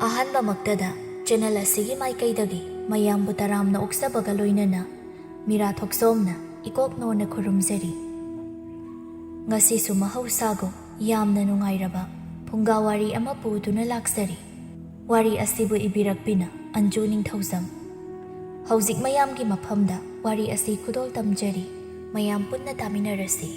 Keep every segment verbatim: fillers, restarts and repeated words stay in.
ꯑꯍꯥꯟꯕꯃꯛꯇꯗ channel ꯑꯁꯤꯒꯤ ꯃꯥꯏꯀꯩꯗꯒꯤ ꯃꯌꯥꯝꯕꯨ ꯇꯔꯥꯝꯅ ꯑꯣꯛꯆꯕꯒ ꯂꯣꯏꯅꯅ ꯃꯤꯔꯥ ꯊꯣꯛꯆꯣꯝꯅ ꯏꯀꯣꯛ ꯅꯣꯟꯅ ꯈꯨꯔꯨꯝꯖꯔꯤ꯫ ꯉꯁꯤꯁꯨ ꯃꯍꯧꯁꯥꯒꯨꯝ ꯌꯥꯝꯅ ꯅꯨꯡꯉꯥꯏꯔꯕ ꯐꯨꯡꯒꯥ ꯋꯥꯔꯤ ꯑꯃ ꯄꯨꯗꯨꯅ ꯂꯥꯛꯆꯔꯤ꯫ ꯋꯥꯔꯤ ꯑꯁꯤꯕꯨ ꯏꯕꯤꯔꯛꯄꯤꯅ ꯑꯟꯖꯨ ꯅꯤꯡꯊꯧꯖꯝ꯫ ꯍꯧꯖꯤꯛ ꯃꯌꯥꯝꯒꯤ ꯃꯐꯝꯗ ꯋꯥꯔꯤ ꯑꯁꯤ ꯈꯨꯗꯣꯜ ꯇꯝꯖꯔꯤ꯫ ꯃꯌꯥꯝ ꯄꯨꯟꯅ ꯇꯥꯃꯤꯟꯅꯔꯁꯤ꯫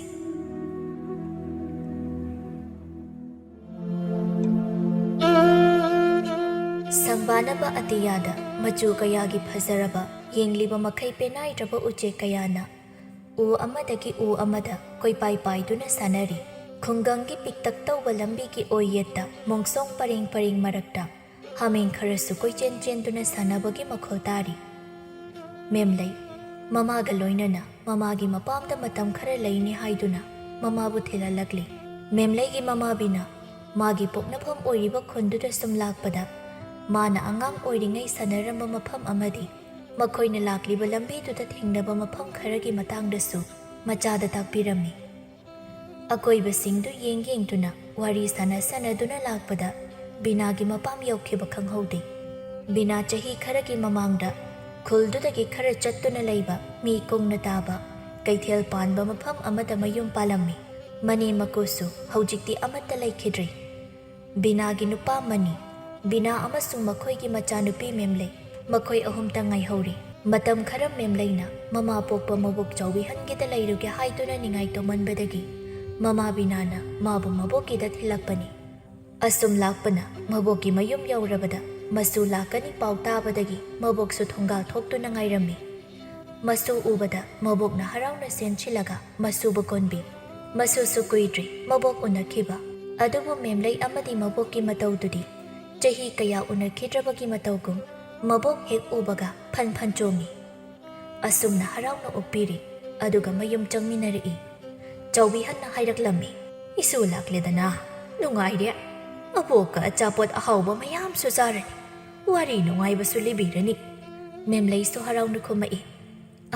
ꯁꯪꯕꯥꯅꯕ ꯑꯇꯤꯌꯥꯗ ꯃꯆꯨ ꯀꯌꯥꯒꯤ ꯐꯖꯔꯕ, ꯌꯦꯡꯂꯤꯕ ꯃꯈꯩ ꯄꯦꯅꯥꯏꯗ꯭ꯔꯕ ꯎꯆꯦꯛ ꯀꯌꯥꯅ ꯎ ꯑꯃꯗꯒꯤ ꯎ ꯑꯃꯗ ꯀꯣꯏꯄꯥꯏ ꯄꯥꯏꯗꯨꯅ ꯁꯥꯟꯅꯔꯤ꯫ ꯈꯨꯡꯒꯪꯒꯤ ꯄꯤꯛꯇꯛ ꯇꯧꯕ ꯂꯝꯕꯤꯒꯤ ꯑꯣꯏꯌꯦꯠꯇ ꯃꯣꯡꯁꯣꯡ ꯄꯔꯦꯡ ꯄꯔꯦꯡ ꯃꯔꯛꯇ ꯍꯥꯃꯦꯡ ꯈꯔꯁꯨ ꯀꯣꯏꯆꯦꯟ ꯆꯦꯟꯗꯨꯅ ꯁꯥꯟꯅꯕꯒꯤ ꯃꯈꯣꯜ ꯇꯥꯔꯤ꯫ ꯃꯦꯝꯂꯩ ꯃꯃꯥꯒ ꯂꯣꯏꯅꯅ ꯃꯃꯥꯒꯤ ꯃꯄꯥꯝꯗ ꯃꯇꯝ ꯈꯔ ꯂꯩꯅꯤ ꯍꯥꯏꯗꯨꯅ ꯃꯃꯥꯕꯨ ꯊꯤꯜꯍꯜꯂꯛꯂꯤ꯫ ꯃꯦꯝꯂꯩꯒꯤ ꯃꯃꯥꯕꯤꯅ ꯃꯥꯒꯤ ꯄꯣꯛꯅꯐꯝ ꯑꯣꯏꯔꯤꯕ ꯈꯨꯟꯗꯨꯗ ꯁꯨꯝ ꯂꯥꯛꯄꯗ, ꯃꯥꯅ ꯑꯉꯥꯡ ꯑꯣꯏꯔꯤꯉꯩ ꯁꯥꯟꯅꯔꯝꯕ ꯃꯐꯝ ꯑꯃꯗꯤ ꯃꯈꯣꯏꯅ ꯂꯥꯛꯂꯤꯕ ꯂꯝꯕꯤꯗꯨꯗ ꯊꯦꯡꯅꯕ ꯃꯐꯝ ꯈꯔꯒꯤ ꯃꯇꯥꯡꯗꯁꯨ ꯃꯆꯥꯗ ꯇꯥꯛꯄꯤꯔꯝꯃꯤ꯫ ꯑꯀꯣꯏꯕꯁꯤꯡꯗꯨ ꯌꯦꯡ ꯌꯦꯡꯗꯨꯅ ꯋꯥꯔꯤ ꯁꯥꯟꯅ ꯁꯥꯟꯅꯗꯨꯅ ꯂꯥꯛꯄꯗ ꯕꯤꯅꯥꯒꯤ ꯃꯄꯥꯝ ꯌꯧꯈꯤꯕ ꯈꯪꯍꯧꯗꯦ꯫ ꯕꯤꯅꯥ ꯆꯍꯤ ꯈꯔꯒꯤ ꯃꯃꯥꯡꯗ ꯈꯨꯜꯗꯨꯗꯒꯤ ꯈꯔ ꯆꯠꯇꯨꯅ ꯂꯩꯕ ꯃꯤ ꯀꯨꯡꯅ ꯇꯥꯕ ꯀꯩꯊꯦꯜ ꯄꯥꯟꯕ ꯃꯐꯝ ꯑꯃꯗ ꯃꯌꯨꯝ ꯄꯥꯜꯂꯝꯃꯤ꯫ ꯃꯅꯦ ꯃꯀꯨꯁꯨ ꯍꯧꯖꯤꯛꯇꯤ ꯑꯃꯠꯇ ꯂꯩꯈꯤꯗ꯭ꯔꯦ꯫ ꯕꯤꯅꯥꯒꯤ ꯅꯨꯄꯥ ꯃꯅꯤ꯫ ꯕꯤꯅꯥ ꯑꯃꯁꯨꯡ ꯃꯈꯣꯏꯒꯤ ꯃꯆꯥꯅꯨꯄꯤ ꯃꯦꯝꯂꯩ, ꯃꯈꯣꯏ ꯑꯍꯨꯝꯇ ꯉꯥꯏꯍꯧꯔꯤ꯫ ꯃꯇꯝ ꯈꯔ ꯃꯦꯝꯂꯩꯅ ꯃꯃꯥ ꯄꯣꯛꯄ ꯃꯕꯣꯛ ꯆꯥꯎꯕꯤꯍꯟꯒꯤꯗ ꯂꯩꯔꯨꯒꯦ ꯍꯥꯏꯗꯨꯅ ꯅꯤꯡꯉꯥꯏ ꯇꯧꯃꯟꯕꯗꯒꯤ ꯃꯃꯥ ꯕꯤꯅꯥꯅ ꯃꯥꯕꯨ ꯃꯕꯣꯛꯀꯤꯗ ꯊꯤꯜꯂꯛꯄꯅꯤ꯫ ꯑꯁꯨꯝ ꯂꯥꯛꯄꯅ ꯃꯕꯣꯛꯀꯤ ꯃꯌꯨꯝ ꯌꯧꯔꯕꯗ ꯃꯁꯨ ꯂꯥꯛꯀꯅꯤ ꯄꯥꯎ ꯇꯥꯕꯗꯒꯤ ꯃꯕꯣꯛꯁꯨ ꯊꯣꯡꯒꯥꯜ ꯊꯣꯛꯇꯨꯅ ꯉꯥꯏꯔꯝꯃꯤ꯫ ꯃꯁꯨ ꯎꯕꯗ ꯃꯕꯣꯛꯅ ꯍꯔꯥꯎꯅ ꯆꯦꯟꯁꯤꯜꯂꯒ ꯃꯁꯨꯕꯨ ꯀꯣꯟꯕꯤ꯫ ꯃꯁꯨꯁꯨ ꯀꯨꯏꯗ꯭ꯔꯤ ꯃꯕꯣꯛ ꯎꯅꯈꯤꯕ꯫ ꯑꯗꯨꯕꯨ ꯃꯦꯝꯂꯩ ꯑꯃꯗꯤ ꯃꯕꯣꯛꯀꯤ ꯃꯇꯧꯗꯨꯗꯤ ꯆꯍꯤ ꯀꯌꯥ ꯎꯅꯈꯤꯗ꯭ꯔꯕꯒꯤ ꯃꯇꯧꯒꯨꯝ ꯃꯕꯣꯛ ꯍꯦꯛ ꯎꯕꯒ ꯐꯟ ꯐꯟ ꯆꯣꯡꯉꯤ꯫ ꯑꯁꯨꯝꯅ ꯍꯔꯥꯎꯅ ꯑꯣꯛꯄꯤꯔꯤ꯫ ꯑꯗꯨꯒ ꯃꯌꯨꯝ ꯆꯪꯃꯤꯟꯅꯔꯛꯏ꯫ ꯆꯥꯎꯕꯤꯍꯟꯅ ꯍꯥꯏꯔꯛꯂꯝꯃꯤ, "ꯏꯁꯨ ꯂꯥꯛꯂꯦꯗꯅ, ꯅꯨꯡꯉꯥꯏꯔꯦ꯫ ꯑꯕꯣꯛꯀ ꯑꯆꯥꯄꯣꯠ ꯑꯍꯥꯎꯕ ꯃꯌꯥꯝꯁꯨ ꯆꯥꯔꯅꯤ꯫ ꯋꯥꯔꯤ ꯅꯨꯡꯉꯥꯏꯕꯁꯨ ꯂꯤꯕꯤꯔꯅꯤ꯫" ꯃꯦꯝꯂꯩꯁꯨ ꯍꯔꯥꯎꯅ ꯈꯨꯝꯃꯛꯏ,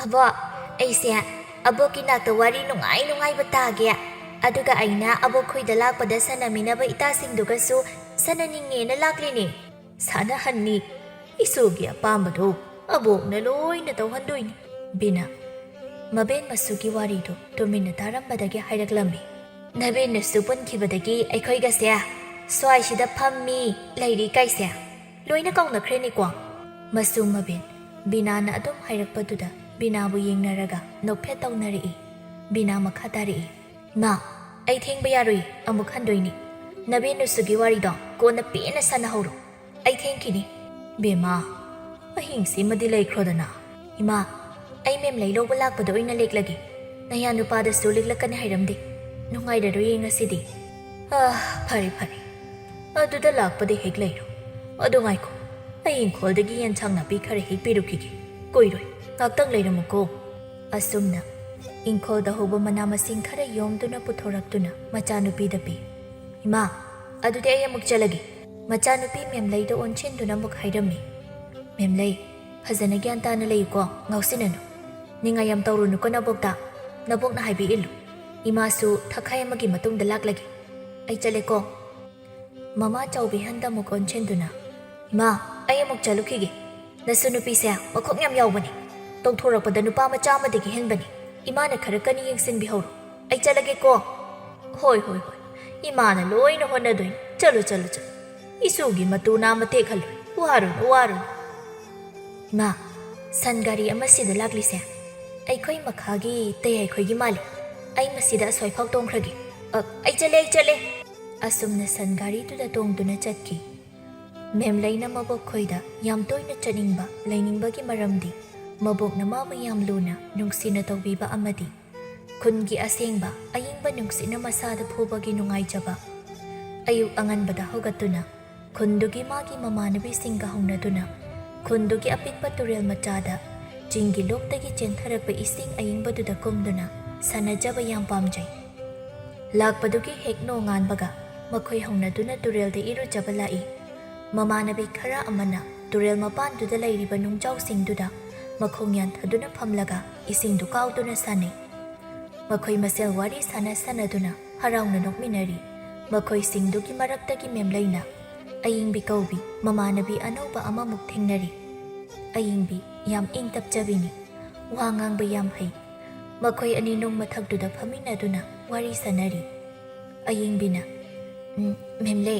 "ꯑꯕꯣꯛ, ꯑꯩꯁꯦ ꯑꯕꯣꯛꯀꯤ ꯅꯥꯛꯇ ꯋꯥꯔꯤ ꯅꯨꯡꯉꯥꯏ ꯅꯨꯡꯉꯥꯏꯕ ꯇꯥꯒꯦ꯫ ꯑꯗꯨꯒ ꯑꯩꯅ ꯑꯕꯣꯛ ꯈꯣꯏꯗ ꯂꯥꯛꯄꯗ ꯁꯥꯟꯅꯃꯤꯟꯅꯕ ꯏꯇꯥꯁꯤꯡꯗꯨꯒꯁꯨ ꯁꯥꯟꯅꯅꯤꯡꯉꯦꯅ ꯂꯥꯛꯂꯤꯅꯦ꯫" ꯁꯥꯟꯅꯍꯟꯅꯤ꯫ ꯏꯁꯨꯒꯤ ꯑꯄꯥꯝꯕꯗꯨ ꯑꯕꯣꯛꯅ ꯂꯣꯏꯅ ꯇꯧꯍꯟꯗꯣꯏꯅꯤ꯫ ꯕꯤꯅꯥ ꯃꯕꯦꯟ ꯃꯁꯨꯒꯤ ꯋꯥꯔꯤꯗꯨ ꯇꯨꯃꯤꯟꯅ ꯇꯥꯔꯝꯕꯗꯒꯤ ꯍꯥꯏꯔꯛꯂꯝꯃꯤ꯫ ꯅꯕꯦꯟꯅꯁꯨ ꯄꯨꯟꯈꯤꯕꯗꯒꯤ ꯑꯩꯈꯣꯏꯒꯁꯦ ꯁ꯭ꯋꯥꯏꯁꯤꯗ ꯐꯝꯃꯤ, ꯂꯩꯔꯤ ꯀꯥꯏꯁꯦ ꯂꯣꯏꯅ ꯀꯥꯎꯅꯈ꯭ꯔꯦꯅꯦꯀꯣ꯫ ꯃꯁꯨ ꯃꯕꯦꯟ ꯕꯤꯅꯥꯅ ꯑꯗꯨꯝ ꯍꯥꯏꯔꯛꯄꯗꯨꯗ ꯕꯤꯅꯥꯕꯨ ꯌꯦꯡꯅꯔꯒ ꯅꯣꯛꯐꯦꯠ ꯇꯧꯅꯔꯛꯏ꯫ ꯕꯤꯅꯥ ꯃꯈꯥ ꯇꯥꯔꯛꯏ꯫ ꯏꯃꯥ, ꯑꯩ ꯊꯦꯡꯕ ꯌꯥꯔꯣꯏ, ꯑꯃꯨꯛ ꯍꯟꯗꯣꯏꯅꯤ꯫ ꯅꯕꯦꯟ ꯅꯨꯁꯨꯒꯤ ꯋꯥꯔꯤꯗꯣ ꯀꯣꯟꯅ ꯄꯦꯟꯅ ꯁꯥꯟꯅꯍꯧꯔꯣ꯫ ꯑꯩ ꯊꯦꯡꯈꯤꯅꯤ꯫ ꯕꯦꯝꯃ, ꯑꯍꯤꯡꯁꯤꯃꯗꯤ ꯂꯩꯈ꯭ꯔꯣꯗꯅ꯫ ꯏꯃꯥ, ꯑꯩ ꯃꯦꯝꯂꯩ ꯂꯧꯕ ꯂꯥꯛꯄꯗ ꯑꯣꯏꯅ ꯂꯦꯛꯂꯒꯦ꯫ ꯅꯌꯥ ꯅꯨꯄꯥꯗꯁꯨ ꯂꯦꯛꯂꯛꯀꯅꯤ ꯍꯥꯏꯔꯝꯗꯦ꯫ ꯅꯨꯡꯉꯥꯏꯔꯔꯣꯏꯌꯦ ꯉꯁꯤꯗꯤ꯫ ꯑꯥ, ꯐꯔꯦ, ꯐꯔꯦ꯫ ꯑꯗꯨꯗ ꯂꯥꯛꯄꯗꯤ ꯍꯦꯛ ꯂꯩꯔꯣ꯫ ꯑꯗꯨ ꯉꯥꯏꯈꯣ, ꯑꯩ ꯏꯪꯈꯣꯜꯗꯒꯤ ꯌꯦꯟꯁꯥꯡ ꯅꯥꯄꯤ ꯈꯔ ꯍꯦꯛ ꯄꯤꯔꯨꯈꯤꯒꯦ꯫ ꯀꯨꯏꯔꯣꯏ, ꯉꯥꯛꯇꯪ ꯂꯩꯔꯝꯃꯨꯀꯣ꯫ ꯑꯁꯨꯝꯅ ꯏꯪꯈꯣꯜꯗ ꯍꯧꯕ ꯃꯅꯥ ꯃꯁꯤꯡ ꯈꯔ ꯌꯣꯝꯗꯨꯅ ꯄꯨꯊꯣꯔꯛꯇꯨꯅ ꯃꯆꯥꯅꯨꯄꯤꯗ ꯄꯤ꯫ ꯏꯃꯥ, ꯑꯗꯨꯗꯤ ꯑꯩ ꯑꯃꯨꯛ ꯆꯠꯂꯒꯦ꯫ ꯃꯆꯥꯅꯨꯄꯤ ꯃꯦꯝꯂꯩꯗ ꯑꯣꯟꯁꯤꯟꯗꯨꯅ ꯑꯃꯨꯛ ꯍꯥꯏꯔꯝꯃꯤ꯫ ꯃꯦꯝꯂꯩ, ꯐꯖꯅ ꯒ꯭ꯌꯥꯟ ꯇꯥꯅ ꯂꯩꯌꯨꯀꯣ, ꯉꯥꯎꯁꯤꯟꯅꯅꯨ꯫ ꯅꯤꯡꯉꯥꯏ ꯌꯥꯝ ꯇꯧꯔꯨꯅꯨꯀꯣ ꯅꯕꯣꯛꯇ꯫ ꯅꯕꯣꯛꯅ ꯍꯥꯏꯕꯤ ꯏꯜꯂꯨ꯫ ꯏꯃꯥꯁꯨ ꯊꯈꯥꯏ ꯑꯃꯒꯤ ꯃꯇꯨꯡꯗ ꯂꯥꯛꯂꯒꯦ꯫ ꯑꯩ ꯆꯠꯂꯦꯀꯣ꯫ ꯃꯃꯥ ꯆꯥꯎꯕꯤ ꯍꯟꯗ ꯑꯃꯨꯛ ꯑꯣꯟꯁꯤꯟꯗꯨꯅ, ꯏꯃꯥ, ꯑꯩ ꯑꯃꯨꯛ ꯆꯠꯂꯨꯈꯤꯒꯦ꯫ ꯅꯁꯨ ꯅꯨꯄꯤꯁꯦ ꯃꯈꯣꯡ ꯌꯥꯝ ꯌꯥꯎꯕꯅꯤ꯫ ꯇꯧꯊꯣꯔꯛꯄꯗ ꯅꯨꯄꯥ ꯃꯆꯥ ꯑꯃꯗꯒꯤ ꯍꯦꯟꯕꯅꯤ꯫ ꯏꯃꯥꯅ ꯈꯔ ꯀꯟꯅ ꯌꯦꯡꯁꯤꯟꯕꯤꯍꯧꯔꯣ꯫ ꯑꯩ ꯆꯠꯂꯒꯦꯀꯣ꯫ ꯍꯣꯏ, ꯍꯣꯏ, ꯍꯣꯏ꯫ ꯏꯃꯥꯅ ꯂꯣꯏꯅ ꯍꯣꯠꯅꯗꯣꯏꯅꯤ꯫ ꯆꯠꯂꯨ, ꯆꯠꯂꯨ, ꯆꯠꯂꯨ꯫ ꯏꯁꯨꯒꯤ ꯃꯇꯨ ꯅꯥꯝꯃ ꯇꯦꯛꯍꯜꯂꯣꯏ꯫ ꯋꯥꯔꯨꯅꯨ, ꯋꯥꯔꯨꯅꯨ꯫ ꯏꯃꯥ, ꯁꯟ ꯒꯥꯔꯤ ꯑꯃ ꯁꯤꯗ ꯂꯥꯛꯂꯤꯁꯦ ꯑꯩꯈꯣꯏ ꯃꯈꯥꯒꯤ ꯇꯌꯥꯏꯈꯣꯏꯒꯤ ꯃꯥꯜꯂꯤ꯫ ꯑꯩ ꯃꯁꯤꯗ ꯑꯁ꯭ꯋꯥꯏꯐꯥꯎ ꯇꯣꯡꯈ꯭ꯔꯒꯦ꯫ ꯑ, ꯑꯩ ꯆꯠꯂꯦ, ꯑꯩ ꯆꯠꯂꯦ꯫ ꯑꯁꯨꯝꯅ ꯁꯟ ꯒꯥꯔꯤꯗꯨꯗ ꯇꯣꯡꯗꯨꯅ ꯆꯠꯈꯤ꯫ ꯃꯦꯝꯂꯩꯅ ꯃꯕꯣꯛ ꯈꯣꯏꯗ ꯌꯥꯝ ꯇꯣꯏꯅ ꯆꯠꯅꯤꯡꯕ ꯂꯩꯅꯤꯡꯕꯒꯤ ꯃꯔꯝꯗꯤ ꯃꯕꯣꯛꯅ ꯃꯥꯕꯨ ꯌꯥꯝ ꯂꯨꯅ ꯅꯨꯡꯁꯤꯅ ꯇꯧꯕꯤꯕ ꯑꯃꯗꯤ ꯈꯨꯟꯒꯤ ꯑꯁꯦꯡꯕ ꯑꯏꯪꯕ ꯅꯨꯡꯁꯤꯠꯅ ꯃꯁꯥꯗ ꯐꯨꯕꯒꯤ ꯅꯨꯡꯉꯥꯏꯖꯕ꯫ ꯑꯌꯨꯛ ꯑꯉꯟꯕꯗ ꯍꯧꯒꯠꯇꯨꯅ ꯈꯨꯟꯗꯨꯒꯤ ꯃꯥꯒꯤ ꯃꯃꯥꯟꯅꯕꯤꯁꯤꯡꯒ ꯍꯧꯅꯗꯨꯅ ꯈꯨꯟꯗꯨꯒꯤ ꯑꯄꯤꯛꯄ ꯇꯨꯔꯦꯜ ꯃꯆꯥꯗ ꯆꯤꯡꯒꯤ ꯂꯣꯛꯇꯒꯤ ꯆꯦꯟꯊꯔꯛꯄ ꯏꯁꯤꯡ ꯑꯏꯪꯕꯗꯨꯗ ꯀꯨꯝꯗꯨꯅ ꯁꯥꯟꯅꯖꯕ ꯌꯥꯝ ꯄꯥꯝꯖꯩ꯫ ꯂꯥꯛꯄꯗꯨꯒꯤ ꯍꯦꯛ ꯅꯣꯡꯉꯥꯟꯕꯒ ꯃꯈꯣꯏ ꯍꯧꯅꯗꯨꯅ ꯇꯨꯔꯦꯜꯗ ꯏꯔꯨꯖꯕ ꯂꯥꯛꯏ꯫ ꯃꯃꯥꯟꯅꯕꯤ ꯈꯔ ꯑꯃꯅ ꯇꯨꯔꯦꯜ ꯃꯄꯥꯟꯗꯨꯗ ꯂꯩꯔꯤꯕ ꯅꯨꯡꯖꯥꯎꯁꯤꯡꯗꯨꯗ ꯃꯈꯣꯡ ꯌꯥꯟꯊꯗꯨꯅ ꯐꯝꯂꯒ ꯏꯁꯤꯡꯗꯨ ꯀꯥꯎꯗꯨꯅ ꯁꯥꯟꯅꯩ꯫ ꯃꯈꯣꯏ ꯃꯁꯦꯜ ꯋꯥꯔꯤ ꯁꯥꯟꯅ ꯁꯥꯟꯅꯗꯨꯅ ꯍꯔꯥꯎꯅ ꯅꯣꯛꯃꯤꯟꯅꯔꯤ꯫ ꯃꯈꯣꯏꯁꯤꯡꯗꯨꯒꯤ ꯃꯔꯛꯇꯒꯤ ꯃꯦꯝꯂꯩꯅ, ꯑꯌꯤꯡꯕꯤ ꯀꯧꯕꯤ ꯃꯃꯥꯟꯅꯕꯤ ꯑꯅꯧꯕ ꯑꯃꯃꯨꯛ ꯊꯦꯡꯅꯔꯦ꯫ ꯑꯌꯤꯡꯕꯤ ꯌꯥꯝ ꯏꯪ ꯇꯞꯆꯕꯤꯅꯤ꯫ ꯋꯥ ꯉꯥꯡꯕ ꯌꯥꯝ ꯍꯩ꯫ ꯃꯈꯣꯏ ꯑꯅꯤ ꯅꯨꯡ ꯃꯊꯛꯇꯨꯗ ꯐꯝꯃꯤꯟꯅꯗꯨꯅ ꯋꯥꯔꯤ ꯁꯥꯟꯅꯔꯤ꯫ ꯑꯌꯤꯡꯕꯤꯅ, "ꯎꯝ, ꯃꯦꯝꯂꯦ,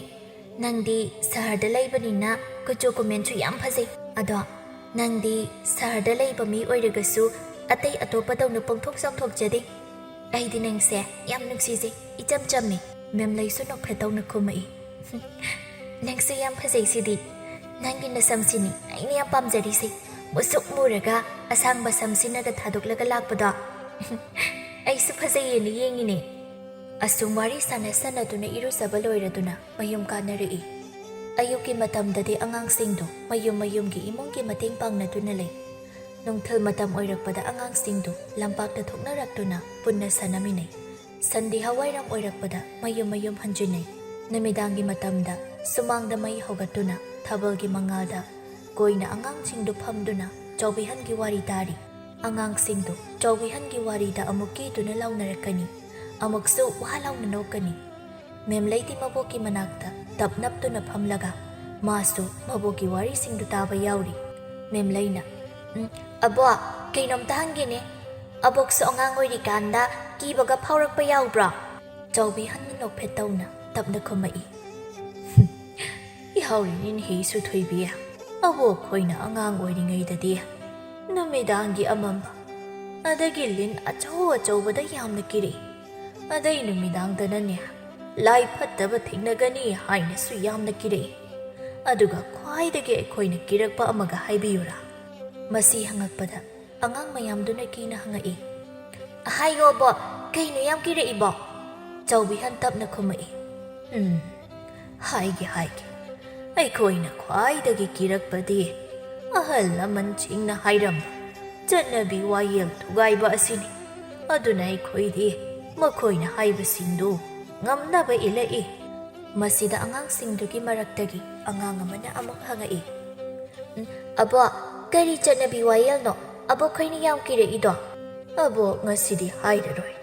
ꯅꯪꯗꯤ ꯁꯍꯔꯗ ꯂꯩꯕꯅꯤꯅ ꯀꯨꯆꯨ ꯀꯨꯃꯦꯟꯁꯨ ꯌꯥꯝ ꯐꯖꯩ꯫ ꯑꯗꯣ ꯅꯪꯗꯤ ꯁꯍꯔꯗ ꯂꯩꯕ ꯃꯤ ꯑꯣꯏꯔꯒꯁꯨ ꯑꯇꯩ ꯑꯇꯣꯞꯄꯗꯧꯅ ꯄꯣꯡꯊꯣꯛ ꯆꯥꯎꯊꯣꯛꯆꯗꯦ꯫ ꯑꯩꯗꯤ ꯅꯪꯁꯦ ꯌꯥꯝ ꯅꯨꯡꯁꯤꯖꯩ, ꯏꯆꯝ ꯆꯝꯃꯤ꯫" ꯃꯦꯝꯂꯩꯁꯨ ꯅꯣꯛꯐꯦꯠꯇꯧꯅ ꯈꯨꯝꯃꯛꯏ꯫ "ꯅꯪꯁꯨ ꯌꯥꯝ ꯐꯖꯩ ꯁꯤꯗꯤ꯫ ꯅꯪꯒꯤ ꯅꯁꯝꯁꯤꯅꯤ ꯑꯩꯅ ꯌꯥꯝ ꯄꯥꯝꯖꯔꯤꯁꯦ꯫ ꯃꯨꯁꯨꯛ ꯃꯨꯔꯒ ꯑꯁꯥꯡꯕ ꯁꯝꯁꯤꯅꯒ ꯊꯥꯗꯣꯛꯂꯒ ꯂꯥꯛꯄꯗꯣ꯫ ꯑꯩꯁꯨ ꯐꯖꯩꯌꯦꯅ ꯌꯦꯡꯉꯤꯅꯦ꯫" ꯑꯁꯨꯝ ꯋꯥꯔꯤ ꯁꯥꯟꯅ ꯁꯥꯟꯅꯗꯨꯅ ꯏꯔꯨꯖꯕ ꯂꯣꯏꯔꯗꯨꯅ ꯃꯌꯨꯝ ꯀꯥꯅꯔꯛꯏ꯫ ꯑꯌꯨꯛꯀꯤ ꯃꯇꯝꯗꯗꯤ ꯑꯉꯥꯡꯁꯤꯡꯗꯨ ꯃꯌꯨꯝ ꯃꯌꯨꯝꯒꯤ ꯏꯃꯨꯡꯒꯤ ꯃꯇꯦꯡ ꯄꯥꯡꯅꯗꯨꯅ ꯂꯩ꯫ ꯅꯨꯡꯊꯤꯜ ꯃꯇꯝ ꯑꯣꯏꯔꯛꯄꯗ ꯑꯉꯥꯡꯁꯤꯡꯗꯨ ꯂꯝꯄꯥꯛꯇ ꯊꯣꯛꯅꯔꯛꯇꯨꯅ ꯄꯨꯟꯅ ꯁꯥꯟꯅꯃꯤꯟꯅꯩ꯫ ꯁꯟꯗꯤ ꯍꯋꯥꯏꯔꯝ ꯑꯣꯏꯔꯛꯄꯗ ꯃꯌꯨꯝ ꯃꯌꯨꯝ ꯍꯟꯖꯤꯟꯅꯩ꯫ ꯅꯨꯃꯤꯗꯥꯡꯒꯤ ꯃꯇꯝꯗ ꯁꯨꯃꯥꯡꯗ ꯃꯩ ꯍꯧꯒꯠꯇꯨꯅ ꯊꯥꯕꯜꯒꯤ ꯃꯉꯥꯜꯗ ꯀꯣꯏꯅ ꯑꯉꯥꯡꯁꯤꯡꯗꯨ ꯐꯝꯗꯨꯅ ꯆꯥꯎꯕꯤꯍꯟꯒꯤ ꯋꯥꯔꯤ ꯇꯥꯔꯤ꯫ ꯑꯉꯥꯡꯁꯤꯡꯗꯨ ꯆꯥꯎꯕꯤꯍꯟꯒꯤ ꯋꯥꯔꯤꯗ ꯑꯃꯨꯛ ꯀꯤꯗꯨꯅ ꯂꯥꯎꯅꯔꯛꯀꯅꯤ, ꯑꯃꯨꯛꯁꯨ ꯋꯥ ꯂꯥꯎꯅ ꯅꯣꯛꯀꯅꯤ꯫ ꯃꯦꯝꯂꯩꯗꯤ ꯃꯕꯣꯛꯀꯤ ꯃꯅꯥꯛꯇ ꯇꯞ ꯅꯞꯇꯨꯅ ꯐꯝꯂꯒ ꯃꯥꯁꯨ ꯃꯕꯣꯛꯀꯤ ꯋꯥꯔꯤꯁꯤꯡꯗꯨ ꯇꯥꯕ ꯌꯥꯎꯔꯤ꯫ ꯃꯦꯝꯂꯩꯅ, "ꯎꯝ, ꯑꯕꯣꯛ, ꯀꯩꯅꯣꯝꯇ ꯍꯪꯒꯦꯅꯦ꯫ ꯑꯕꯣꯛꯁꯨ ꯑꯉꯥꯡ ꯑꯣꯏꯔꯤꯀꯥꯟꯗ ꯀꯤꯕꯒ ꯐꯥꯎꯔꯛꯄ ꯌꯥꯎꯕ꯭ꯔꯣ?" ꯆꯥꯎꯕꯤꯍꯟꯅ ꯅꯣꯛꯐꯦꯠ ꯇꯧꯅ ꯇꯞꯅ ꯈꯨꯝꯃꯛꯏ꯫ "ꯌꯥꯎꯔꯤꯅꯤꯅꯦꯍꯦ ꯏꯁꯨ ꯊꯣꯏꯕꯤ꯫ ꯑꯕꯣꯛ ꯈꯣꯏꯅ ꯑꯉꯥꯡ ꯑꯣꯏꯔꯤꯉꯩꯗꯗꯤ ꯅꯨꯃꯤꯗꯥꯡꯒꯤ ꯑꯃꯝꯕ ꯑꯗꯒꯤ ꯂꯤꯟ ꯑꯆꯧ ꯑꯆꯧꯕꯗ ꯌꯥꯝꯅ ꯀꯤꯔꯛꯏ꯫ ꯑꯗꯩ ꯅꯨꯃꯤꯗꯥꯡꯗꯅꯅꯦ ꯂꯥꯏ ꯐꯠꯇꯕ ꯊꯦꯡꯅꯒꯅꯤ ꯍꯥꯏꯅꯁꯨ ꯌꯥꯝꯅ ꯀꯤꯔꯛꯏ꯫ ꯑꯗꯨꯒ ꯈ꯭ꯋꯥꯏꯗꯒꯤ ꯑꯩꯈꯣꯏꯅ ꯀꯤꯔꯛꯄ ꯑꯃꯒ ꯍꯥꯏꯕꯤꯌꯨꯔꯥ?" ꯃꯁꯤ ꯍꯪꯉꯛꯄꯗ ꯑꯉꯥꯡ ꯃꯌꯥꯝꯗꯨꯅ ꯀꯤꯅ ꯍꯪꯉꯛꯏ꯫ "ꯍꯥꯏꯌꯣ ꯑꯕꯣꯛ, ꯀꯩꯅꯣ ꯌꯥꯝ ꯀꯤꯔꯛꯏꯕꯣ?" ꯆꯥꯎꯕꯤꯍꯟ ꯇꯞꯅ ꯈꯨꯝꯃꯛꯏ꯫ "ꯎꯝ, ꯍꯥꯏꯒꯦ ꯍꯥꯏꯒꯦ꯫ ꯑꯩꯈꯣꯏꯅ ꯈ꯭ꯋꯥꯏꯗꯒꯤ ꯀꯤꯔꯛꯄꯗꯤ ꯑꯍꯜ ꯂꯃꯟꯁꯤꯡꯅ ꯍꯥꯏꯔꯝꯕ ꯆꯠꯅꯕꯤ ꯋꯥꯌꯦꯜ ꯊꯨꯒꯥꯏꯕ ꯑꯁꯤꯅꯤ꯫ ꯑꯗꯨꯅ ꯑꯩꯈꯣꯏꯗꯤ ꯃꯈꯣꯏꯅ ꯍꯥꯏꯕꯁꯤꯡꯗꯨ ꯉꯝꯅꯕ ꯏꯜꯂꯛꯏ꯫" ꯃꯁꯤꯗ ꯑꯉꯥꯡꯁꯤꯡꯗꯨꯒꯤ ꯃꯔꯛꯇꯒꯤ ꯑꯉꯥꯡ ꯑꯃꯅ ꯑꯃꯨꯛ ꯍꯪꯉꯛꯏ꯫ "ꯎꯝ, ꯑꯕꯣꯛ, ꯀꯔꯤ ꯆꯠꯅꯕꯤ ꯋꯥꯌꯦꯜꯅꯣ ꯑꯕꯣꯛ ꯈꯣꯏꯅ ꯌꯥꯝ ꯀꯤꯔꯛꯏꯗꯣ?" "ꯑꯕꯣꯛ, ꯉꯁꯤꯗꯤ ꯍꯥꯏꯔꯔꯣꯏ,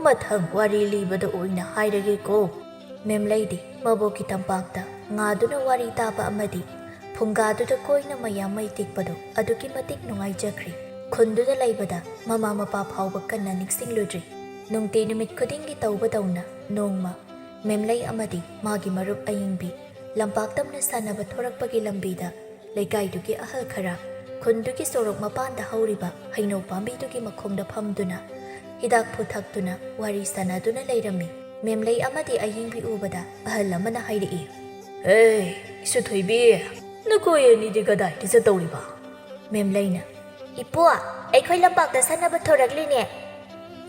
ꯃꯊꯪ ꯋꯥꯔꯤ ꯂꯤꯕꯗ ꯑꯣꯏꯅ ꯍꯥꯏꯔꯒꯦꯀꯣ꯫" ꯃꯦꯝꯂꯩꯗꯤ ꯃꯕꯣꯛꯀꯤ ꯇꯝꯄꯥꯛꯇ ꯉꯥꯗꯨꯅ ꯋꯥꯔꯤ ꯇꯥꯕ ꯑꯃꯗꯤ ꯐꯨꯡꯒꯥꯗꯨꯗ ꯀꯣꯏꯅ ꯃꯌꯥꯝ ꯃꯩ ꯇꯤꯛꯄꯗꯨ ꯑꯗꯨꯛꯀꯤ ꯃꯇꯤꯛ ꯅꯨꯡꯉꯥꯏꯖꯈ꯭ꯔꯦ꯫ ꯈꯨꯟꯗꯨꯗ ꯂꯩꯕꯗ ꯃꯃꯥ ꯃꯄꯥ ꯐꯥꯎꯕ ꯀꯟꯅ ꯅꯤꯡꯁꯤꯡꯂꯨꯗ꯭ꯔꯤ꯫ ꯅꯨꯡꯇꯤ ꯅꯨꯃꯤꯠ ꯈꯨꯗꯤꯡꯒꯤ ꯇꯧꯕꯗꯧꯅ ꯅꯣꯡꯃ ꯃꯦꯝꯂꯩ ꯑꯃꯗꯤ ꯃꯥꯒꯤ ꯃꯔꯨꯞ ꯑꯌꯤꯡꯕꯤ ꯂꯝꯄꯥꯛꯇꯝꯅ ꯁꯥꯟꯅꯕ ꯊꯣꯔꯛꯄꯒꯤ ꯂꯝꯕꯤꯗ ꯂꯩꯀꯥꯏꯗꯨꯒꯤ ꯑꯍꯜ ꯈꯔ ꯈꯨꯟꯗꯨꯒꯤ ꯁꯣꯔꯣꯛ ꯃꯄꯥꯟꯗ ꯍꯧꯔꯤꯕ ꯍꯩꯅꯧ ꯄꯥꯝꯕꯤꯗꯨꯒꯤ ꯃꯈꯣꯡꯗ ꯐꯝꯗꯨꯅ ꯍꯤꯗꯥꯛꯐꯨ ꯊꯛꯇꯨꯅ ꯋꯥꯔꯤ ꯁꯥꯟꯅꯗꯨꯅ ꯂꯩꯔꯝꯃꯤ꯫ ꯃꯦꯝꯂꯩ ꯑꯃꯗꯤ ꯑꯌꯤꯡꯕꯤ ꯎꯕꯗ ꯑꯍꯜ ꯑꯃꯅ ꯍꯥꯏꯔꯛꯏ, "ꯍꯦ, ꯏꯁꯨꯊꯣꯏꯕꯤ, ꯅꯈꯣꯏ ꯑꯅꯤꯗꯤ ꯀꯗꯥꯏꯗ ꯆꯠꯇꯧꯔꯤꯕ?" ꯃꯦꯝꯂꯩꯅ, "ꯏꯄꯨ, ꯑꯩꯈꯣꯏ ꯂꯝꯄꯥꯛꯇ ꯁꯥꯟꯅꯕ ꯊꯣꯔꯛꯂꯤꯅꯦ꯫"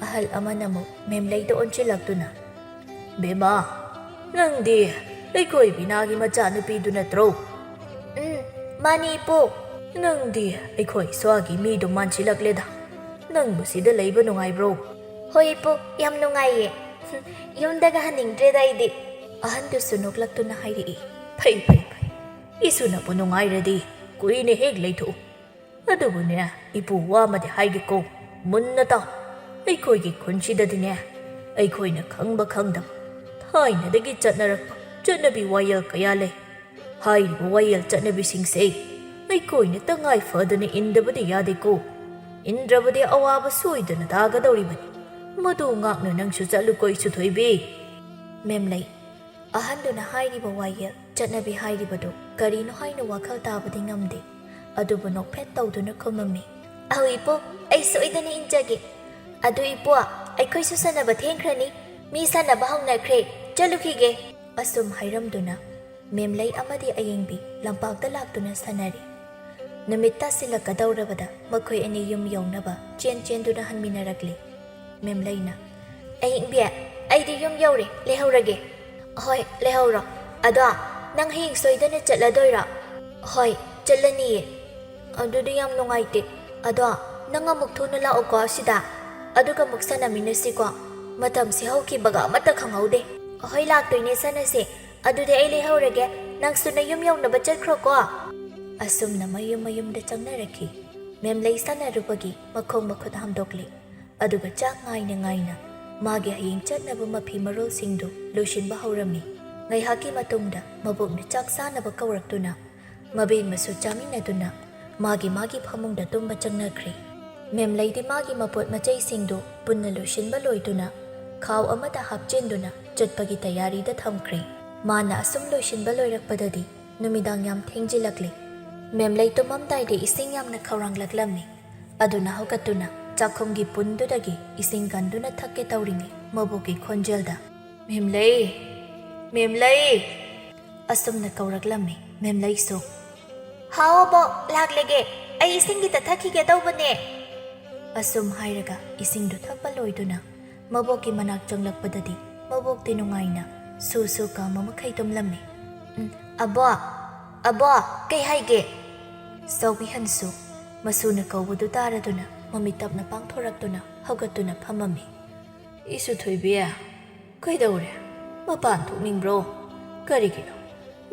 ꯑꯍꯜ ꯑꯃꯅ ꯑꯃꯨꯛ ꯃꯦꯝꯂꯩꯗ ꯑꯣꯟꯁꯤꯜꯂꯛꯇꯨꯅ, "ꯕꯦꯝꯃ, ꯅꯪꯗꯤ ꯑꯩꯈꯣꯏ ꯕꯤꯅꯥꯒꯤ ꯃꯆꯥꯅꯨꯄꯤꯗꯨ ꯅꯠꯇ꯭ꯔꯣ?" "ꯎꯝ, ꯃꯥꯅꯤ ꯏꯄꯨ꯫" "ꯅꯪꯗꯤ ꯑꯩꯈꯣꯏ ꯁ꯭ꯋꯥꯒꯤ ꯃꯤꯗꯨ ꯃꯥꯟꯁꯤꯜꯂꯛꯂꯦꯗ꯫ ꯅꯪꯕꯨ ꯁꯤꯗ ꯂꯩꯕ ꯅꯨꯡꯉꯥꯏꯕ꯭ꯔꯣ?" "ꯍꯣꯏ ꯏꯄꯨ, ꯌꯥꯝ ꯅꯨꯡꯉꯥꯏꯌꯦ꯫ ꯌꯨꯝꯗꯒ ꯍꯟꯅꯤꯡꯗ꯭ꯔꯦꯗ ꯑꯩꯗꯤ꯫" ꯑꯍꯟꯗꯨꯁꯨ ꯅꯣꯛꯂꯛꯇꯨꯅ ꯍꯥꯏꯔꯛꯏ, "ꯐꯩ, ꯐꯩ, ꯐꯩ꯫ ꯏꯁꯨꯅꯕꯨ ꯅꯨꯡꯉꯥꯏꯔꯗꯤ ꯀꯨꯏꯅ ꯍꯦꯛ ꯂꯩꯊꯣꯛꯎ꯫ ꯑꯗꯨꯕꯨꯅꯦ, ꯏꯄꯨ ꯋꯥ ꯑꯃꯗꯤ ꯍꯥꯏꯒꯦꯀꯣ, ꯃꯨꯟꯅ ꯇꯥꯎ꯫ ꯑꯩꯈꯣꯏꯒꯤ ꯈꯨꯟꯁꯤꯗꯗꯤꯅꯦ, ꯑꯩꯈꯣꯏꯅ ꯈꯪꯕ ꯈꯪꯗꯕ, ꯊꯥꯏꯅꯗꯒꯤ ꯆꯠꯅꯔꯛꯄ ꯆꯠꯅꯕꯤ ꯋꯥꯌꯦꯜ ꯀꯌꯥ ꯂꯩ꯫ ꯍꯥꯏꯔꯤꯕ ꯋꯥꯌꯦꯜ ꯆꯠꯅꯕꯤꯁꯤꯡꯁꯦ ꯑꯩꯈꯣꯏꯅ ꯇꯉꯥꯏ ꯐꯗꯅ ꯏꯟꯗꯕꯗꯤ ꯌꯥꯗꯦꯀꯣ꯫ ꯏꯟꯗ꯭ꯔꯕꯗꯤ ꯑꯋꯥꯕ ꯁꯣꯏꯗꯅ ꯇꯥꯒꯗꯧꯔꯤꯕꯅꯤ꯫ ꯃꯗꯨ ꯉꯥꯛꯅ ꯅꯪꯁꯨ ꯆꯠꯂꯨꯀꯣ, ꯏꯁꯨꯊꯣꯏꯕꯤ꯫" ꯃꯦꯝꯂꯩ ꯑꯍꯟꯗꯨꯅ ꯍꯥꯏꯔꯤꯕ ꯋꯥꯌꯦꯜ ꯆꯠꯅꯕꯤ ꯍꯥꯏꯔꯤꯕꯗꯨ ꯀꯔꯤꯅꯣ ꯍꯥꯏꯅ ꯋꯥꯈꯜ ꯇꯥꯕꯗꯤ ꯉꯝꯗꯦ, ꯑꯗꯨꯕꯨ ꯅꯣꯛꯐꯦꯠ ꯇꯧꯗꯨꯅ ꯈꯨꯝꯃꯝꯃꯤ, "ꯑꯧ ꯏꯄꯨ, ꯑꯩ ꯁꯣꯏꯗꯅ ꯏꯟꯖꯒꯦ꯫ ꯑꯗꯨ ꯏꯄꯨ, ꯑꯩꯈꯣꯏꯁꯨ ꯁꯥꯟꯅꯕ ꯊꯦꯡꯈ꯭ꯔꯅꯤ꯫ ꯃꯤ ꯁꯥꯟꯅꯕ ꯍꯧꯅꯈ꯭ꯔꯦ꯫ ꯆꯠꯂꯨꯈꯤꯒꯦ꯫" ꯑꯁꯨꯝ ꯍꯥꯏꯔꯝꯗꯨꯅ ꯃꯦꯝꯂꯩ ꯑꯃꯗꯤ ꯑꯌꯤꯡꯕꯤ ꯂꯝꯄꯥꯛꯇ ꯂꯥꯛꯇꯨꯅ ꯁꯥꯟꯅꯔꯦ꯫ ꯅꯨꯃꯤꯠ ꯇꯥꯁꯤꯜꯂꯛꯀꯗꯧꯔꯕꯗ ꯃꯈꯣꯏ ꯑꯅꯤ ꯌꯨꯝ ꯌꯧꯅꯕ ꯆꯦꯟ ꯆꯦꯟꯗꯨꯅ ꯍꯟꯃꯤꯟꯅꯔꯛꯂꯤ꯫ ꯃꯦꯝꯂꯩꯅ, "ꯑꯌꯤꯡꯕꯤ, ꯑꯩꯗꯤ ꯌꯨꯝ ꯌꯧꯔꯦ, ꯂꯩꯍꯧꯔꯒꯦ꯫" "ꯍꯣꯏ, ꯂꯩꯍꯧꯔꯣ꯫ ꯑꯗꯣ, ꯅꯪ ꯍꯌꯦꯡ ꯁꯣꯏꯗꯅ ꯆꯠꯂꯗꯣꯏꯔꯣ?" "ꯍꯣꯏ, ꯆꯠꯂꯅꯤꯌꯦ꯫" "ꯑꯗꯨꯗꯤ ꯌꯥꯝ ꯅꯨꯡꯉꯥꯏꯇꯦ꯫ ꯑꯗꯣ, ꯅꯪ ꯑꯃꯨꯛ ꯊꯨꯅ ꯂꯥꯛꯎꯀꯣ ꯁꯤꯗ꯫ ꯑꯗꯨꯒ ꯑꯃꯨꯛ ꯁꯥꯟꯅꯃꯤꯟꯅꯁꯤꯀꯣ꯫ ꯃꯇꯝꯁꯦ ꯍꯧꯈꯤꯕꯒ ꯑꯃꯠꯇ ꯈꯪꯍꯧꯗꯦ꯫" "ꯍꯣꯏ, ꯂꯥꯛꯇꯣꯏꯅꯦ, ꯁꯥꯟꯅꯁꯦ꯫ ꯑꯗꯨꯗꯤ ꯑꯩ ꯂꯩꯍꯧꯔꯒꯦ꯫ ꯅꯪꯁꯨ ꯅꯌꯨꯝ ꯌꯧꯅꯕ ꯆꯠꯈ꯭ꯔꯣꯀꯣ꯫" ꯑꯁꯨꯝꯅ ꯃꯌꯨꯝ ꯃꯌꯨꯝꯗ ꯆꯪꯅꯔꯛꯈꯤ꯫ ꯃꯦꯝꯂꯩ ꯁꯥꯟꯅꯔꯨꯕꯒꯤ ꯃꯈꯣꯡ ꯃꯈꯨꯠ ꯍꯥꯝꯗꯣꯛꯂꯤ꯫ ꯑꯗꯨꯒ ꯆꯥꯛ ꯉꯥꯏꯅ ꯉꯥꯏꯅ ꯃꯥꯒꯤ ꯍꯌꯦꯡ ꯆꯠꯅꯕ ꯃꯐꯤ ꯃꯔꯣꯜꯁꯤꯡꯗꯨ ꯂꯣꯏꯁꯤꯟꯕ ꯍꯧꯔꯝꯃꯤ꯫ ꯉꯥꯏꯍꯥꯛꯀꯤ ꯃꯇꯨꯡꯗ ꯃꯕꯣꯛꯅ ꯆꯥꯛ ꯆꯥꯅꯕ ꯀꯧꯔꯛꯇꯨꯅ ꯃꯕꯦꯟꯃꯁꯨ ꯆꯥꯃꯤꯟꯅꯗꯨꯅ ꯃꯥꯒꯤ ꯃꯥꯒꯤ ꯐꯃꯨꯡꯗ ꯇꯨꯝꯕ ꯆꯪꯅꯈ꯭ꯔꯦ꯫ ꯃꯦꯝꯂꯩꯗꯤ ꯃꯥꯒꯤ ꯃꯄꯣꯠ ꯃꯆꯩꯁꯤꯡꯗꯨ ꯄꯨꯟꯅ ꯂꯣꯏꯁꯤꯟꯕ ꯂꯣꯏꯗꯨꯅ ꯈꯥꯎ ꯑꯃꯗ ꯍꯥꯞꯆꯤꯟꯗꯨꯅ ꯆꯠꯄꯒꯤ ꯇꯌꯥꯔꯤꯗ ꯊꯝꯈ꯭ꯔꯦ꯫ ꯃꯥꯅ ꯑꯁꯨꯝ ꯂꯣꯏꯁꯤꯟꯕ ꯂꯣꯏꯔꯛꯄꯗꯗꯤ ꯅꯨꯃꯤꯗꯥꯡ ꯌꯥꯝ ꯊꯦꯡꯖꯤꯜꯂꯛꯂꯦ꯫ ꯃꯦꯝꯂꯩ ꯇꯨꯝꯃꯝꯗꯥꯏꯗ ꯏꯁꯤꯡ ꯌꯥꯝꯅ ꯈꯧꯔꯥꯡꯂꯛꯂꯝꯃꯤ꯫ ꯑꯗꯨꯅ ꯍꯧꯒꯠꯇꯨꯅ ꯆꯥꯛꯈꯨꯝꯒꯤ ꯄꯨꯟꯗꯨꯗꯒꯤ ꯏꯁꯤꯡ ꯀꯟꯗꯨꯅ ꯊꯛꯀꯦ ꯇꯧꯔꯤꯉꯩ ꯃꯕꯣꯛꯀꯤ ꯈꯣꯟꯖꯦꯜꯗ, "ꯃꯦꯝꯂꯩ! ꯃꯦꯝꯂꯩ!" ꯑꯁꯨꯝꯅ ꯀꯧꯔꯛꯂꯝꯃꯤ꯫ ꯃꯦꯝꯂꯩꯁꯨ, "ꯍꯥꯎ ꯑꯕꯣꯛ, ꯂꯥꯛꯂꯒꯦ꯫ ꯑꯩ ꯏꯁꯤꯡ ꯈꯤꯇ ꯊꯛꯈꯤꯒꯦ ꯇꯧꯕꯅꯦ," ꯑꯁꯨꯝ ꯍꯥꯏꯔꯒ ꯏꯁꯤꯡꯗꯨ ꯊꯛꯄ ꯂꯣꯏꯗꯨꯅ ꯃꯕꯣꯛꯀꯤ ꯃꯅꯥꯛ ꯆꯪꯂꯛꯄꯗꯗꯤ ꯃꯕꯣꯛꯇꯤ ꯅꯨꯡꯉꯥꯏꯅ ꯁꯨ ꯁꯨ ꯀꯥꯝꯕ ꯃꯈꯩ ꯇꯨꯝꯂꯝꯃꯤ꯫ "ꯎꯝ, ꯑꯕꯣꯛ, ꯑꯕꯣꯛ, ꯀꯩ ꯍꯥꯏꯒꯦ?" ꯆꯥꯎꯕꯤꯍꯟꯁꯨ ꯃꯁꯨꯅ ꯀꯧꯕꯗꯨ ꯇꯥꯔꯗꯨꯅ ꯃꯃꯤꯠ ꯇꯞꯅ ꯄꯥꯡꯊꯣꯔꯛꯇꯨꯅ ꯍꯧꯒꯠꯇꯨꯅ ꯐꯝꯃꯝꯃꯤ꯫ "ꯏꯁꯨ ꯊꯣꯏꯕꯤ, ꯀꯩꯗꯧꯔꯦ? ꯃꯄꯥꯟ ꯊꯣꯛꯅꯤꯡꯕ꯭ꯔꯣ? ꯀꯔꯤꯒꯤꯅꯣ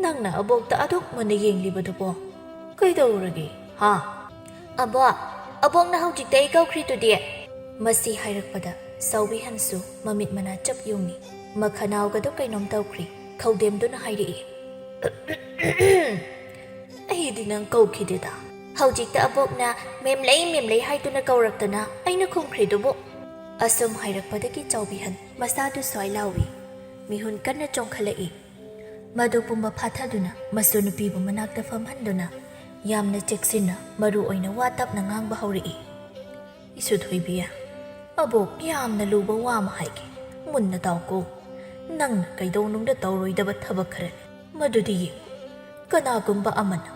ꯅꯪꯅ ꯑꯕꯣꯛꯇ ꯑꯗꯨꯛ ꯃꯨꯟꯅ ꯌꯦꯡꯂꯤꯕꯗꯨꯕꯣ? ꯀꯩꯗꯧꯔꯒꯦ, ꯍꯥ?" "ꯑꯕꯣꯛ, ꯑꯕꯣꯛꯅ ꯍꯧꯖꯤꯛꯇ ꯑꯩ ꯀꯧꯈ꯭ꯔꯤꯗꯨꯗꯤ?" ꯃꯁꯤ ꯍꯥꯏꯔꯛꯄꯗ ꯆꯥꯎꯕꯤꯍꯟꯁꯨ ꯃꯃꯤꯠ ꯃꯅꯥ ꯆꯞ ꯌꯨꯡꯉꯤ꯫ ꯃꯈꯅꯥꯎꯒꯗꯨ ꯀꯩꯅꯣꯝ ꯇꯧꯈ꯭ꯔꯤ꯫ ꯈꯧꯗꯦꯝꯗꯨꯅ ꯍꯥꯏꯔꯛꯏ, "ꯑꯩꯗꯤ ꯅꯪ ꯀꯧꯈꯤꯗꯦꯗ꯫ ꯍꯧꯖꯤꯛꯇ ꯑꯕꯣꯛꯅ 'ꯃꯦꯝꯂꯩ, ꯃꯦꯝꯂꯩ' ꯍꯥꯏꯗꯨꯅ ꯀꯧꯔꯛꯇꯅ ꯑꯩꯅ ꯈꯨꯝꯈ꯭ꯔꯤꯗꯨꯕꯨ?" ꯑꯁꯨꯝ ꯍꯥꯏꯔꯛꯄꯗꯒꯤ ꯆꯥꯎꯕꯤꯍꯟ ꯃꯁꯥꯗꯨ ꯁ꯭ꯋꯥꯏ ꯂꯥꯎꯏ꯫ ꯃꯤꯍꯨꯟ ꯀꯟꯅ ꯆꯣꯡꯈꯠꯂꯛꯏ꯫ ꯃꯗꯨ ꯄꯨꯝꯕ ꯐꯥꯊꯗꯨꯅ ꯃꯁꯨ ꯅꯨꯄꯤꯕꯨ ꯃꯅꯥꯛꯇ ꯐꯝꯍꯟꯗꯨꯅ ꯌꯥꯝꯅ ꯆꯦꯛꯁꯤꯟꯅ ꯃꯔꯨ ꯑꯣꯏꯅ ꯋꯥ ꯇꯞꯅ ꯉꯥꯡꯕ ꯍꯧꯔꯛꯏ꯫ "ꯏꯁꯨ ꯊꯣꯏꯕꯤ, ꯑꯕꯣꯛ ꯌꯥꯝꯅ ꯂꯨꯕ ꯋꯥ ꯑꯃ ꯍꯥꯏꯒꯦ, ꯃꯨꯟꯅ ꯇꯥꯎꯀꯣ꯫ ꯅꯪꯅ ꯀꯩꯗꯧꯅꯨꯡꯗ ꯇꯧꯔꯣꯏꯗꯕ ꯊꯕꯛ ꯈꯔꯅꯤ꯫ ꯃꯗꯨꯗꯤ ꯌꯦꯡꯉꯨ, ꯀꯅꯥꯒꯨꯝꯕ ꯑꯃꯅ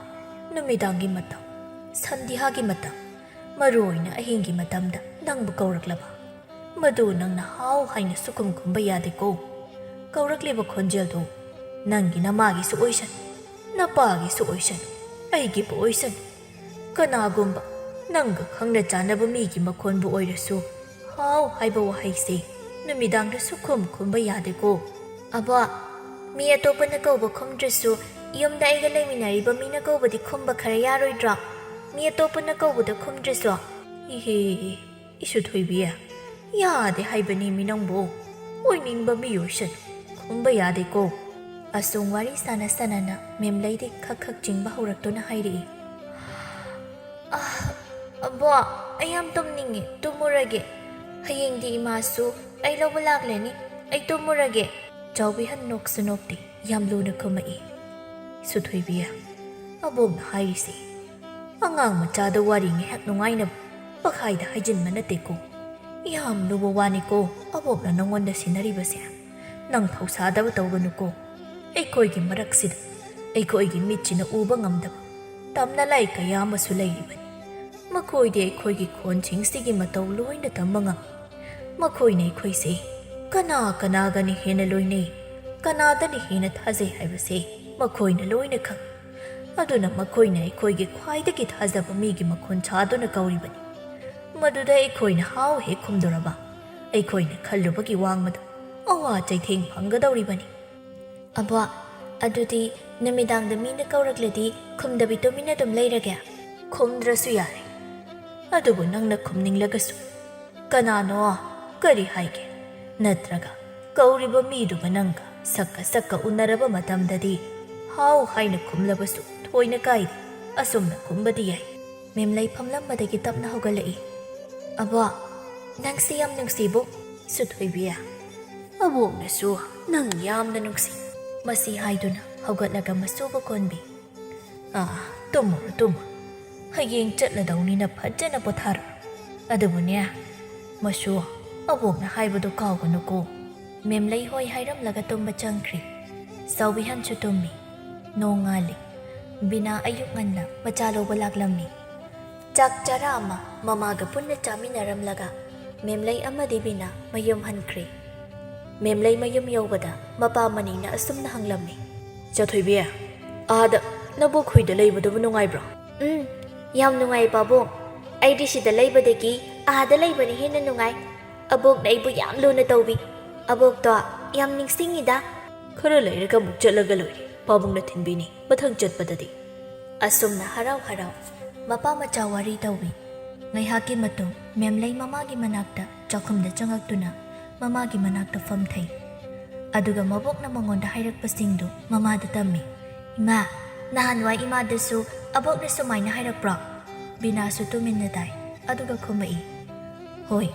ꯅꯨꯃꯤꯗꯥꯡꯒꯤ ꯃꯇꯝ, ꯁꯟꯙ꯭ꯌꯥꯒꯤ ꯃꯇꯝ, ꯃꯔꯨ ꯑꯣꯏꯅ ꯑꯍꯤꯡꯒꯤ ꯃꯇꯝꯗ ꯅꯪꯕꯨ ꯀꯧꯔꯛꯂꯕ, ꯃꯗꯨ ꯅꯪꯅ ꯍꯥꯎ ꯍꯥꯏꯅ ꯁꯨꯈꯨꯝ ꯈꯨꯝꯕ ꯌꯥꯗꯦꯀꯣ꯫ ꯀꯧꯔꯛꯂꯤꯕ ꯈꯣꯟꯖꯦꯜꯗꯨ ꯅꯪꯒꯤ ꯅꯃꯥꯒꯤꯁꯨ ꯑꯣꯏꯁꯅꯨ, ꯅꯄꯥꯒꯤꯁꯨ ꯑꯣꯏꯁꯅꯨ, ꯑꯩꯒꯤꯕꯨ ꯑꯣꯏꯁꯅꯨ꯫ ꯀꯅꯥꯒꯨꯝꯕ ꯅꯪꯒ ꯈꯪꯅ ꯆꯥꯟꯅꯕ ꯃꯤꯒꯤ ꯃꯈꯣꯟꯕꯨ ꯑꯣꯏꯔꯁꯨ ꯍꯥꯎ ꯍꯥꯏꯕ ꯋꯥꯍꯩꯁꯦ ꯅꯨꯃꯤꯗꯥꯡꯗ ꯁꯨꯈꯨꯝ ꯈꯨꯝꯕ ꯌꯥꯗꯦꯀꯣ꯫ ꯑꯕꯣꯛ, ꯃꯤ ꯑꯇꯣꯞꯄꯅ ꯀꯧꯕ ꯈꯨꯝꯗ꯭ꯔꯁꯨ ꯌꯨꯝꯗ ꯑꯩꯒ ꯂꯩꯃꯤꯟꯅꯔꯤꯕ ꯃꯤꯅ ꯀꯧꯕꯗꯤ ꯈꯨꯝꯕ ꯈꯔ ꯌꯥꯔꯣꯏꯗ꯭ꯔꯣ? ꯃꯤ ꯑꯇꯣꯞꯄꯅ ꯀꯧꯕꯗ ꯈꯨꯝꯗ꯭ꯔꯁꯨ?" "ꯏꯍꯦ, ꯏꯁꯨ ꯊꯣꯏꯕꯤ, "ꯌꯥꯗꯦ ꯍꯥꯏꯕꯅꯤ ꯃꯤ ꯅꯪꯕꯨ꯫ ꯑꯣꯏꯅꯤꯡꯕ ꯃꯤ ꯑꯣꯏꯁꯅꯨ꯫ ꯈꯨꯝꯕ ꯌꯥꯗꯦꯀꯣ?" ꯑꯁꯨꯝ ꯋꯥꯔꯤ ꯁꯥꯟꯅ ꯁꯥꯟꯅꯅ ꯃꯦꯝꯂꯩꯗꯤ ꯈꯛ ꯈꯛ ꯆꯤꯡꯕ ꯍꯧꯔꯛꯇꯨꯅ ꯍꯥꯏꯔꯛꯏ꯫ "ꯑꯥ, ꯑꯕꯣ, ꯑꯩ ꯌꯥꯝ ꯇꯨꯝꯅꯤꯡꯉꯦ, ꯇꯨꯝꯃꯨꯔꯒꯦ꯫ ꯍꯌꯦꯡꯗꯤ ꯏꯃꯥꯁꯨ ꯑꯩ ꯂꯧꯕ ꯂꯥꯛꯂꯅꯤ, ꯑꯩ ꯇꯨꯝꯃꯨꯔꯒꯦ꯫" ꯆꯥꯎꯕꯤꯍꯟ ꯅꯣꯛꯁꯨ ꯅꯣꯛꯇꯦ, ꯌꯥꯝ ꯂꯨꯅ ꯈꯨꯝꯃꯛꯏ꯫ "ꯁꯨꯊꯣꯏꯕꯤ, ꯑꯕꯣꯛꯅ ꯍꯥꯏꯔꯤꯁꯤ ꯑꯉꯥꯡ ꯃꯆꯥꯗ ꯋꯥꯔꯤ ꯉꯥꯏꯍꯥꯛ ꯅꯨꯡꯉꯥꯏꯅꯕ ꯄꯈꯥꯏꯗ ꯍꯥꯏꯖꯤꯟꯕ ꯅꯠꯇꯦꯀꯣ꯫ ꯌꯥꯝ ꯂꯨꯕ ꯋꯥꯅꯤꯀꯣ ꯑꯕꯣꯛꯅ ꯅꯉꯣꯟꯗ ꯁꯤꯟꯅꯔꯤꯕꯁꯦ꯫ ꯅꯪ ꯊꯧꯁꯥꯗꯕ ꯇꯧꯒꯅꯨꯀꯣ꯫ ꯑꯩꯈꯣꯏꯒꯤ ꯃꯔꯛꯁꯤꯗ ꯑꯩꯈꯣꯏꯒꯤ ꯃꯤꯠꯁꯤꯅ ꯎꯕ ꯉꯝꯗꯕ ꯇꯝꯅ ꯂꯥꯏ ꯀꯌꯥ ꯑꯃꯁꯨ ꯂꯩꯔꯤꯕꯅꯤ꯫ ꯃꯈꯣꯏꯗꯤ ꯑꯩꯈꯣꯏꯒꯤ ꯈꯣꯟꯁꯤꯡꯁꯤꯒꯤ ꯃꯇꯧ ꯂꯣꯏꯅ ꯇꯝꯕ ꯉꯝꯃꯤ꯫ ꯃꯈꯣꯏꯅ ꯑꯩꯈꯣꯏꯁꯦ ꯀꯅꯥ ꯀꯅꯥꯒꯅ ꯍꯦꯟꯅ ꯂꯣꯏꯅꯩ, ꯀꯅꯥꯗꯅ ꯍꯦꯟꯅ ꯊꯥꯖꯩ ꯍꯥꯏꯕꯁꯦ ꯃꯈꯣꯏꯅ ꯂꯣꯏꯅ ꯈꯪꯏ꯫ ꯑꯗꯨꯅ ꯃꯈꯣꯏꯅ ꯑꯩꯈꯣꯏꯒꯤ ꯈ꯭ꯋꯥꯏꯗꯒꯤ ꯊꯥꯖꯕ ꯃꯤꯒꯤ ꯃꯈꯣꯟ ꯁꯥꯗꯨꯅ ꯀꯧꯔꯤꯕꯅꯤ꯫ ꯃꯗꯨꯗ ꯑꯩꯈꯣꯏꯅ ꯍꯥꯎ ꯍꯦꯛ ꯈꯨꯝꯗꯣꯔꯕ, ꯑꯩꯈꯣꯏꯅ ꯈꯜꯂꯨꯕꯒꯤ ꯋꯥꯡꯃꯗ ꯑꯋꯥ ꯆꯩꯊꯦꯡ ꯐꯪꯒꯗꯧꯔꯤꯕꯅꯤ꯫" "ꯑꯕꯣ, ꯑꯗꯨꯗꯤ ꯅꯨꯃꯤꯗꯥꯡꯗ ꯃꯤꯅ ꯀꯧꯔꯛꯂꯗꯤ ꯈꯨꯝꯗꯕꯤ ꯇꯨꯃꯤꯟꯅ ꯑꯗꯨꯝ ꯂꯩꯔꯒꯦ?" "ꯈꯨꯝꯗ꯭ꯔꯁꯨ ꯌꯥꯔꯦ꯫ ꯑꯗꯨꯕꯨ ꯅꯪꯅ ꯈꯨꯝꯅꯤꯡꯂꯒꯁꯨ ꯀꯅꯥꯅꯣ? ꯀꯔꯤ ꯍꯥꯏꯒꯦ? ꯅꯠꯇ꯭ꯔꯒ ꯀꯧꯔꯤꯕ ꯃꯤꯗꯨꯒ ꯅꯪꯒ ꯁꯛꯀ ꯁꯛꯀ ꯎꯅꯔꯕ ꯃꯇꯝꯗꯗꯤ ꯍꯥꯎ ꯍꯥꯏꯅ ꯈꯨꯝꯂꯕꯁꯨ ꯊꯣꯏꯅ ꯀꯥꯏꯗꯦ꯫ ꯑꯁꯨꯝꯅ ꯈꯨꯝꯕꯗꯤ ꯌꯥꯏ꯫" ꯃꯦꯝꯂꯩ ꯐꯝꯂꯝꯕꯗꯒꯤ ꯇꯞꯅ ꯍꯧꯒꯠꯂꯛꯏ꯫ "ꯑꯕꯣ, ꯅꯪꯁꯤ ꯌꯥꯝ ꯅꯨꯡꯁꯤꯕꯨ꯫" "ꯁꯨꯊꯣꯏꯕꯤ, ꯑꯕꯣꯛꯅꯁꯨ ꯅꯪ ꯌꯥꯝꯅ ꯅꯨꯡꯁꯤ꯫" ꯃꯁꯤ ꯍꯥꯏꯗꯨꯅ ꯍꯧꯒꯠꯂꯒ ꯃꯁꯨꯕꯨ ꯀꯣꯟꯕꯤ꯫ "ꯑꯥ, ꯇꯨꯝꯃꯨꯔꯣ, ꯇꯨꯝꯃꯨꯔꯣ꯫ ꯍꯌꯦꯡ ꯆꯠꯂꯗꯧꯅꯤꯅ ꯐꯖꯅ ꯄꯣꯊꯥꯔꯣ꯫ ꯑꯗꯨꯕꯨꯅꯦ, ꯃꯁꯨ, ꯑꯕꯣꯛꯅ ꯍꯥꯏꯕꯗꯨ ꯀꯥꯎꯒꯅꯨꯀꯣ꯫" ꯃꯦꯝꯂꯩ ꯍꯣꯏ ꯍꯥꯏꯔꯝꯂꯒ ꯇꯨꯝꯕ ꯆꯪꯈ꯭ꯔꯤ꯫ ꯆꯥꯎꯕꯤꯍꯟꯁꯨ ꯇꯨꯝꯃꯤ꯫ ꯅꯣꯡꯉꯥꯜꯂꯤ꯫ ꯕꯤꯅꯥ ꯑꯌꯨꯛ ꯉꯟꯅ ꯃꯆꯥ ꯂꯧꯕ ꯂꯥꯛꯂꯝꯃꯤ꯫ ꯆꯥꯛ ꯆꯔꯥ ꯑꯃ ꯃꯃꯥꯒ ꯄꯨꯟꯅ ꯆꯥꯃꯤꯟꯅꯔꯝꯂꯒ ꯃꯦꯝꯂꯩ ꯑꯃꯗꯤ ꯕꯤꯅꯥ ꯃꯌꯨꯝ ꯍꯟꯈ꯭ꯔꯦ꯫ ꯃꯦꯝꯂꯩ ꯃꯌꯨꯝ ꯌꯧꯕꯗ ꯃꯄꯥ ꯃꯅꯤꯅ ꯑꯁꯨꯝꯅ ꯍꯪꯂꯝꯃꯤ꯫ "ꯆꯥꯊꯣꯏꯕꯤ, ꯑꯥꯗ ꯅꯕꯣꯛ ꯍꯨꯏꯗ ꯂꯩꯕꯗꯨꯕꯨ ꯅꯨꯡꯉꯥꯏꯕ꯭ꯔꯣ?" "ꯎꯝ, ꯌꯥꯝ ꯅꯨꯡꯉꯥꯏ ꯄꯥꯕꯨꯡ꯫ ꯑꯩꯗꯤ ꯁꯤꯗ ꯂꯩꯕꯗꯒꯤ ꯑꯥꯗ ꯂꯩꯕꯅ ꯍꯦꯟꯅ ꯅꯨꯡꯉꯥꯏ꯫ ꯑꯕꯣꯛꯅ ꯑꯩꯕꯨ ꯌꯥꯝ ꯂꯨꯅ ꯇꯧꯕꯤ꯫ ꯑꯕꯣꯛꯇꯣ ꯌꯥꯝ ꯅꯤꯡꯁꯤꯡꯉꯤꯗ꯫" "ꯈꯔ ꯂꯩꯔꯒ ꯑꯃꯨꯛ ꯆꯠꯂꯒ ꯂꯣꯏꯔꯦ꯫ ꯄꯥꯕꯨꯡꯅ ꯊꯤꯟꯕꯤꯅꯤ ꯃꯊꯪ ꯆꯠꯄꯗꯗꯤ꯫" ꯑꯁꯨꯝꯅ ꯍꯔꯥꯎ ꯍꯔꯥꯎ ꯃꯄꯥ ꯃꯆꯥ ꯋꯥꯔꯤ ꯇꯧꯏ꯫ ꯉꯥꯏꯍꯥꯛꯀꯤ ꯃꯇꯨꯡ ꯃꯦꯝꯂꯩ ꯃꯃꯥꯒꯤ ꯃꯅꯥꯛꯇ ꯆꯥꯛꯈꯨꯝꯗ ꯆꯪꯉꯛꯇꯨꯅ ꯃꯃꯥꯒꯤ ꯃꯅꯥꯛꯇ ꯐꯝꯊꯩ꯫ ꯑꯗꯨꯒ ꯃꯕꯣꯛꯅ ꯃꯉꯣꯟꯗ ꯍꯥꯏꯔꯛꯄꯁꯤꯡꯗꯨ ꯃꯃꯥꯗ ꯇꯝꯃꯤ꯫ "ꯏꯃꯥ, ꯅꯍꯥꯟꯋꯥꯏ ꯏꯃꯥꯗꯁꯨ ꯑꯕꯣꯛꯅ ꯁꯨꯃꯥꯏꯅ ꯍꯥꯏꯔꯛꯄ꯭ꯔꯣ?" ꯕꯤꯅꯥꯁꯨ ꯇꯨꯃꯤꯟꯅ ꯇꯥꯏ꯫ ꯑꯗꯨꯒ ꯈꯨꯝꯃꯛꯏ, "ꯍꯣꯏ,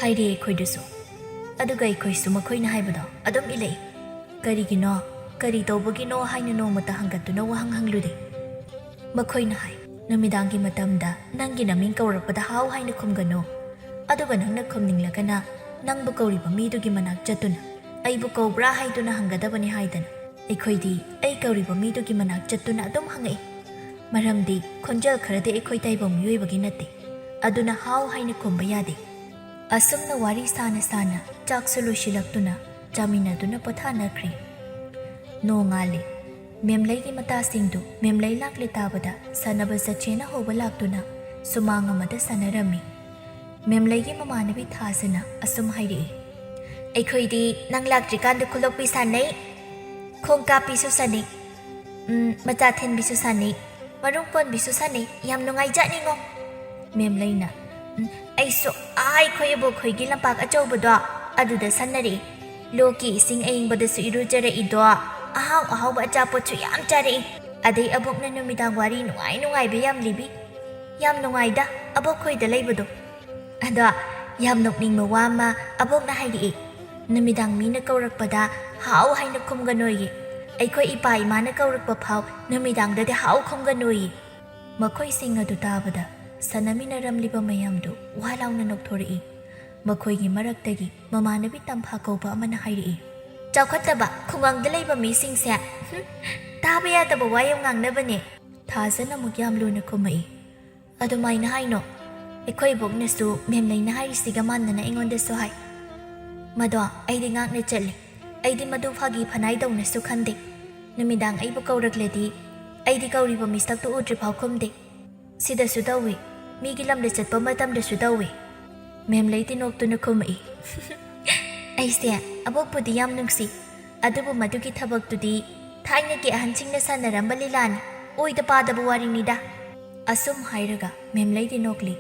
ꯍꯥꯏꯔꯦ ꯑꯩꯈꯣꯏꯗꯁꯨ꯫ ꯑꯗꯨꯒ ꯑꯩꯈꯣꯏꯁꯨ ꯃꯈꯣꯏꯅ ꯍꯥꯏꯕꯗꯣ ꯑꯗꯨꯝ ꯏꯜꯂꯛꯏ꯫ ꯀꯔꯤꯒꯤꯅꯣ, ꯀꯔꯤ ꯇꯧꯕꯒꯤꯅꯣ ꯍꯥꯏꯅ ꯅꯣꯡꯃꯇ ꯍꯪꯒꯠꯇꯨꯅ ꯋꯥꯍꯪ ꯍꯪꯂꯨꯗꯦ꯫ ꯃꯈꯣꯏꯅ ꯍꯥꯏ, ꯅꯨꯃꯤꯗꯥꯡꯒꯤ ꯃꯇꯝꯗ ꯅꯪꯒꯤ ꯅꯃꯤꯡ ꯀꯧꯔꯛꯄꯗ ꯍꯥꯎ ꯍꯥꯏꯅ ꯈꯨꯝꯒꯅꯨ꯫ ꯑꯗꯨꯒ ꯅꯪꯅ ꯈꯨꯝꯅꯤꯡꯂꯒꯅ ꯅꯪꯕꯨ ꯀꯧꯔꯤꯕ ꯃꯤꯗꯨꯒꯤ ꯃꯅꯥꯛ ꯆꯠꯇꯨꯅ ꯑꯩꯕꯨ ꯀꯧꯕ꯭ꯔꯥ ꯍꯥꯏꯗꯨꯅ ꯍꯪꯒꯗꯕꯅꯤ" ꯍꯥꯏꯗꯅ꯫ ꯑꯩꯈꯣꯏꯗꯤ ꯑꯩ ꯀꯧꯔꯤꯕ ꯃꯤꯗꯨꯒꯤ ꯃꯅꯥꯛ ꯆꯠꯇꯨꯅ ꯑꯗꯨꯝ ꯍꯪꯉꯛꯏ꯫ ꯃꯔꯝꯗꯤ ꯈꯣꯟꯖꯦꯜ ꯈꯔꯗꯤ ꯑꯩꯈꯣꯏ ꯇꯥꯏꯕꯪ ꯃꯤꯑꯣꯏꯕꯒꯤ ꯅꯠꯇꯦ꯫ ꯑꯗꯨꯅ ꯍꯥꯎ ꯍꯥꯏꯅ ꯈꯨꯝꯕ ꯌꯥꯗꯦ꯫ ꯑꯁꯨꯝꯅ ꯋꯥꯔꯤ ꯁꯥꯅ ꯁꯥꯅ ꯆꯥꯛꯁꯨ ꯂꯣꯏꯁꯤꯜꯂꯛꯇꯨꯅ ꯆꯥꯃꯤꯟꯅꯗꯨꯅ ꯄꯣꯊꯥꯅꯈ꯭ꯔꯦ꯫ ꯅꯣꯡꯉꯥꯜꯂꯦ꯫ ꯃꯦꯝꯂꯩꯒꯤ ꯃꯇꯥꯁꯤꯡꯗꯨ ꯃꯦꯝꯂꯩ ꯂꯥꯛꯂꯦ ꯇꯥꯕꯗ ꯁꯥꯟꯅꯕ ꯆꯠꯁꯦꯅ ꯍꯧꯕ ꯂꯥꯛꯇꯨꯅ ꯁꯨꯃꯥꯡ ꯑꯃꯗ ꯁꯥꯟꯅꯔꯝꯃꯤ꯫ ꯃꯦꯝꯂꯩꯒꯤ ꯃꯃꯥꯟꯅꯕꯤ ꯊꯥꯖꯅ ꯑꯁꯨꯝ ꯍꯥꯏꯔꯛꯏ, "ꯑꯩꯈꯣꯏꯗꯤ ꯅꯪ ꯂꯥꯛꯇ꯭ꯔꯤꯀꯥꯟꯗ ꯈꯨꯂꯣꯛꯄꯤ ꯁꯥꯟꯅꯩ, ꯈꯣꯡ ꯀꯥꯞꯄꯤꯁꯨ ꯁꯥꯟꯅꯩ, ꯎꯝ, ꯃꯆꯥ ꯊꯤꯟꯕꯤꯁꯨ ꯁꯥꯟꯅꯩ, ꯃꯔꯨꯝ ꯀꯣꯟꯕꯤꯁꯨ ꯁꯥꯟꯅꯩ, ꯌꯥꯝ ꯅꯨꯡꯉꯥꯏꯖꯥꯠꯅꯤꯉꯣ꯫" ꯃꯦꯝꯂꯩꯅ, "ꯎꯝ, ꯑꯩꯁꯨ ꯑꯥ ꯑꯩꯈꯣꯏ ꯑꯕꯣꯛꯈꯣꯏꯒꯤ ꯂꯝꯄꯥꯛ ꯑꯆꯧꯕꯗꯣ ꯑꯗꯨꯗ ꯁꯥꯟꯅꯔꯛꯏ꯫ ꯂꯣꯛꯀꯤ ꯏꯁꯤꯡ ꯑꯏꯪꯕꯗꯁꯨ ꯏꯔꯨꯖꯔꯛꯏꯗꯣ, ꯑꯍꯥꯎ ꯑꯍꯥꯎꯕ ꯑꯆꯥꯄꯣꯠꯁꯨ ꯌꯥꯝ ꯆꯥꯔꯛꯏ꯫ ꯑꯗꯩ ꯑꯕꯣꯛꯅ ꯅꯨꯃꯤꯗꯥꯡ ꯋꯥꯔꯤ ꯅꯨꯡꯉꯥꯏ ꯅꯨꯡꯉꯥꯏꯕ ꯌꯥꯝ ꯂꯤꯕꯤ꯫ ꯌꯥꯝ ꯅꯨꯡꯉꯥꯏꯗ ꯑꯕꯣꯛꯈꯣꯏꯗ ꯂꯩꯕꯗꯣ꯫ ꯑꯗꯣ ꯌꯥꯝ ꯅꯣꯛꯅꯤꯡꯕ ꯋꯥ ꯑꯃ ꯑꯕꯣꯛꯅ ꯍꯥꯏꯔꯛꯏ꯫ ꯅꯨꯃꯤꯗꯥꯡ ꯃꯤꯅ ꯀꯧꯔꯛꯄꯗ ꯍꯥꯎ ꯍꯥꯏꯅ ꯈꯨꯝꯒꯅꯣꯌꯦ꯫ ꯑꯩꯈꯣꯏ ꯏꯄꯥ ꯏꯃꯥꯅ ꯀꯧꯔꯛꯄ ꯐꯥꯎ ꯅꯨꯃꯤꯗꯥꯡꯗꯗꯤ ꯍꯥꯎ ꯈꯨꯝꯒꯅꯣꯌꯦ꯫" ꯃꯈꯣꯏꯁꯤꯡ ꯑꯗꯨ ꯇꯥꯕꯗ ꯁꯥꯟꯅꯃꯤꯟꯅꯔꯝꯂꯤꯕ ꯃꯌꯥꯝꯗꯨ ꯋꯥ ꯂꯥꯎꯅ ꯅꯣꯛꯊꯣꯔꯛꯏ꯫ ꯃꯈꯣꯏꯒꯤ ꯃꯔꯛꯇꯒꯤ ꯃꯃꯥꯟꯅꯕꯤ ꯇꯝꯐꯥ ꯀꯧꯕ ꯑꯃꯅ ꯍꯥꯏꯔꯛꯏ, "ꯆꯥꯎꯈꯠꯇꯕ ꯈꯨꯡꯒꯪꯗ ꯂꯩꯕ ꯃꯤꯁꯤꯡꯁꯦ, ꯍꯨꯝ, ꯇꯥꯕ ꯌꯥꯗꯕ ꯋꯥ ꯌꯥꯝ ꯉꯥꯡꯅꯕꯅꯦ꯫" ꯊꯥꯖꯅ ꯑꯃꯨꯛ ꯌꯥꯝ ꯂꯨꯅ ꯈꯨꯝꯃꯛꯏ, "ꯑꯗꯨꯃꯥꯏꯅ ꯍꯥꯏꯅꯣ꯫ ꯑꯩꯈꯣꯏ ꯏꯕꯣꯛꯅꯁꯨ ꯃꯦꯝꯂꯩꯅ ꯍꯥꯏꯔꯤꯁꯤꯒ ꯃꯥꯟꯅꯅ ꯑꯩꯉꯣꯟꯗꯁꯨ ꯍꯥꯏ꯫ ꯃꯗꯣ ꯑꯩꯗꯤ ꯉꯥꯛꯅ ꯆꯠꯂꯤ꯫ ꯑꯩꯗꯤ ꯃꯗꯨ ꯐꯥꯒꯤ ꯐꯅꯥꯏꯗꯧꯅꯁꯨ ꯈꯟꯗꯦ꯫ ꯅꯨꯃꯤꯗꯥꯡ ꯑꯩꯕꯨ ꯀꯧꯔꯛꯂꯗꯤ ꯑꯩꯗꯤ ꯀꯧꯔꯤꯕ ꯃꯤꯁꯛꯇꯨ ꯎꯗ꯭ꯔꯤꯐꯥꯎ ꯈꯨꯝꯗꯦ꯫ ꯁꯤꯗꯁꯨ ꯇꯧꯏ, ꯃꯤꯒꯤ ꯂꯝꯗ ꯆꯠꯄ ꯃꯇꯝꯗꯁꯨ ꯇꯧꯏ꯫" ꯃꯦꯝꯂꯩꯗꯤ ꯅꯣꯛꯇꯨꯅ ꯈꯨꯝꯃꯛꯏ, "ꯑꯩꯁꯦ ꯑꯕꯣꯛꯄꯨꯗꯤ ꯌꯥꯝ ꯅꯨꯡꯁꯤ, ꯑꯗꯨꯕꯨ ꯃꯗꯨꯒꯤ ꯊꯕꯛꯇꯨꯗꯤ ꯊꯥꯏꯅꯒꯤ ꯑꯍꯟꯁꯤꯡꯅ ꯁꯥꯟꯅꯔꯝꯕ ꯂꯤꯂꯥꯅꯤ, ꯑꯣꯏꯗ ꯄꯥꯗꯕ ꯋꯥꯔꯤꯅꯤꯗ꯫" ꯑꯁꯨꯝ ꯍꯥꯏꯔꯒ ꯃꯦꯝꯂꯩꯗꯤ ꯅꯣꯛꯂꯤ꯫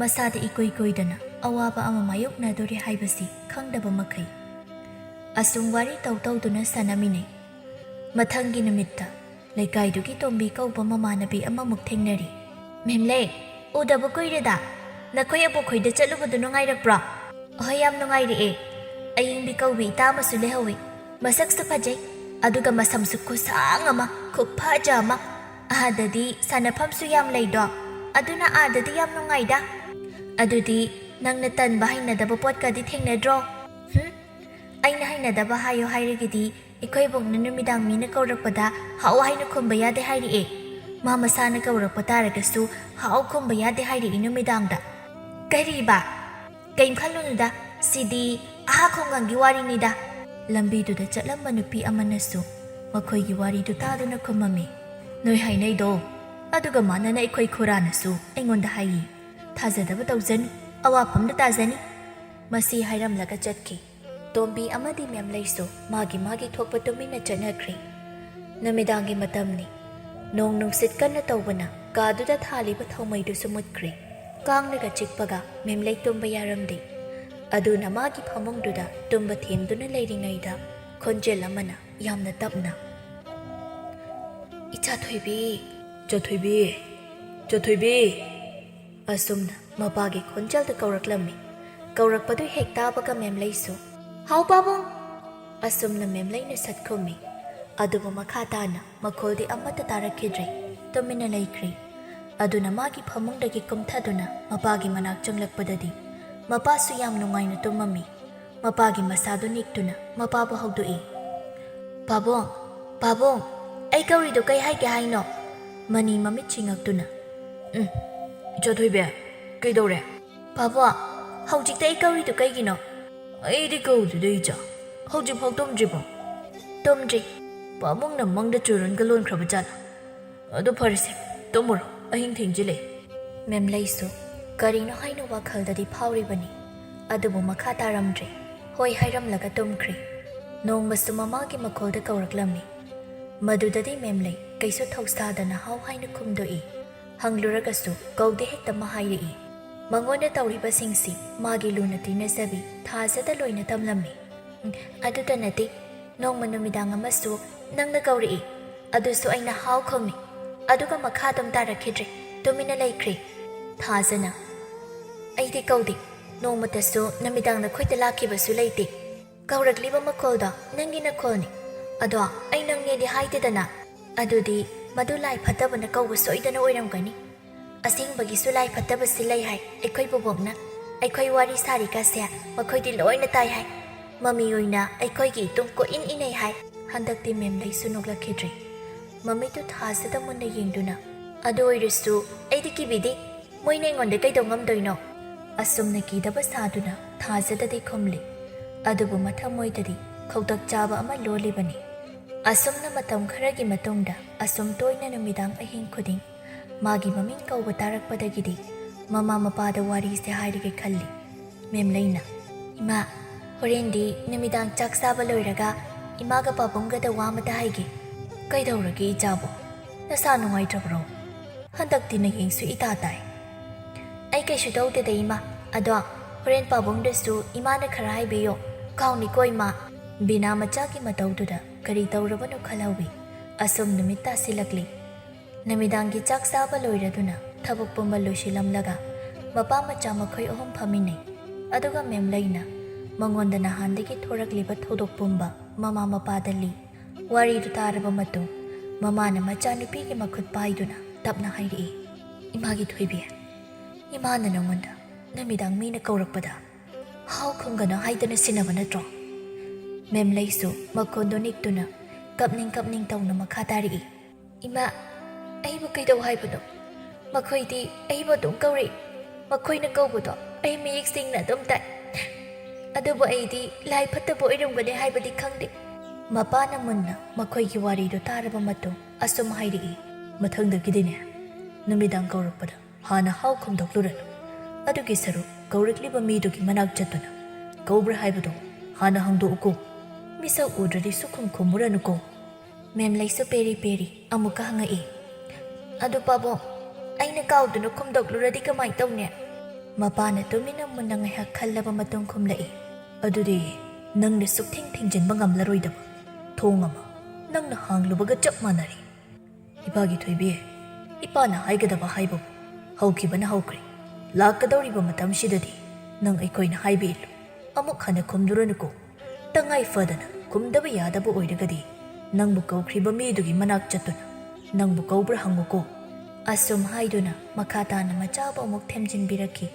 ꯃꯁꯥꯗ ꯏꯀꯣꯏ ꯀꯣꯏꯗꯅ ꯑꯋꯥꯕ ꯑꯃ ꯃꯥꯌꯣꯛꯅꯗꯣꯔꯦ ꯍꯥꯏꯕꯁꯤ ꯈꯪꯗꯕ ꯃꯈꯩ꯫ ꯑꯁꯨꯝ ꯋꯥꯔꯤ ꯇꯧ ꯇꯧꯗꯨꯅ ꯁꯥꯟꯅꯃꯤꯟꯅꯩ꯫ ꯃꯊꯪꯒꯤ ꯅꯨꯃꯤꯠꯇ ꯂꯩꯀꯥꯏꯗꯨꯒꯤ ꯇꯣꯝꯕꯤ ꯀꯧꯕ ꯃꯃꯥꯟꯅꯕꯤ ꯑꯃꯃꯨꯛ ꯊꯦꯡꯅꯔꯤ꯫ "ꯃꯦꯝꯂꯩ, ꯎꯗꯕ ꯀꯨꯏꯔꯦꯗ꯫ ꯅꯈꯣꯏ ꯑꯕꯣꯛꯈꯣꯏꯗ ꯆꯠꯂꯨꯕꯗꯨ ꯅꯨꯡꯉꯥꯏꯔꯛꯄ꯭ꯔꯣ?" "ꯍꯣꯏ, ꯌꯥꯝ ꯅꯨꯡꯉꯥꯏꯔꯛꯑꯦ꯫ ꯑꯌꯤꯡꯕꯤ ꯀꯧꯕꯤ ꯏꯇꯥ ꯑꯃꯁꯨ ꯂꯩꯍꯧꯋꯤ꯫ ꯃꯁꯛꯁꯨ ꯐꯖꯩ, ꯑꯗꯨꯒ ꯃꯁꯝꯁꯨ ꯈꯨꯁꯥꯡ ꯑꯃ, ꯈꯨꯐꯖ ꯑꯃ꯫ ꯑꯥꯗꯗꯤ ꯁꯥꯟꯅꯐꯝꯁꯨ ꯌꯥꯝ ꯂꯩꯗꯣ, ꯑꯗꯨꯅ ꯑꯥꯗꯗꯤ ꯌꯥꯝ ꯅꯨꯡꯉꯥꯏꯗ꯫ ꯑꯗꯨꯗꯤ ꯅꯪꯅ ꯇꯟꯕ ꯍꯩꯅꯗꯕ ꯄꯣꯠꯀꯗꯤ ꯊꯦꯡꯅꯗ꯭ꯔꯣ?" "ꯍꯨꯝ, ꯑꯩꯅ ꯍꯩꯅꯗꯕ ꯍꯥꯏꯌꯣ ꯍꯥꯏꯔꯒꯗꯤ, ꯑꯩꯈꯣꯏ ꯏꯕꯣꯛꯅ ꯅꯨꯃꯤꯗꯥꯡ ꯃꯤꯅ ꯀꯧꯔꯛꯄꯗ ꯍꯥꯎ ꯍꯥꯏꯅ ꯈꯨꯝꯕ ꯌꯥꯗꯦ ꯍꯥꯏꯔꯛꯑꯦ꯫ ꯃꯥ ꯃꯁꯥꯅ ꯀꯧꯔꯛꯄ ꯇꯥꯔꯒꯁꯨ ꯍꯥꯎ ꯈꯨꯝꯕ ꯌꯥꯗꯦ ꯍꯥꯏꯔꯛꯏ ꯅꯨꯃꯤꯗꯥꯡꯗ꯫" "ꯀꯔꯤꯕ? ꯀꯩꯝ ꯈꯜꯂꯨꯅꯨꯗ, ꯁꯤꯗꯤ ꯑꯍꯥ ꯈꯣꯡꯒꯪꯒꯤ ꯋꯥꯔꯤꯅꯤꯗ꯫" ꯂꯝꯕꯤꯗꯨꯗ ꯆꯠꯂꯝꯕ ꯅꯨꯄꯤ ꯑꯃꯅꯁꯨ ꯃꯈꯣꯏꯒꯤ ꯋꯥꯔꯤꯗꯨ ꯇꯥꯗꯨꯅ ꯈꯨꯝꯃꯝꯃꯤ꯫ "ꯅꯣꯏ ꯍꯥꯏꯅꯩꯗꯣ, ꯑꯗꯨꯒ ꯃꯥꯟꯅꯅ ꯑꯩꯈꯣꯏ ꯈꯨꯔꯥꯅꯁꯨ ꯑꯩꯉꯣꯟꯗ ꯍꯥꯏꯌꯦ꯫ ꯊꯥꯖꯗꯕ ꯇꯧꯖꯅꯨ, ꯑꯋꯥꯐꯝꯗ ꯇꯥꯖꯅꯤ꯫" ꯃꯁꯤ ꯍꯥꯏꯔꯝꯂꯒ ꯆꯠꯈꯤ꯫ ꯇꯣꯝꯕꯤ ꯑꯃꯗꯤ ꯃꯦꯝꯂꯩꯁꯨ ꯃꯥꯒꯤ ꯃꯥꯒꯤ ꯊꯣꯛꯄ ꯇꯨꯃꯤꯟꯅ ꯆꯠꯅꯈ꯭ꯔꯦ꯫ ꯅꯨꯃꯤꯗꯥꯡꯒꯤ ꯃꯇꯝꯅꯤ꯫ ꯅꯣꯡ ꯅꯨꯡꯁꯤꯠ ꯀꯟꯅ ꯇꯧꯕꯅ ꯀꯥꯗꯨꯗ ꯊꯥꯜꯂꯤꯕ ꯊꯥꯎꯃꯩꯗꯨꯁꯨ ꯃꯨꯠꯈ꯭ꯔꯦ꯫ ꯀꯥꯡꯅꯒ ꯆꯤꯛꯄꯒ ꯃꯦꯝꯂꯩ ꯇꯨꯝꯕ ꯌꯥꯔꯝꯗꯦ꯫ ꯑꯗꯨꯅ ꯃꯥꯒꯤ ꯐꯃꯨꯡꯗꯨꯗ ꯇꯨꯝꯕ ꯊꯦꯝꯗꯨꯅ ꯂꯩꯔꯤꯉꯩꯗ ꯈꯣꯟꯖꯦꯜ ꯑꯃꯅ ꯌꯥꯝꯅ ꯇꯞꯅ, "ꯏꯆꯥ ꯊꯣꯏꯕꯤ, ꯏꯆꯥ ꯊꯣꯏꯕꯤ, ꯏꯆꯥ ꯊꯣꯏꯕꯤ," ꯑꯁꯨꯝꯅ ꯃꯄꯥꯒꯤ ꯈꯣꯟꯖꯦꯜꯗ ꯀꯧꯔꯛꯂꯝꯃꯤ꯫ ꯀꯧꯔꯛꯄꯗꯨ ꯍꯦꯛ ꯇꯥꯕꯒ ꯃꯦꯝꯂꯩꯁꯨ, "ꯍꯥꯎ ꯄꯥꯕꯨꯡ!" ꯑꯁꯨꯝꯅ ꯃꯦꯝꯂꯩꯅ ꯁꯠ ꯈꯨꯝꯃꯤ꯫ ꯑꯗꯨꯕꯨ ꯃꯈꯥ ꯇꯥꯅ ꯃꯈꯣꯜꯗꯤ ꯑꯃꯠꯇ ꯇꯥꯔꯛꯈꯤꯗ꯭ꯔꯦ꯫ ꯇꯨꯃꯤꯟꯅ ꯂꯩꯈ꯭ꯔꯦ꯫ ꯑꯗꯨꯅ ꯃꯥꯒꯤ ꯐꯃꯨꯡꯗꯒꯤ ꯀꯨꯝꯊꯗꯨꯅ ꯃꯄꯥꯒꯤ ꯃꯅꯥꯛ ꯆꯪꯂꯛꯄꯗꯗꯤ ꯃꯄꯥꯁꯨ ꯌꯥꯝ ꯅꯨꯡꯉꯥꯏꯅ ꯇꯨꯝꯃꯝꯃꯤ꯫ ꯃꯄꯥꯒꯤ ꯃꯁꯥꯗꯨ ꯅꯤꯛꯇꯨꯅ ꯃꯄꯥꯕꯨ ꯍꯧꯗꯣꯛꯏ꯫ "ꯄꯥꯕꯨꯡ, ꯄꯥꯕꯨꯡ, ꯑꯩ ꯀꯧꯔꯤꯗꯣ ꯀꯩ ꯍꯥꯏꯒꯦ ꯍꯥꯏꯅꯣ?" ꯃꯅꯤ ꯃꯃꯤꯠ ꯁꯤꯡꯉꯛꯇꯨꯅ, "ꯎꯝ, ꯏꯆꯥ ꯊꯣꯏꯕꯤ, ꯀꯩꯗꯧꯔꯦ?" "ꯄꯥꯕꯨꯡ, ꯍꯧꯖꯤꯛꯇ ꯑꯩ ꯀꯧꯔꯤꯗꯣ ꯀꯩꯒꯤꯅꯣ?" "ꯑꯩꯗꯤ ꯀꯧꯗꯦꯗ ꯏꯆꯥ, ꯍꯧꯖꯤꯛꯐꯥꯎ ꯇꯨꯝꯗ꯭ꯔꯤꯕꯣ?" "ꯇꯨꯝꯗ꯭ꯔꯤ꯫" "ꯄꯥꯕꯨꯡꯅ ꯃꯪꯗ ꯆꯨꯔꯨꯟꯒ ꯂꯣꯟꯈ꯭ꯔꯕ ꯖꯥꯠꯂꯥ? ꯑꯗꯨ ꯐꯔꯦꯁꯦ, ꯇꯨꯝꯃꯨꯔꯣ, ꯑꯍꯤꯡ ꯊꯦꯡꯖꯤꯜꯂꯛꯑꯦ꯫" ꯃꯦꯝꯂꯩꯁꯨ ꯀꯔꯤꯅꯣ ꯍꯥꯏꯅ ꯋꯥꯈꯜꯗꯗꯤ ꯐꯥꯎꯔꯤꯕꯅꯤ, ꯑꯗꯨꯕꯨ ꯃꯈꯥ ꯇꯥꯔꯝꯗ꯭ꯔꯦ꯫ ꯍꯣꯏ ꯍꯥꯏꯔꯝꯂꯒ ꯇꯨꯝꯈ꯭ꯔꯦ꯫ ꯅꯣꯡꯃꯁꯨ ꯃꯃꯥꯒꯤ ꯃꯈꯣꯜꯗ ꯀꯧꯔꯛꯂꯝꯃꯤ꯫ ꯃꯗꯨꯗꯗꯤ ꯃꯦꯝꯂꯩ ꯀꯩꯁꯨ ꯊꯧꯁꯥꯗꯅ ꯍꯥꯎ ꯍꯥꯏꯅ ꯈꯨꯝꯗꯣꯛꯏ꯫ ꯍꯪꯂꯨꯔꯒꯁꯨ ꯀꯧꯗꯦ ꯍꯦꯛꯇ ꯃꯥ ꯍꯥꯏꯔꯛꯏ꯫ ꯃꯉꯣꯟꯗ ꯇꯧꯔꯤꯕꯁꯤꯡꯁꯤ ꯃꯥꯒꯤ ꯂꯨꯅ ꯇꯤꯟꯅꯖꯕꯤ ꯊꯥꯖꯗ ꯂꯣꯏꯅ ꯇꯝꯂꯝꯃꯤ꯫ ꯎꯝ, ꯑꯗꯨꯇ ꯅꯠꯇꯦ, ꯅꯣꯡꯃ ꯅꯨꯃꯤꯗꯥꯡ ꯑꯃꯁꯨ ꯅꯪꯅ ꯀꯧꯔꯛꯏ, ꯑꯗꯨꯁꯨ ꯑꯩꯅ ꯍꯥꯎ ꯈꯨꯝꯃꯤ, ꯑꯗꯨꯒ ꯃꯈꯥ ꯑꯗꯨꯝ ꯇꯥꯔꯛꯈꯤꯗ꯭ꯔꯦ, ꯇꯨꯃꯤꯟꯅ ꯂꯩꯈ꯭ꯔꯦ꯫ ꯊꯥꯖꯅ, "ꯑꯩꯗꯤ ꯀꯧꯗꯦ, ꯅꯣꯡꯃꯇꯁꯨ ꯅꯨꯃꯤꯗꯥꯡ ꯅꯈꯣꯏꯗ ꯂꯥꯛꯈꯤꯕꯁꯨ ꯂꯩꯇꯦ, ꯀꯧꯔꯛꯂꯤꯕ ꯃꯈꯣꯜꯗꯣ ꯅꯪꯒꯤ ꯅꯈꯣꯜꯅꯤ, ꯑꯗꯣ ꯑꯩ ꯅꯪꯅꯦꯗꯤ ꯍꯥꯏꯗꯦꯗꯅ, ꯑꯗꯨꯗꯤ ꯃꯗꯨ ꯂꯥꯏ ꯐꯠꯇꯕꯅ ꯀꯧꯕ ꯁꯣꯏꯗꯅ ꯑꯣꯏꯔꯝꯒꯅꯤ꯫ ꯑꯁꯦꯡꯕꯒꯤꯁꯨ ꯂꯥꯏ ꯐꯠꯇꯕꯁꯤ ꯂꯩ ꯍꯥꯏ, ꯑꯩꯈꯣꯏ ꯕꯣꯕꯣꯛꯅ꯫ ꯑꯩꯈꯣꯏ ꯋꯥꯔꯤ ꯁꯥꯔꯤꯀꯥꯁꯦ ꯃꯈꯣꯏꯗꯤ ꯂꯣꯏꯅ ꯇꯥꯏ ꯍꯥꯏ꯫ ꯃꯃꯤ ꯑꯣꯏꯅ ꯑꯩꯈꯣꯏꯒꯤ ꯏꯇꯨꯡ ꯀꯣꯏꯏꯟ ꯏꯟꯅꯩ ꯍꯥꯏ꯫" ꯍꯟꯗꯛꯇꯤ ꯃꯦꯝꯂꯩꯁꯨ ꯅꯣꯛꯂꯛꯈꯤꯗ꯭ꯔꯦ꯫ ꯃꯃꯤꯠꯇꯨ ꯊꯥꯖꯗ ꯃꯨꯟꯅ ꯌꯦꯡꯗꯨꯅ, "ꯑꯗꯨ ꯑꯣꯏꯔꯁꯨ ꯑꯩꯗꯤ ꯀꯤꯕꯤꯗꯦ꯫ ꯃꯣꯏꯅ ꯑꯩꯉꯣꯟꯗ ꯀꯩꯗꯧ ꯉꯝꯗꯣꯏꯅꯣ?" ꯑꯁꯨꯝꯅ ꯀꯤꯗꯕ ꯁꯥꯗꯨꯅ ꯊꯥꯖꯗꯗꯤ ꯈꯨꯝꯂꯤ꯫ ꯑꯗꯨꯕꯨ ꯃꯊꯃꯣꯏꯗꯗꯤ ꯈꯧꯇꯛ ꯆꯥꯕ ꯑꯃ ꯂꯣꯜꯂꯤꯕꯅꯤ꯫ ꯑꯁꯨꯝꯅ ꯃꯇꯝ ꯈꯔꯒꯤ ꯃꯇꯨꯡꯗ, ꯑꯁꯨꯝ ꯇꯣꯏꯅ ꯅꯨꯃꯤꯗꯥꯡ ꯑꯍꯤꯡ ꯈꯨꯗꯤꯡ ꯃꯥꯒꯤ ꯃꯃꯤꯡ ꯀꯧꯕ ꯇꯥꯔꯛꯄꯗꯒꯤꯗꯤ ꯃꯃꯥ ꯃꯄꯥꯗ ꯋꯥꯔꯤꯁꯦ ꯍꯥꯏꯔꯒꯦ ꯈꯜꯂꯤ꯫ ꯃꯦꯝꯂꯩꯅ, "ꯏꯃꯥ, ꯍꯣꯔꯦꯟꯗꯤ ꯅꯨꯃꯤꯗꯥꯡ ꯆꯥꯛ ꯆꯥꯕ ꯂꯣꯏꯔꯒ ꯏꯃꯥꯒ ꯄꯥꯕꯨꯡꯒꯗ ꯋꯥ ꯑꯃꯇ ꯍꯥꯏꯒꯦ꯫" "ꯀꯩꯗꯧꯔꯒꯦ ꯏꯆꯥꯕꯣ? ꯅꯁꯥ ꯅꯨꯡꯉꯥꯏꯇ꯭ꯔꯕ꯭ꯔꯣ? ꯍꯟꯗꯛꯇꯤ ꯅꯌꯦꯡꯁꯨ ꯏꯇꯥ ꯇꯥꯏ꯫" "ꯑꯩ ꯀꯩꯁꯨ ꯇꯧꯗꯦꯗ ꯏꯃꯥ, ꯑꯗꯣ ꯍꯣꯔꯦꯟ ꯄꯥꯕꯨꯡꯗꯁꯨ ꯏꯃꯥꯅ ꯈꯔ ꯍꯥꯏꯕꯤꯌꯣ, ꯀꯥꯎꯅꯤꯀꯣ ꯏꯃꯥ꯫" ꯕꯤꯅꯥ ꯃꯆꯥꯒꯤ ꯃꯇꯧꯗꯨꯗ ꯀꯔꯤ ꯇꯧꯔꯕꯅꯣ ꯈꯜꯍꯧꯏ꯫ ꯑꯁꯨꯝ ꯅꯨꯃꯤꯠ ꯇꯥꯁꯤꯜꯂꯛꯂꯤ꯫ ꯅꯨꯃꯤꯗꯥꯡꯒꯤ ꯆꯥꯛ ꯆꯥꯕ ꯂꯣꯏꯔꯗꯨꯅ ꯊꯕꯛ ꯄꯨꯝꯕ ꯂꯣꯏꯁꯤꯜꯂꯝꯂꯒ ꯃꯄꯥ ꯃꯆꯥ ꯃꯈꯣꯏ ꯑꯍꯨꯝ ꯐꯝꯃꯤꯟꯅꯩ꯫ ꯑꯗꯨꯒ ꯃꯦꯝꯂꯩꯅ ꯃꯉꯣꯟꯗ ꯅꯍꯥꯟꯗꯒꯤ ꯊꯣꯔꯛꯂꯤꯕ ꯊꯧꯗꯣꯛ ꯄꯨꯝꯕ ꯃꯃꯥ ꯃꯄꯥꯗ ꯂꯤ꯫ ꯋꯥꯔꯤꯗꯨ ꯇꯥꯔꯕ ꯃꯇꯨꯡ ꯃꯃꯥꯅ ꯃꯆꯥꯅꯨꯄꯤꯒꯤ ꯃꯈꯨꯠ ꯄꯥꯏꯗꯨꯅ ꯇꯞꯅ ꯍꯥꯏꯔꯛꯏ, "ꯏꯃꯥꯒꯤ ꯊꯣꯏꯕꯤ, ꯏꯃꯥꯅ ꯅꯉꯣꯟꯗ ꯅꯨꯃꯤꯗꯥꯡ ꯃꯤꯅ ꯀꯧꯔꯛꯄꯗ ꯍꯥꯎ ꯈꯨꯝꯒꯅꯨ ꯍꯥꯏꯗꯅ ꯁꯤꯟꯅꯕ ꯅꯠꯇ꯭ꯔꯣ?" ꯃꯦꯝꯂꯩꯁꯨ ꯃꯈꯣꯟꯗꯣ ꯅꯤꯛꯇꯨꯅ ꯀꯞꯅꯤꯡ ꯀꯞꯅꯤꯡ ꯇꯧꯅ ꯃꯈꯥ ꯇꯥꯔꯛꯏ, "ꯏꯃꯥ, ꯑꯩꯕꯨ ꯀꯩꯗꯧ ꯍꯥꯏꯕꯅꯣ? ꯃꯈꯣꯏꯗꯤ ꯑꯩꯕꯨ ꯑꯗꯨꯝ ꯀꯧꯔꯛꯏ꯫ ꯃꯈꯣꯏꯅ ꯀꯧꯕꯗꯣ ꯑꯩ ꯃꯌꯦꯛ ꯁꯦꯡꯅ ꯑꯗꯨꯝ ꯇꯥꯏ꯫ ꯑꯗꯨꯕꯨ ꯑꯩꯗꯤ ꯂꯥꯏ ꯐꯠꯇꯕ ꯑꯣꯏꯔꯝꯒꯅꯤ ꯍꯥꯏꯕꯗꯤ ꯈꯪꯗꯦ꯫" ꯃꯄꯥꯅ ꯃꯨꯟꯅ ꯃꯈꯣꯏꯒꯤ ꯋꯥꯔꯤꯗꯨ ꯇꯥꯔꯕ ꯃꯇꯨꯡ ꯑꯁꯨꯝ ꯍꯥꯏꯔꯛꯏ, "ꯃꯊꯪꯗꯒꯤꯗꯤꯅꯦ, ꯅꯨꯃꯤꯗꯥꯡ ꯀꯧꯔꯛꯄꯗ ꯍꯥꯟꯅ ꯍꯥꯎ ꯈꯨꯝꯗꯣꯛꯂꯨꯔꯅꯨ꯫ ꯑꯗꯨꯒꯤ ꯁꯔꯨꯛ ꯀꯧꯔꯛꯂꯤꯕ ꯃꯤꯗꯨꯒꯤ ꯃꯅꯥꯛ ꯆꯠꯇꯨꯅ ꯀꯧꯕ꯭ꯔꯥ ꯍꯥꯏꯕꯗꯨ ꯍꯥꯟꯅ ꯍꯪꯗꯣꯛꯎꯀꯣ꯫ ꯃꯤꯁꯛ ꯎꯗ꯭ꯔꯗꯤ ꯁꯨꯈꯨꯝ ꯈꯨꯝꯃꯨꯔꯅꯨꯀꯣ꯫" ꯃꯦꯝꯂꯩꯁꯨ ꯄꯦꯔꯤ ꯄꯦꯔꯤ ꯑꯃꯨꯛꯀ ꯍꯪꯉꯛꯏ, "ꯑꯗꯨ ꯄꯥꯕꯨꯡ, ꯑꯩꯅ ꯀꯥꯎꯗꯨꯅ ꯈꯨꯝꯗꯣꯛꯂꯨꯔꯗꯤ ꯀꯃꯥꯏ ꯇꯧꯅꯤ?" ꯃꯄꯥꯅ ꯇꯨꯃꯤꯟꯅ ꯃꯨꯟꯅ ꯉꯥꯏꯍꯥꯛ ꯈꯜꯂꯕ ꯃꯇꯨꯡ ꯈꯨꯝꯂꯛꯏ, "ꯑꯗꯨꯗꯤ ꯅꯪꯅ ꯁꯨꯛꯊꯤꯡ ꯊꯤꯡꯖꯤꯟꯕ ꯉꯝꯂꯔꯣꯏꯗꯕ ꯊꯣꯡ ꯑꯃ ꯅꯪꯅ ꯍꯥꯡꯂꯨꯕꯒ ꯆꯞ ꯃꯥꯟꯅꯔꯦ꯫ ꯏꯄꯥꯒꯤ ꯊꯣꯏꯕꯤ, ꯏꯄꯥꯅ ꯍꯥꯏꯒꯗꯕ ꯍꯥꯏꯕꯕꯨ ꯍꯧꯈꯤꯕꯅ ꯍꯧꯈ꯭ꯔꯦ꯫ ꯂꯥꯛꯀꯗꯧꯔꯤꯕ ꯃꯇꯝꯁꯤꯗꯗꯤ ꯅꯪ ꯑꯩꯈꯣꯏꯅ ꯍꯥꯏꯕ ꯏꯜꯂꯨ꯫ ꯑꯃꯨꯛ ꯍꯟꯅ ꯈꯨꯝꯂꯨꯔꯅꯨꯀꯣ꯫ ꯇꯉꯥꯏ ꯐꯗꯅ ꯈꯨꯝꯗꯕ ꯌꯥꯗꯕ ꯑꯣꯏꯔꯒꯗꯤ ꯅꯪꯕꯨ ꯀꯧꯈ꯭ꯔꯤꯕ ꯃꯤꯗꯨꯒꯤ ꯃꯅꯥꯛ ꯆꯠꯇꯨꯅ ꯅꯪꯕꯨ ꯀꯧꯕ꯭ꯔꯥ ꯍꯪꯉꯨꯀꯣ"꯫ ꯑꯁꯨꯝ ꯍꯥꯏꯗꯨꯅ ꯃꯈꯥ ꯇꯥꯅ ꯃꯆꯥꯕꯨ ꯑꯃꯨꯛ ꯊꯦꯝꯖꯤꯟꯕꯤꯔꯛꯈꯤ꯫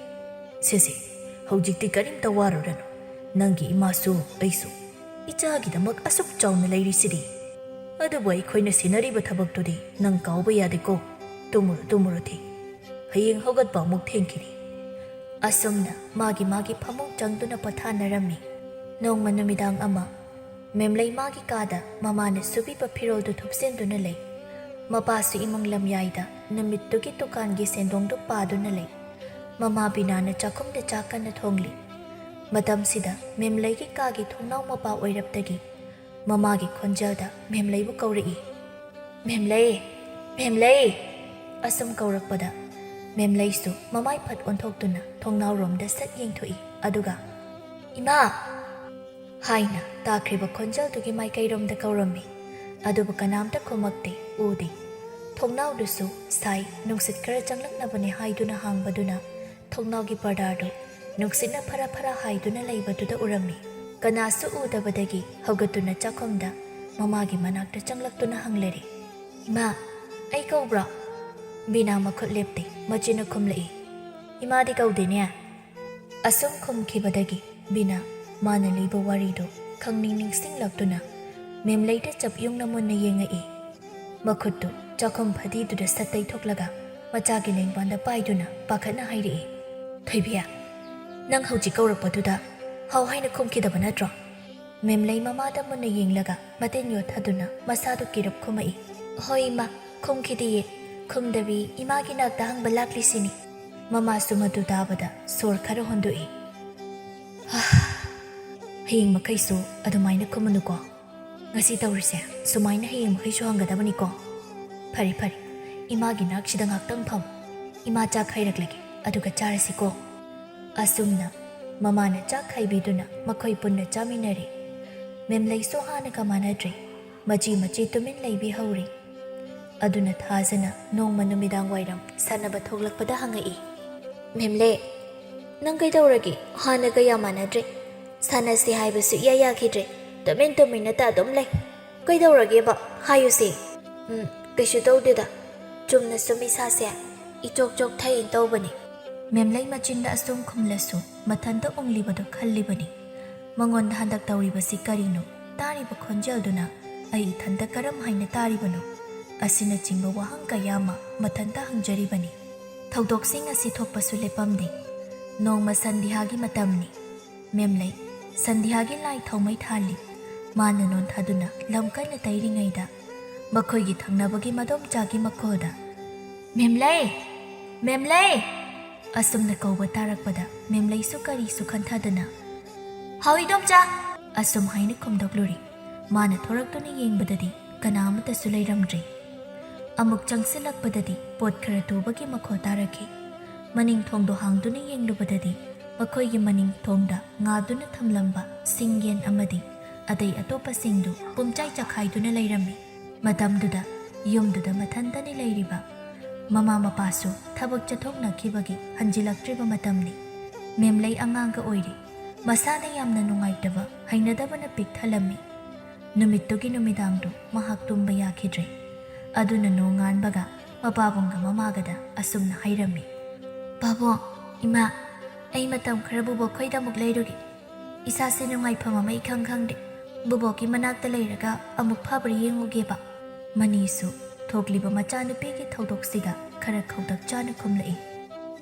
"ꯁꯦꯁꯦ, ꯍꯧꯖꯤꯛꯇꯤ ꯀꯔꯤꯝꯇ ꯋꯥꯔꯨꯔꯅꯨ꯫ ꯅꯪꯒꯤ ꯏꯃꯥꯁꯨ ꯑꯩꯁꯨ ꯏꯆꯥꯒꯤꯗꯃꯛ ꯑꯁꯨꯛ ꯆꯥꯎꯅ ꯂꯩꯔꯤꯁꯤꯗꯤ꯫ ꯑꯗꯨꯕꯨ ꯑꯩꯈꯣꯏꯅ ꯁꯤꯟꯅꯔꯤꯕ ꯊꯕꯛꯇꯨꯗꯤ ꯅꯪ ꯀꯥꯎꯕ ꯌꯥꯗꯦꯀꯣ꯫ ꯇꯨꯝꯃꯨꯔꯣ, ꯇꯨꯝꯃꯨꯔꯣ ꯊꯦꯡ꯫ ꯍꯌꯦꯡ ꯍꯧꯒꯠꯄ ꯑꯃꯨꯛ ꯊꯦꯡꯈꯤꯅꯤ"꯫ ꯑꯁꯨꯝꯅ ꯃꯥꯒꯤ ꯃꯥꯒꯤ ꯐꯃꯨꯡ ꯆꯪꯗꯨꯅ ꯄꯣꯊꯥꯅꯔꯝꯃꯤ꯫ ꯅꯣꯡꯃ ꯅꯨꯃꯤꯗꯥꯡ ꯑꯃ ꯃꯦꯝꯂꯩ ꯃꯥꯒꯤ ꯀꯥꯗ ꯃꯃꯥꯅ ꯁꯨꯕꯤꯕ ꯐꯤꯔꯣꯜꯗꯨ ꯊꯨꯞꯁꯦꯟꯗꯨꯅ ꯂꯩ꯫ ꯃꯄꯥꯁꯨ ꯏꯃꯨꯡ ꯂꯝꯌꯥꯏꯗ ꯅꯨꯃꯤꯠꯇꯨꯒꯤ ꯗꯨꯀꯥꯟꯒꯤ ꯁꯦꯟꯗꯣꯡꯗꯨ ꯄꯥꯗꯨꯅ ꯂꯩ꯫ ꯃꯃꯥ ꯕꯤꯅꯥꯅ ꯆꯥꯛꯈꯨꯝꯗ ꯆꯥꯛ ꯀꯟꯅ ꯊꯣꯡꯂꯤ꯫ ꯃꯇꯝꯁꯤꯗ ꯃꯦꯝꯂꯩꯒꯤ ꯀꯥꯒꯤ ꯊꯣꯡꯅꯥꯎ ꯃꯄꯥ ꯑꯣꯏꯔꯞꯇꯒꯤ ꯃꯃꯥꯒꯤ ꯈꯣꯟꯖꯦꯜꯗ ꯃꯦꯝꯂꯩꯕꯨ ꯀꯧꯔꯛꯏ꯫ "ꯃꯦꯝꯂꯩ! ꯃꯦꯝꯂꯩ!" ꯑꯁꯨꯝ ꯀꯧꯔꯛꯄꯗ ꯃꯦꯝꯂꯩꯁꯨ ꯃꯃꯥꯏ ꯐꯠ ꯑꯣꯟꯊꯣꯛꯇꯨꯅ ꯊꯣꯡꯅꯥꯎꯔꯣꯝꯗ ꯁꯠ ꯌꯦꯡꯊꯣꯛꯏ꯫ ꯑꯗꯨꯒ, "ꯏꯃꯥ!" ꯍꯥꯏꯅ ꯇꯥꯈ꯭ꯔꯤꯕ ꯈꯣꯟꯖꯦꯜꯗꯨꯒꯤ ꯃꯥꯏꯀꯩꯔꯣꯝꯗ ꯀꯧꯔꯝꯃꯤ꯫ ꯑꯗꯨꯕꯨ ꯀꯅꯥꯝꯇ ꯈꯨꯝꯃꯛꯇꯦ, ꯎꯗꯦ꯫ ꯊꯣꯡꯅꯥꯎꯗꯨꯁꯨ ꯁꯥꯏ, ꯅꯨꯡꯁꯤꯠ ꯈꯔ ꯆꯪꯂꯛꯅꯕꯅꯦ ꯍꯥꯏꯗꯨꯅ ꯍꯥꯡꯕꯗꯨꯅ ꯊꯣꯡꯅꯥꯎꯒꯤ ꯄꯔꯗꯥꯗꯨ ꯅꯨꯡꯁꯤꯠꯅ ꯐꯔꯥ ꯐꯔꯥ ꯍꯥꯏꯗꯨꯅ ꯂꯩꯕꯗꯨꯗ ꯎꯔꯝꯃꯤ꯫ ꯀꯅꯥꯁꯨ ꯎꯗꯕꯗꯒꯤ ꯍꯧꯒꯠꯇꯨꯅ ꯆꯥꯛꯈꯨꯝꯗ ꯃꯃꯥꯒꯤ ꯃꯅꯥꯛꯇ ꯆꯪꯂꯛꯇꯨꯅ ꯍꯪꯂꯔꯦ, "ꯏꯃꯥ, ꯑꯩ ꯀꯧꯕ꯭ꯔꯣ?" ꯕꯤꯅꯥ ꯃꯈꯨꯠ ꯂꯦꯞꯇꯦ, ꯃꯆꯤꯟꯅ ꯈꯨꯝꯂꯛꯏ, "ꯏꯃꯥꯗꯤ ꯀꯧꯗꯦꯅꯦ"꯫ ꯑꯁꯨꯝ ꯈꯨꯝꯈꯤꯕꯗꯒꯤ ꯕꯤꯅꯥ ꯃꯥꯅ ꯂꯤꯕ ꯋꯥꯔꯤꯗꯨ ꯈꯪꯅꯤꯡ ꯅꯤꯡꯁꯤꯡꯂꯛꯇꯨꯅ ꯃꯦꯝꯂꯩꯗ ꯆꯞ ꯌꯨꯡꯅ ꯃꯨꯟꯅ ꯌꯦꯡꯉꯛꯏ꯫ ꯃꯈꯨꯠꯇꯨ ꯆꯥꯛꯈꯨꯝ ꯐꯗꯤꯗꯨꯗ ꯁꯠ ꯇꯩꯊꯣꯛꯂꯒ ꯃꯆꯥꯒꯤ ꯂꯦꯡꯕꯥꯟꯗ ꯄꯥꯏꯗꯨꯅ ꯄꯥꯈꯠꯅ ꯍꯥꯏꯔꯛꯏ, "ꯊꯣꯏꯕꯤ, ꯅꯪ ꯍꯧꯖꯤꯛ ꯀꯧꯔꯛꯄꯗꯨꯗ ꯍꯥꯎ ꯍꯥꯏꯅ ꯈꯨꯝꯈꯤꯗꯕ ꯅꯠꯇ꯭ꯔꯣ?" ꯃꯦꯝꯂꯩ ꯃꯃꯥꯗ ꯃꯨꯟꯅ ꯌꯦꯡꯂꯒ ꯃꯇꯤꯟ ꯌꯣꯠꯊꯗꯨꯅ ꯃꯁꯥꯗꯨ ꯀꯤꯔꯞ ꯈꯨꯝꯃꯛꯏ, "ꯍꯣꯏ ꯏꯃꯥ, ꯈꯨꯝꯈꯤꯗꯤꯌꯦ꯫ ꯈꯨꯝꯗꯕꯤ ꯏꯃꯥꯒꯤ ꯅꯥꯛꯇ ꯍꯪꯕ ꯂꯥꯛꯂꯤꯁꯤꯅꯤ"꯫ ꯃꯃꯥꯁꯨ ꯃꯗꯨ ꯇꯥꯕꯗ ꯁꯣꯔ ꯈꯔ ꯍꯣꯟꯗꯣꯛꯏ꯫ "ꯍꯥ, ꯍꯌꯦꯡ ꯃꯈꯩꯁꯨ ꯑꯗꯨꯃꯥꯏꯅ ꯈꯨꯝꯃꯨꯅꯨꯀꯣ꯫ ꯉꯁꯤ ꯇꯧꯔꯤꯁꯦ ꯁꯨꯃꯥꯏꯅ ꯍꯌꯦꯡ ꯃꯈꯩꯁꯨ ꯍꯪꯒꯗꯕꯅꯤꯀꯣ꯫ ꯐꯔꯦ, ꯐꯔꯦ, ꯏꯃꯥꯒꯤ ꯅꯥꯛꯁꯤꯗ ꯉꯥꯛꯇꯪ ꯐꯝ꯫ ꯏꯃꯥ ꯆꯥꯛ ꯍꯩꯔꯛꯂꯒꯦ, ꯑꯗꯨꯒ ꯆꯥꯔꯁꯤꯀꯣ"꯫ ꯑꯁꯨꯝꯅ ꯃꯃꯥꯅ ꯆꯥꯛ ꯈꯥꯏꯕꯤꯗꯨꯅ ꯃꯈꯣꯏ ꯄꯨꯟꯅ ꯆꯥꯃꯤꯟꯅꯔꯦ꯫ ꯃꯦꯝꯂꯩꯁꯨ ꯍꯥꯟꯅꯒ ꯃꯥꯟꯅꯗ꯭ꯔꯦ꯫ ꯃꯆꯤ ꯃꯆꯤ ꯇꯨꯃꯤꯟ ꯂꯩꯕꯤꯍꯧꯔꯦ꯫ ꯑꯗꯨꯅ ꯊꯥꯖꯅ ꯅꯣꯡꯃ ꯅꯨꯃꯤꯗꯥꯡ ꯋꯥꯏꯔꯝ ꯁꯥꯟꯅꯕ ꯊꯣꯛꯂꯛꯄꯗ ꯍꯪꯉꯛꯏ, "ꯃꯦꯝꯂꯩ, ꯅꯪ ꯀꯩꯗꯧꯔꯒꯦ? ꯍꯥꯟꯅꯒ ꯌꯥꯝ ꯃꯥꯟꯅꯗ꯭ꯔꯦ꯫ ꯁꯥꯟꯅꯁꯤ ꯍꯥꯏꯕꯁꯨ ꯏꯌꯥ ꯌꯥꯈꯤꯗ꯭ꯔꯦ꯫ ꯇꯨꯃꯤꯟ ꯇꯨꯃꯤꯟꯅꯇ ꯑꯗꯨꯝ ꯂꯩ꯫ ꯀꯩꯗꯧꯔꯒꯦꯕ? ꯍꯥꯏꯌꯨꯁꯦ꯫" "ꯎꯝ, ꯀꯩꯁꯨ ꯇꯧꯗꯦꯗ꯫ ꯆꯨꯝꯅ ꯁꯨꯝ ꯏꯁꯥꯁꯦ ꯏꯆꯣꯛ ꯆꯣꯛꯊꯩꯅ ꯇꯧꯕꯅꯤ꯫" ꯃꯦꯝꯂꯩ ꯃꯆꯤꯟꯗ ꯑꯁꯨꯝ ꯈꯨꯝꯂꯁꯨ ꯃꯊꯟꯇ ꯎꯪꯂꯤꯕꯗꯨ ꯈꯜꯂꯤꯕꯅꯤ꯫ ꯃꯉꯣꯟꯗ ꯍꯟꯗꯛ ꯇꯧꯔꯤꯕꯁꯤ ꯀꯔꯤꯅꯣ? ꯇꯥꯔꯤꯕ ꯈꯣꯟꯖꯦꯜꯗꯨꯅ ꯑꯩ ꯏꯊꯟꯇ ꯀꯔꯝ ꯍꯥꯏꯅ ꯇꯥꯔꯤꯕꯅꯣ? ꯑꯁꯤꯅꯆꯤꯡꯕ ꯋꯥꯍꯪ ꯀꯌꯥ ꯑꯃ ꯃꯊꯟꯇ ꯍꯪꯖꯔꯤꯕꯅꯤ꯫ ꯊꯧꯗꯣꯛꯁꯤꯡ ꯑꯁꯤ ꯊꯣꯛꯄꯁꯨ ꯂꯦꯞꯄꯝꯗꯦ꯫ ꯅꯣꯡꯃ ꯁꯟꯙ꯭ꯌꯥꯒꯤ ꯃꯇꯝꯅꯤ꯫ ꯃꯦꯝꯂꯩ, ꯁꯟꯙ꯭ꯌꯥꯒꯤ ꯂꯥꯏ ꯊꯥꯎꯃꯩ ꯊꯥꯜꯂꯤ꯫ ꯃꯥꯅ ꯅꯣꯟꯊꯗꯨꯅ ꯂꯝ ꯀꯟꯅ ꯇꯩꯔꯤꯉꯩꯗ ꯃꯈꯣꯏꯒꯤ ꯊꯪꯅꯕꯒꯤ ꯃꯗꯣꯝꯆꯥꯒꯤ ꯃꯈꯣꯜꯗ, "ꯃꯦꯝꯂꯩ! ꯃꯦꯝꯂꯩ!" ꯑꯁꯨꯝꯅ ꯀꯧꯕ ꯇꯥꯔꯛꯄꯗ ꯃꯦꯝꯂꯩꯁꯨ ꯀꯔꯤꯁꯨ ꯈꯟꯊꯗꯅ, "ꯍꯥꯎ ꯏꯗꯣꯝꯆꯥ!" ꯑꯁꯨꯝ ꯍꯥꯏꯅ ꯈꯨꯝꯗꯣꯛꯂꯨꯔꯦ꯫ ꯃꯥꯅ ꯊꯣꯔꯛꯇꯨꯅ ꯌꯦꯡꯕꯗꯗꯤ ꯀꯅꯥ ꯑꯃꯠꯇꯁꯨ ꯂꯩꯔꯝꯗ꯭ꯔꯦ꯫ ꯑꯃꯨꯛ ꯆꯪꯁꯤꯜꯂꯛꯄꯗꯗꯤ ꯄꯣꯠ ꯈꯔ ꯇꯨꯕꯒꯤ ꯃꯈꯣꯜ ꯇꯥꯔꯛꯈꯤ꯫ ꯃꯅꯤꯡ ꯊꯣꯡꯗꯣ ꯍꯥꯡꯗꯨꯅ ꯌꯦꯡꯂꯨꯕꯗꯗꯤ ꯃꯈꯣꯏꯒꯤ ꯃꯅꯤꯡ ꯊꯣꯡꯗ ꯉꯥꯗꯨꯅ ꯊꯝꯂꯝꯕ ꯁꯤꯡꯌꯦꯟ ꯑꯃꯗꯤ ꯑꯇꯩ ꯑꯇꯣꯞꯄꯁꯤꯡꯗꯨ ꯄꯨꯝꯆꯥꯏ ꯆꯈꯥꯏꯗꯨꯅ ꯂꯩꯔꯝꯃꯤ꯫ ꯃꯇꯝꯗꯨꯗ ꯌꯨꯝꯗꯨꯗ ꯃꯊꯟꯇꯅꯤ ꯂꯩꯔꯤꯕ꯫ ꯃꯃꯥ ꯃꯄꯥꯁꯨ ꯊꯕꯛ ꯆꯠꯊꯣꯛꯅꯈꯤꯕꯒꯤ ꯍꯟꯖꯤꯜꯂꯛꯇ꯭ꯔꯤꯕ ꯃꯇꯝꯅꯤ꯫ ꯃꯦꯝꯂꯩ ꯑꯉꯥꯡꯒ ꯑꯣꯏꯔꯤ꯫ ꯃꯁꯥꯗ ꯌꯥꯝꯅ ꯅꯨꯡꯉꯥꯏꯇꯕ, ꯍꯩꯅꯗꯕꯅ ꯄꯤꯛ ꯊꯜꯂꯝꯃꯤ꯫ ꯅꯨꯃꯤꯠꯇꯨꯒꯤ ꯅꯨꯃꯤꯗꯥꯡꯗꯨ ꯃꯍꯥꯛ ꯇꯨꯝꯕ ꯌꯥꯈꯤꯗ꯭ꯔꯦ꯫ ꯑꯗꯨꯅ ꯅꯣꯡꯉꯥꯟꯕꯒ ꯃꯄꯥꯕꯨꯡꯒ ꯃꯃꯥꯒꯗ ꯑꯁꯨꯝꯅ ꯍꯥꯏꯔꯝꯃꯤ, "ꯄꯥꯕꯨꯡ, ꯏꯃꯥ, ꯑꯩ ꯃꯇꯝ ꯈꯔ ꯕꯨꯕꯣꯛꯈꯣꯏꯗ ꯑꯃꯨꯛ ꯂꯩꯔꯨꯒꯦ꯫ ꯏꯁꯥꯁꯦ ꯅꯨꯡꯉꯥꯏꯐꯝ ꯑꯃ ꯏꯈꯪ ꯈꯪꯗꯦ꯫ ꯕꯨꯕꯣꯛꯀꯤ ꯃꯅꯥꯛꯇ ꯂꯩꯔꯒ ꯑꯃꯨꯛ ꯐꯕ꯭ꯔꯥ ꯌꯦꯡꯉꯨꯒꯦꯕ꯫" ꯃꯅꯤꯁꯨ ꯊꯣꯛꯂꯤꯕ ꯃꯆꯥꯅꯨꯄꯤꯒꯤ ꯊꯧꯗꯣꯛꯁꯤꯗ ꯈꯔ ꯈꯧꯇꯛ ꯆꯥꯅ ꯈꯨꯝꯂꯛꯏ꯫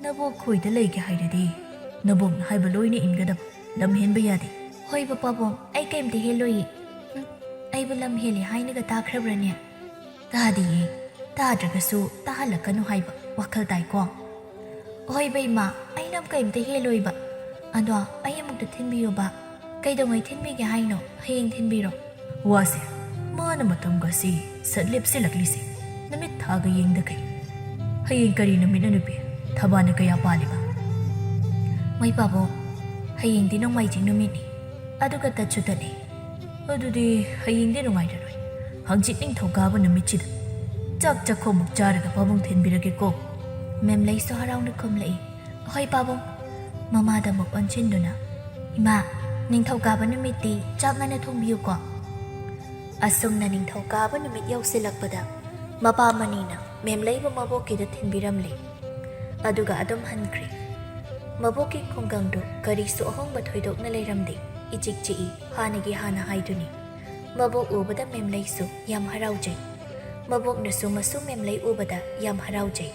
"ꯅꯕꯣꯛ ꯈꯣꯏꯗ ꯂꯩꯒꯦ ꯍꯥꯏꯔꯗꯤ ꯅꯕꯣꯛꯅ ꯍꯥꯏꯕ ꯂꯣꯏꯅ ꯏꯟꯒꯗꯕ, ꯂꯝ ꯍꯦꯟꯕ ꯌꯥꯗꯦ꯫" "ꯍꯣꯏꯕ ꯄꯥꯕꯨꯡ, ꯑꯩ ꯀꯩꯝꯇ ꯍꯦꯜꯂꯣꯏꯌꯦ꯫ ꯎꯝ, ꯑꯩꯕꯨ ꯂꯝ ꯍꯦꯜꯂꯦ ꯍꯥꯏꯅꯒ ꯇꯥꯈ꯭ꯔꯕ꯭ꯔꯅꯦ?" "ꯇꯥꯗꯤꯌꯦ, ꯇꯥꯗ꯭ꯔꯒꯁꯨ ꯇꯥꯍꯜꯂꯛꯀꯅꯨ ꯍꯥꯏꯕ ꯋꯥꯈꯜ ꯇꯥꯏꯀꯣ?" "ꯍꯣꯏꯕ ꯏꯃꯥ, ꯑꯩ ꯂꯝ ꯀꯩꯝꯇ ꯍꯦꯜꯂꯣꯏꯕ꯫ ꯑꯗꯣ ꯑꯩ ꯑꯃꯨꯛꯇ ꯊꯤꯟꯕꯤꯌꯨꯕ꯫" "ꯀꯩꯗꯧꯉꯩ ꯊꯤꯟꯕꯤꯒꯦ ꯍꯥꯏꯅꯣ? ꯍꯌꯦꯡ ꯊꯤꯟꯕꯤꯔꯣ꯫" "ꯋꯥꯁꯦ, ꯃꯥꯅ ꯃꯇꯝꯒꯁꯤ ꯁꯠ ꯂꯦꯞꯁꯤꯜꯂꯛꯂꯤꯁꯦ꯫ ꯅꯨꯃꯤꯠ ꯊꯥꯒ ꯌꯦꯡꯗꯈꯩ꯫ ꯍꯌꯦꯡ ꯀꯔꯤ ꯅꯨꯃꯤꯠꯅꯣ ꯅꯨꯄꯤ? ꯊꯕꯥꯅ ꯀꯌꯥ ꯄꯥꯜꯂꯤꯕ?" "ꯃꯩ ꯄꯥꯕꯨꯡ, ꯍꯌꯦꯡꯗꯤ ꯅꯣꯡꯃꯥꯏꯖꯤꯡ ꯅꯨꯃꯤꯠꯅꯤ, ꯑꯗꯨꯒ ꯇꯠꯁꯨ ꯇꯠꯂꯦ꯫ ꯑꯗꯨꯗꯤ ꯍꯌꯦꯡꯗꯤ ꯅꯨꯡꯉꯥꯏꯔꯔꯣꯏ꯫ ꯍꯪꯆꯤꯠ ꯅꯤꯡꯊꯧꯀꯥꯕ ꯅꯨꯃꯤꯠꯁꯤꯗ ꯆꯥꯛ ꯆꯥꯛꯈꯣꯝꯃꯨꯛ ꯆꯥꯔꯒ ꯄꯥꯕꯨꯡ ꯊꯤꯟꯕꯤꯔꯒꯦꯀꯣ?" ꯃꯦꯝꯂꯩꯁꯨ ꯍꯔꯥꯎꯅ ꯈꯨꯝꯂꯛꯏ꯫ "ꯍꯣꯏ ꯄꯥꯕꯨꯡ꯫" ꯃꯃꯥꯗ ꯑꯃꯨꯛ ꯑꯣꯟꯁꯤꯟꯗꯨꯅ, "ꯏꯃꯥ, ꯅꯤꯡꯊꯧꯀꯥꯕ ꯅꯨꯃꯤꯠꯇꯤ ꯆꯥꯛ ꯉꯟꯅ ꯊꯣꯡꯕꯤꯌꯨꯀꯣ꯫" ꯑꯁꯨꯝꯅ ꯅꯤꯡꯊꯧꯀꯥꯕ ꯅꯨꯃꯤꯠ ꯌꯧꯁꯤꯜꯂꯛꯄꯗ ꯃꯄꯥ ꯃꯅꯤꯅ ꯃꯦꯝꯂꯩꯕꯨ ꯃꯕꯣꯛꯀꯤꯗ ꯊꯤꯟꯕꯤꯔꯝꯂꯦ꯫ ꯑꯗꯨꯒ ꯑꯗꯨꯝ ꯍꯟꯈ꯭ꯔꯦ꯫ ꯃꯕꯣꯛꯀꯤ ꯈꯨꯡꯒꯪꯗꯨ ꯀꯔꯤꯁꯨ ꯑꯍꯣꯡꯕ ꯊꯣꯏꯗꯣꯛꯅ ꯂꯩꯔꯝꯗꯦ꯫ ꯏꯆꯤꯛ ꯆꯤꯛꯏ, ꯍꯥꯟꯅꯒꯤ ꯍꯥꯟꯅ ꯍꯥꯏꯗꯨꯅꯤ꯫ ꯃꯕꯣꯛ ꯎꯕꯗ ꯃꯦꯝꯂꯩꯁꯨ ꯌꯥꯝ ꯍꯔꯥꯎꯖꯩ꯫ ꯃꯕꯣꯛꯅꯁꯨ ꯃꯁꯨ ꯃꯦꯝꯂꯩ ꯎꯕꯗ ꯌꯥꯝ ꯍꯔꯥꯎꯖꯩ꯫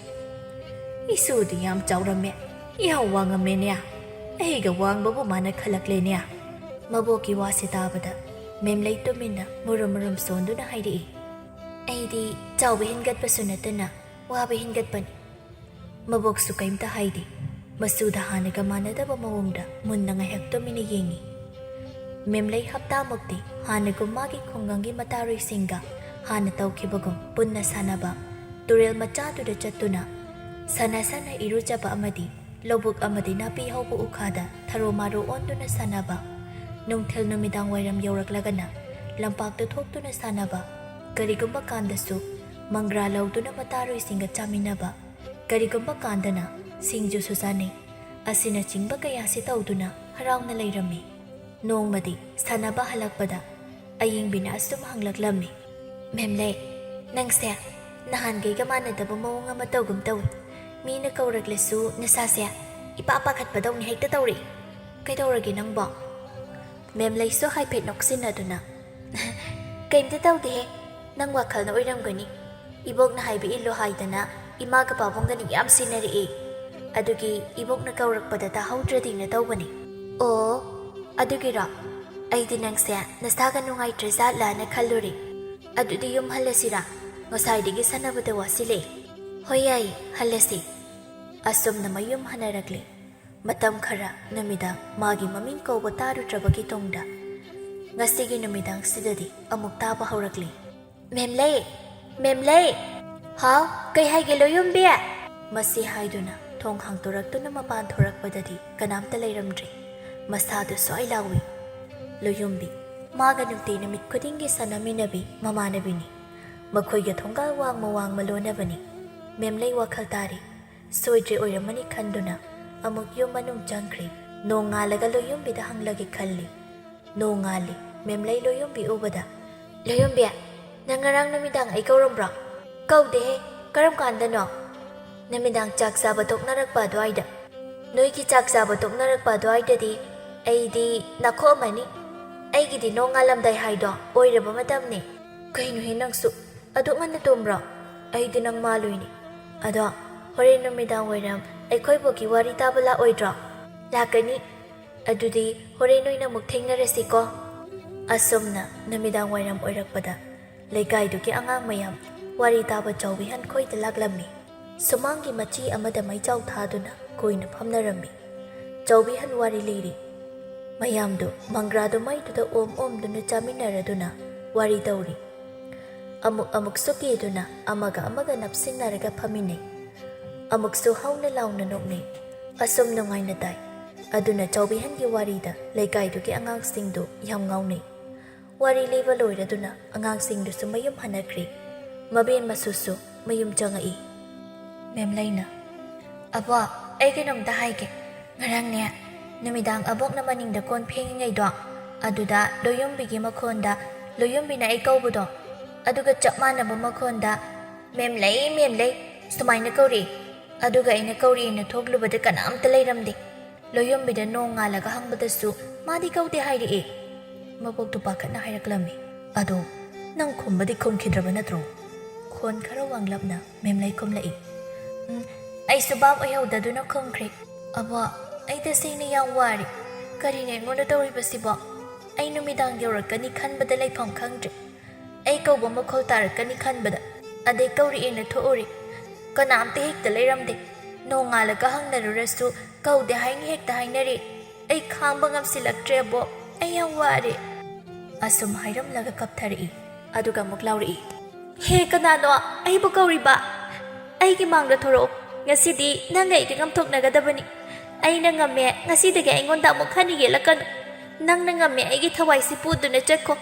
"ꯏꯁꯨꯗꯤ ꯌꯥꯝ ꯆꯥꯎꯔꯝꯃꯦ, ꯏꯍꯥꯎ ꯋꯥꯡꯉꯝꯃꯦꯅꯦ꯫ ꯑꯩꯒ ꯋꯥꯡꯕꯕꯨ ꯃꯥꯟꯅ ꯈꯜꯂꯛꯂꯦꯅꯦ꯫" ꯃꯕꯣꯛꯀꯤ ꯋꯥꯁꯤ ꯇꯥꯕꯗ ꯃꯦꯝꯂꯩ ꯇꯨꯃꯤꯟꯅ ꯃꯨꯔꯨꯝ ꯃꯨꯔꯨꯝ ꯁꯣꯟꯗꯨꯅ ꯍꯥꯏꯔꯛꯏ꯫ "ꯑꯩꯗꯤ ꯆꯥꯎꯕ ꯍꯦꯟꯒꯠꯄꯁꯨ ꯅꯠꯇꯅ ꯋꯥꯕ ꯍꯦꯟꯒꯠꯄꯅꯤ꯫" ꯃꯕꯣꯛꯁꯨ ꯀꯩꯝꯇ ꯍꯥꯏꯗꯦ꯫ ꯃꯁꯨꯗ ꯍꯥꯟꯅꯒ ꯃꯥꯟꯅꯗꯕ ꯃꯑꯣꯡꯗ ꯃꯨꯟꯅ ꯉꯥꯏꯍꯥꯛ ꯇꯨꯃꯤꯟꯅ ꯌꯦꯡꯉꯤ꯫ ꯃꯦꯝꯂꯩ ꯍꯞꯇꯥꯃꯨꯛꯇꯤ ꯍꯥꯟꯅꯒꯨꯝ ꯃꯥꯒꯤ ꯈꯨꯡꯒꯪꯒꯤ ꯃꯇꯥꯔꯣꯏꯁꯤꯡꯒ ꯍꯥꯟꯅ ꯇꯧꯈꯤꯕꯒꯨꯝ ꯄꯨꯟꯅ ꯁꯥꯟꯅꯕ, ꯇꯨꯔꯦꯜ ꯃꯆꯥꯗꯨꯗ ꯆꯠꯇꯨꯅ ꯁꯥꯟꯅ ꯁꯥꯟꯅ ꯏꯔꯨꯖꯕ ꯑꯃꯗꯤ ꯂꯧꯕꯨꯛ ꯑꯃꯗꯤ ꯅꯥꯄꯤ ꯍꯧꯕ ꯎꯈꯥꯗ ꯊꯔꯣ ꯃꯥꯔꯣ ꯑꯣꯟꯗꯨꯅ ꯁꯥꯟꯅꯕ, ꯅꯨꯡꯊꯤꯜ ꯅꯨꯃꯤꯗꯥꯡ ꯋꯥꯏꯔꯝ ꯌꯧꯔꯛꯂꯒꯅ ꯂꯝꯄꯥꯛꯇ ꯊꯣꯛꯇꯨꯅ ꯁꯥꯟꯅꯕ, ꯀꯔꯤꯒꯨꯝꯕ ꯀꯥꯟꯗꯁꯨ ꯃꯪꯒ꯭ꯔꯥ ꯂꯧꯗꯨꯅ ꯃꯇꯥꯔꯣꯏꯁꯤꯡꯒ ꯆꯥꯃꯤꯟꯅꯕ, ꯀꯔꯤꯒꯨꯝꯕ ꯀꯥꯟꯗꯅ ꯁꯤꯡꯖꯨꯁꯨ ꯆꯥꯅꯩ꯫ ꯑꯁꯤꯅꯆꯤꯡꯕ ꯀꯌꯥꯁꯤ ꯇꯧꯗꯨꯅ ꯍꯔꯥꯎꯅ ꯂꯩꯔꯝꯃꯤ꯫ ꯅꯣꯡꯃꯗꯤ ꯁꯥꯟꯅꯕ ꯍꯜꯂꯛꯄꯗ ꯑꯌꯤꯡꯕꯤꯅ ꯑꯁꯨꯝ ꯍꯪꯂꯛꯂꯝꯃꯤ, "ꯃꯦꯝꯂꯩ, ꯅꯪꯁꯦ ꯅꯍꯥꯟꯈꯩꯒ ꯃꯥꯟꯅꯗꯕ ꯃꯑꯣꯡ ꯑꯃ ꯇꯧꯒꯨꯝ ꯇꯧꯏ꯫ ꯃꯤꯅ ꯀꯧꯔꯛꯂꯁꯨ ꯅꯁꯥꯁꯦ ꯏꯄꯥ ꯄꯥꯈꯠꯄꯗꯧꯅ ꯍꯦꯛꯇ ꯇꯧꯔꯛꯏ꯫ ꯀꯩꯗꯧꯔꯒꯦ ꯅꯪꯕꯣ?" ꯃꯦꯝꯂꯩꯁꯨ ꯍꯥꯏꯐꯦꯠ ꯅꯣꯛꯁꯤꯟꯅꯗꯨꯅ, "ꯀꯩꯝꯇ ꯇꯧꯗꯦꯍꯦ, ꯅꯪ ꯋꯥꯈꯜꯅ ꯑꯣꯏꯔꯝꯒꯅꯤ꯫ ꯏꯕꯣꯛꯅ ꯍꯥꯏꯕ ꯏꯜꯂꯣ ꯍꯥꯏꯗꯅ ꯏꯃꯥꯒ ꯄꯥꯕꯨꯡꯒꯅꯤ ꯌꯥꯝ ꯁꯤꯟꯅꯔꯛꯏ꯫ ꯑꯗꯨꯒꯤ ꯏꯕꯣꯛꯅ ꯀꯧꯔꯛꯄꯗ ꯇꯥꯍꯧꯗ꯭ꯔꯗꯤꯅ ꯇꯧꯕꯅꯤ꯫" "ꯑꯣ, ꯑꯗꯨꯒꯤꯔꯣ? ꯑꯩꯗꯤ ꯅꯪꯁꯦ ꯅꯁꯥꯒ ꯅꯨꯡꯉꯥꯏꯇ꯭ꯔꯖꯥꯠꯂꯅ ꯈꯜꯂꯨꯔꯦ꯫ ꯑꯗꯨꯗꯤ ꯌꯨꯝ ꯍꯜꯂꯁꯤꯔꯥ? ꯉꯁꯥꯏꯗꯒꯤ ꯁꯥꯟꯅꯕꯗ ꯋꯥꯁꯤꯜꯂꯦ꯫" "ꯍꯣꯏ, ꯌꯥꯏꯌꯦ, ꯍꯜꯂꯁꯤ꯫" ꯑꯁꯨꯝꯅ ꯃꯌꯨꯝ ꯍꯟꯅꯔꯛꯂꯦ꯫ ꯃꯇꯝ ꯈꯔ ꯅꯨꯃꯤꯗꯥꯡ ꯃꯥꯒꯤ ꯃꯃꯤꯡ ꯀꯧꯕ ꯇꯥꯔꯨꯗ꯭ꯔꯕꯒꯤ ꯇꯨꯡꯗ, ꯉꯁꯤꯒꯤ ꯅꯨꯃꯤꯗꯥꯡꯁꯤꯗꯗꯤ ꯑꯃꯨꯛ ꯇꯥꯕ ꯍꯧꯔꯛꯂꯦ꯫ "ꯃꯦꯝꯂꯩ! ꯃꯦꯝꯂꯩ!" "ꯍꯥꯎ, ꯀꯩ ꯍꯥꯏꯒꯦ ꯂꯣꯌꯨꯝꯕꯤ?" ꯃꯁꯤ ꯍꯥꯏꯗꯨꯅ ꯊꯣꯡ ꯍꯥꯡꯗꯣꯔꯛꯇꯨꯅ ꯃꯄꯥꯟ ꯊꯣꯔꯛꯄꯗꯗꯤ ꯀꯅꯥꯝꯇ ꯂꯩꯔꯝꯗ꯭ꯔꯦ꯫ ꯃꯁꯥꯗꯨ ꯁ꯭ꯋꯥꯏ ꯂꯥꯎꯏ꯫ ꯂꯣꯌꯨꯝꯕꯤ, ꯃꯥꯒ ꯅꯨꯡꯇꯤ ꯅꯨꯃꯤꯠ ꯈꯨꯗꯤꯡꯒꯤ ꯁꯥꯟꯅꯃꯤꯟꯅꯕꯤ ꯃꯃꯥꯟꯅꯕꯤꯅꯤ꯫ ꯃꯈꯣꯏꯒ ꯊꯣꯡꯒꯥꯜ ꯋꯥꯡꯃ ꯋꯥꯡꯃ ꯂꯣꯟꯅꯕꯅꯤ꯫ ꯃꯦꯝꯂꯩ ꯋꯥꯈꯜ ꯇꯥꯔꯤ꯫ ꯁꯣꯏꯗ꯭ꯔꯦ ꯑꯣꯏꯔꯝꯃꯅꯤ ꯈꯟꯗꯨꯅ ꯑꯃꯨꯛ ꯌꯨꯝ ꯃꯅꯨꯡ ꯆꯪꯈ꯭ꯔꯦ꯫ ꯅꯣꯡꯉꯥꯜꯂꯒ ꯂꯣꯌꯨꯝꯕꯤꯗ ꯍꯪꯂꯒꯦ ꯈꯜꯂꯤ꯫ ꯅꯣꯡꯉꯥꯜꯂꯤ꯫ ꯃꯦꯝꯂꯩ ꯂꯣꯌꯨꯝꯕꯤ ꯎꯕꯗ, "ꯂꯣꯌꯨꯝꯕꯤ, ꯅꯪ ꯉꯔꯥꯡ ꯅꯨꯃꯤꯗꯥꯡ ꯑꯩ ꯀꯧꯔꯝꯕ꯭ꯔꯣ?" "ꯀꯧꯗꯦꯍꯦ꯫ ꯀꯔꯝ ꯀꯥꯟꯗꯅꯣ?" "ꯅꯨꯃꯤꯗꯥꯡ ꯆꯥꯛ ꯆꯥꯕ ꯇꯣꯛꯅꯔꯛꯄ ꯑꯗꯨꯋꯥꯏꯗ꯫ ꯅꯣꯏꯒꯤ ꯆꯥꯛ ꯆꯥꯕ ꯇꯣꯛꯅꯔꯛꯄ ꯑꯗꯨꯋꯥꯏꯗꯗꯤ ꯑꯩꯗꯤ ꯅꯥꯈꯣꯛꯑꯝꯃꯅꯤ꯫ ꯑꯩꯒꯤꯗꯤ ꯅꯣꯡꯉꯥꯜꯂꯝꯗꯥꯏ ꯍꯥꯏꯗꯣ ꯑꯣꯏꯔꯕ ꯃꯇꯝꯅꯤ꯫" "ꯀꯩꯅꯣꯍꯦ ꯅꯪꯁꯨ? ꯑꯗꯨꯛ ꯉꯟꯅ ꯇꯨꯝꯕ꯭ꯔꯣ? ꯑꯩꯗꯤ ꯅꯪ ꯃꯥꯜꯂꯨꯏꯅꯦ꯫ ꯑꯗꯣ ꯍꯣꯔꯦꯟ ꯅꯨꯃꯤꯗꯥꯡ ꯋꯥꯏꯔꯝ ꯑꯩꯈꯣꯏ ꯕꯣꯛꯀꯤ ꯋꯥꯔꯤ ꯇꯥꯕ ꯂꯥꯛꯑꯣꯏꯗ꯭ꯔꯣ?" "ꯂꯥꯛꯀꯅꯤ꯫ ꯑꯗꯨꯗꯤ ꯍꯣꯔꯦꯟ ꯑꯣꯏꯅ ꯑꯃꯨꯛ ꯊꯦꯡꯅꯔꯁꯤꯀꯣ꯫" ꯑꯁꯨꯝꯅ ꯅꯨꯃꯤꯗꯥꯡ ꯋꯥꯏꯔꯝ ꯑꯣꯏꯔꯛꯄꯗ ꯂꯩꯀꯥꯏꯗꯨꯒꯤ ꯑꯉꯥꯡ ꯃꯌꯥꯝ ꯋꯥꯔꯤ ꯇꯥꯕ ꯆꯥꯎꯕꯤꯍꯟ ꯈꯣꯏꯗ ꯂꯥꯛꯂꯝꯃꯤ꯫ ꯁꯨꯃꯥꯡꯒꯤ ꯃꯆꯤ ꯑꯃꯗ ꯃꯩꯖꯥꯎ ꯊꯥꯗꯨꯅ ꯀꯨꯏꯅ ꯐꯝꯅꯔꯝꯃꯤ꯫ ꯆꯥꯎꯕꯤꯍꯟ ꯋꯥꯔꯤ ꯂꯤꯔꯤ꯫ ꯃꯌꯥꯝꯗꯨ ꯃꯪꯒ꯭ꯔꯥꯗꯨ ꯃꯩꯗꯨꯗ ꯑꯣꯝ ꯑꯣꯝꯗꯨꯅ ꯆꯥꯃꯤꯟꯅꯔꯗꯨꯅ ꯋꯥꯔꯤ ꯇꯧꯔꯤ꯫ ꯑꯃꯨꯛ ꯑꯃꯨꯛꯁꯨ ꯀꯦꯗꯨꯅ ꯑꯃꯒ ꯑꯃꯒ ꯅꯞꯁꯤꯟꯅꯔꯒ ꯐꯝꯃꯤꯟꯅꯩ꯫ ꯑꯃꯨꯛꯁꯨ ꯍꯧꯅ ꯂꯥꯎꯅ ꯅꯣꯛꯅꯩ꯫ ꯑꯁꯨꯝ ꯅꯨꯡꯉꯥꯏꯅ ꯇꯥꯏ꯫ ꯑꯗꯨꯅ ꯆꯥꯎꯕꯤꯍꯟꯒꯤ ꯋꯥꯔꯤꯗ ꯂꯩꯀꯥꯏꯗꯨꯒꯤ ꯑꯉꯥꯡꯁꯤꯡꯗꯨ ꯌꯥꯝ ꯉꯥꯎꯅꯩ꯫ ꯋꯥꯔꯤ ꯂꯤꯕ ꯂꯣꯏꯔꯗꯨꯅ ꯑꯉꯥꯡꯁꯤꯡꯗꯨꯁꯨ ꯃꯌꯨꯝ ꯍꯟꯅꯈ꯭ꯔꯦ꯫ ꯃꯕꯦꯟ ꯃꯁꯨꯁꯨ ꯃꯌꯨꯝ ꯆꯪꯉꯛꯏ꯫ ꯃꯦꯝꯂꯩꯅ, "ꯑꯕꯣꯛ, ꯑꯩ ꯀꯩꯅꯣꯝꯇ ꯍꯥꯏꯒꯦ꯫ ꯉꯔꯥꯡꯅꯦ, ꯅꯨꯃꯤꯗꯥꯡ ꯑꯕꯣꯛꯅ ꯃꯅꯤꯡꯗ ꯀꯣꯟ ꯐꯦꯡꯉꯤꯉꯩꯗꯣ, ꯑꯗꯨꯗ ꯂꯣꯌꯨꯝꯕꯤꯒꯤ ꯃꯈꯣꯟꯗ ꯂꯣꯌꯨꯝꯕꯤꯅ ꯑꯩ ꯀꯧꯕꯗꯣ, ꯑꯗꯨꯒ ꯆꯞ ꯃꯥꯟꯅꯕ ꯃꯈꯣꯟꯗ 'ꯃꯦꯝꯂꯩ, ꯃꯦꯝꯂꯩ' ꯁꯨꯃꯥꯏꯅ ꯀꯧꯔꯛꯏ꯫ ꯑꯗꯨꯒ ꯑꯩꯅ ꯀꯧꯔꯛꯑꯦꯅ ꯊꯣꯛꯂꯨꯕꯗ ꯀꯅꯥꯝꯇ ꯂꯩꯔꯝꯗꯦ꯫ ꯂꯣꯌꯨꯝꯕꯤꯗ ꯅꯣꯡꯉꯥꯜꯂꯒ ꯍꯪꯕꯗꯁꯨ ꯃꯥꯗꯤ ꯀꯧꯗꯦ ꯍꯥꯏꯔꯛꯑꯦ꯫" ꯃꯕꯣꯛꯇꯨ ꯄꯥꯈꯠꯅ ꯍꯥꯏꯔꯛꯂꯝꯃꯤ꯫ "ꯑꯗꯣ ꯅꯪ ꯈꯨꯝꯕꯗꯤ ꯈꯨꯝꯈꯤꯗ꯭ꯔꯕ ꯅꯠꯇ꯭ꯔꯣ?" ꯈꯣꯟ ꯈꯔ ꯋꯥꯡꯂꯞꯅ ꯃꯦꯝꯂꯩ ꯈꯨꯝꯂꯛꯏ꯫ "ꯎꯝ, ꯑꯩꯁꯨ ꯚꯥꯞ ꯑꯣꯏꯍꯧꯗꯗꯨꯅ ꯈꯨꯝꯈ꯭ꯔꯦ꯫" "ꯑꯕꯣꯛ, ꯑꯩ ꯇꯁꯦꯡꯅ ꯌꯥꯝ ꯋꯥꯔꯦ꯫ ꯀꯔꯤꯅꯣ ꯑꯩꯉꯣꯟꯗ ꯇꯧꯔꯤꯕꯁꯤꯕꯣ? ꯑꯩ ꯅꯨꯃꯤꯗꯥꯡ ꯌꯧꯔꯛꯀꯅꯤ ꯈꯟꯕꯗ ꯂꯩꯐꯝ ꯈꯪꯗ꯭ꯔꯦ꯫ ꯑꯩ ꯀꯧꯕ ꯃꯈꯣꯜ ꯇꯥꯔꯛꯀꯅꯤ ꯈꯟꯕꯗ, ꯑꯗꯩ ꯀꯧꯔꯛꯑꯦꯅ ꯊꯣꯛꯎꯔꯦ꯫ ꯀꯅꯥꯝꯇ ꯍꯦꯛꯇ ꯂꯩꯔꯝꯗꯦ꯫ ꯅꯣꯡꯉꯥꯜꯂꯒ ꯍꯪꯅꯔꯨꯔꯁꯨ ꯀꯧꯗꯦ ꯍꯥꯏꯅ ꯍꯦꯛꯇ ꯍꯥꯏꯅꯔꯦ꯫ ꯑꯩ ꯈꯥꯡꯕ ꯉꯝꯁꯤꯜꯂꯛꯇ꯭ꯔꯦ ꯑꯕꯣꯛ꯫ ꯑꯩ ꯌꯥꯝ ꯋꯥꯔꯦ꯫" ꯑꯁꯨꯝ ꯍꯥꯏꯔꯝꯂꯒ ꯀꯞꯊꯔꯛꯏ꯫ ꯑꯗꯨꯒ ꯑꯃꯨꯛ ꯂꯥꯎꯔꯛꯏ, "ꯍꯦ, ꯀꯅꯥꯅꯣ ꯑꯩꯕꯨ ꯀꯧꯔꯤꯕ? ꯑꯩꯒꯤ ꯃꯥꯡꯗ ꯊꯣꯔꯛꯑꯣ꯫ "ꯉꯁꯤꯗꯤ ꯅꯪ ꯑꯩꯒ ꯉꯝꯊꯣꯛꯅꯒꯗꯕꯅꯤ꯫ ꯑꯩꯅ ꯉꯝꯃꯦ, ꯉꯁꯤꯗꯒꯤ ꯑꯩꯉꯣꯟꯗ ꯑꯃꯨꯛ ꯍꯟꯅ ꯌꯦꯠꯂꯛꯀꯅꯨ꯫ ꯅꯪꯅ ꯉꯝꯃꯦ, ꯑꯩꯒꯤ ꯊꯋꯥꯏꯁꯤ ꯄꯨꯗꯨꯅ ꯆꯠꯈꯣ꯫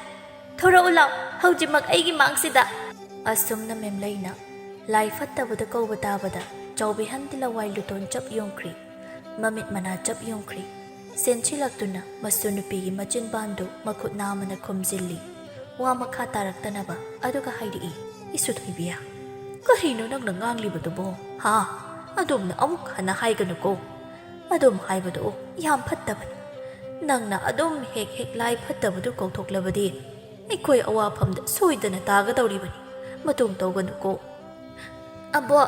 ꯊꯣꯔꯛꯎ ꯂꯥꯎ, ꯍꯧꯖꯤꯛꯃꯛ ꯑꯩꯒꯤ ꯃꯥꯡꯁꯤꯗ!" ꯑꯁꯨꯝꯅ ꯃꯦꯝꯂꯩꯅ ꯂꯥꯏ ꯐꯠꯇꯕꯗ ꯀꯧꯕ ꯇꯥꯕꯗ ꯆꯥꯎꯕꯤꯍꯟꯗꯤ ꯂꯋꯥꯏ ꯂꯨꯇꯣꯟ ꯆꯞ ꯌꯨꯡꯈ꯭ꯔꯤ꯫ ꯃꯃꯤꯠ ꯃꯅꯥ ꯆꯞ ꯌꯨꯡꯈ꯭ꯔꯤ꯫ ꯆꯦꯟꯁꯤꯜꯂꯛꯇꯨꯅ ꯃꯁꯨ ꯅꯨꯄꯤꯒꯤ ꯃꯆꯤꯟꯕꯥꯟꯗꯨ ꯃꯈꯨꯠ ꯅꯥꯝꯃꯅ ꯈꯨꯝꯖꯤꯜꯂꯤ꯫ ꯋꯥ ꯃꯈꯥ ꯇꯥꯔꯛꯇꯅꯕ꯫ ꯑꯗꯨꯒ ꯍꯥꯏꯔꯛꯏ, "ꯏꯁꯨ ꯊꯣꯏꯕꯤ, ꯀꯔꯤꯅꯣ ꯅꯪꯅ ꯉꯥꯡꯂꯤꯕꯗꯨꯕꯣ? ꯍꯥ? ꯑꯗꯨꯝꯅ ꯑꯃꯨꯛ ꯍꯟꯅ ꯍꯥꯏꯒꯅꯨꯀꯣ꯫ ꯑꯗꯨꯝ ꯍꯥꯏꯕꯗꯨ ꯌꯥꯝ ꯐꯠꯇꯕꯅꯤ꯫ ꯅꯪꯅ ꯑꯗꯨꯝ ꯍꯦꯛ ꯍꯦꯛ ꯂꯥꯏ ꯐꯠꯇꯕꯗꯨ ꯀꯧꯊꯣꯛꯂꯕꯗꯤ ꯑꯩꯈꯣꯏ ꯑꯋꯥꯐꯝꯗ ꯁꯣꯏꯗꯅ ꯇꯥꯒꯗꯧꯔꯤꯕꯅꯤ꯫ ꯃꯇꯨꯡ ꯇꯧꯒꯅꯨꯀꯣ꯫" "ꯑꯕꯣ,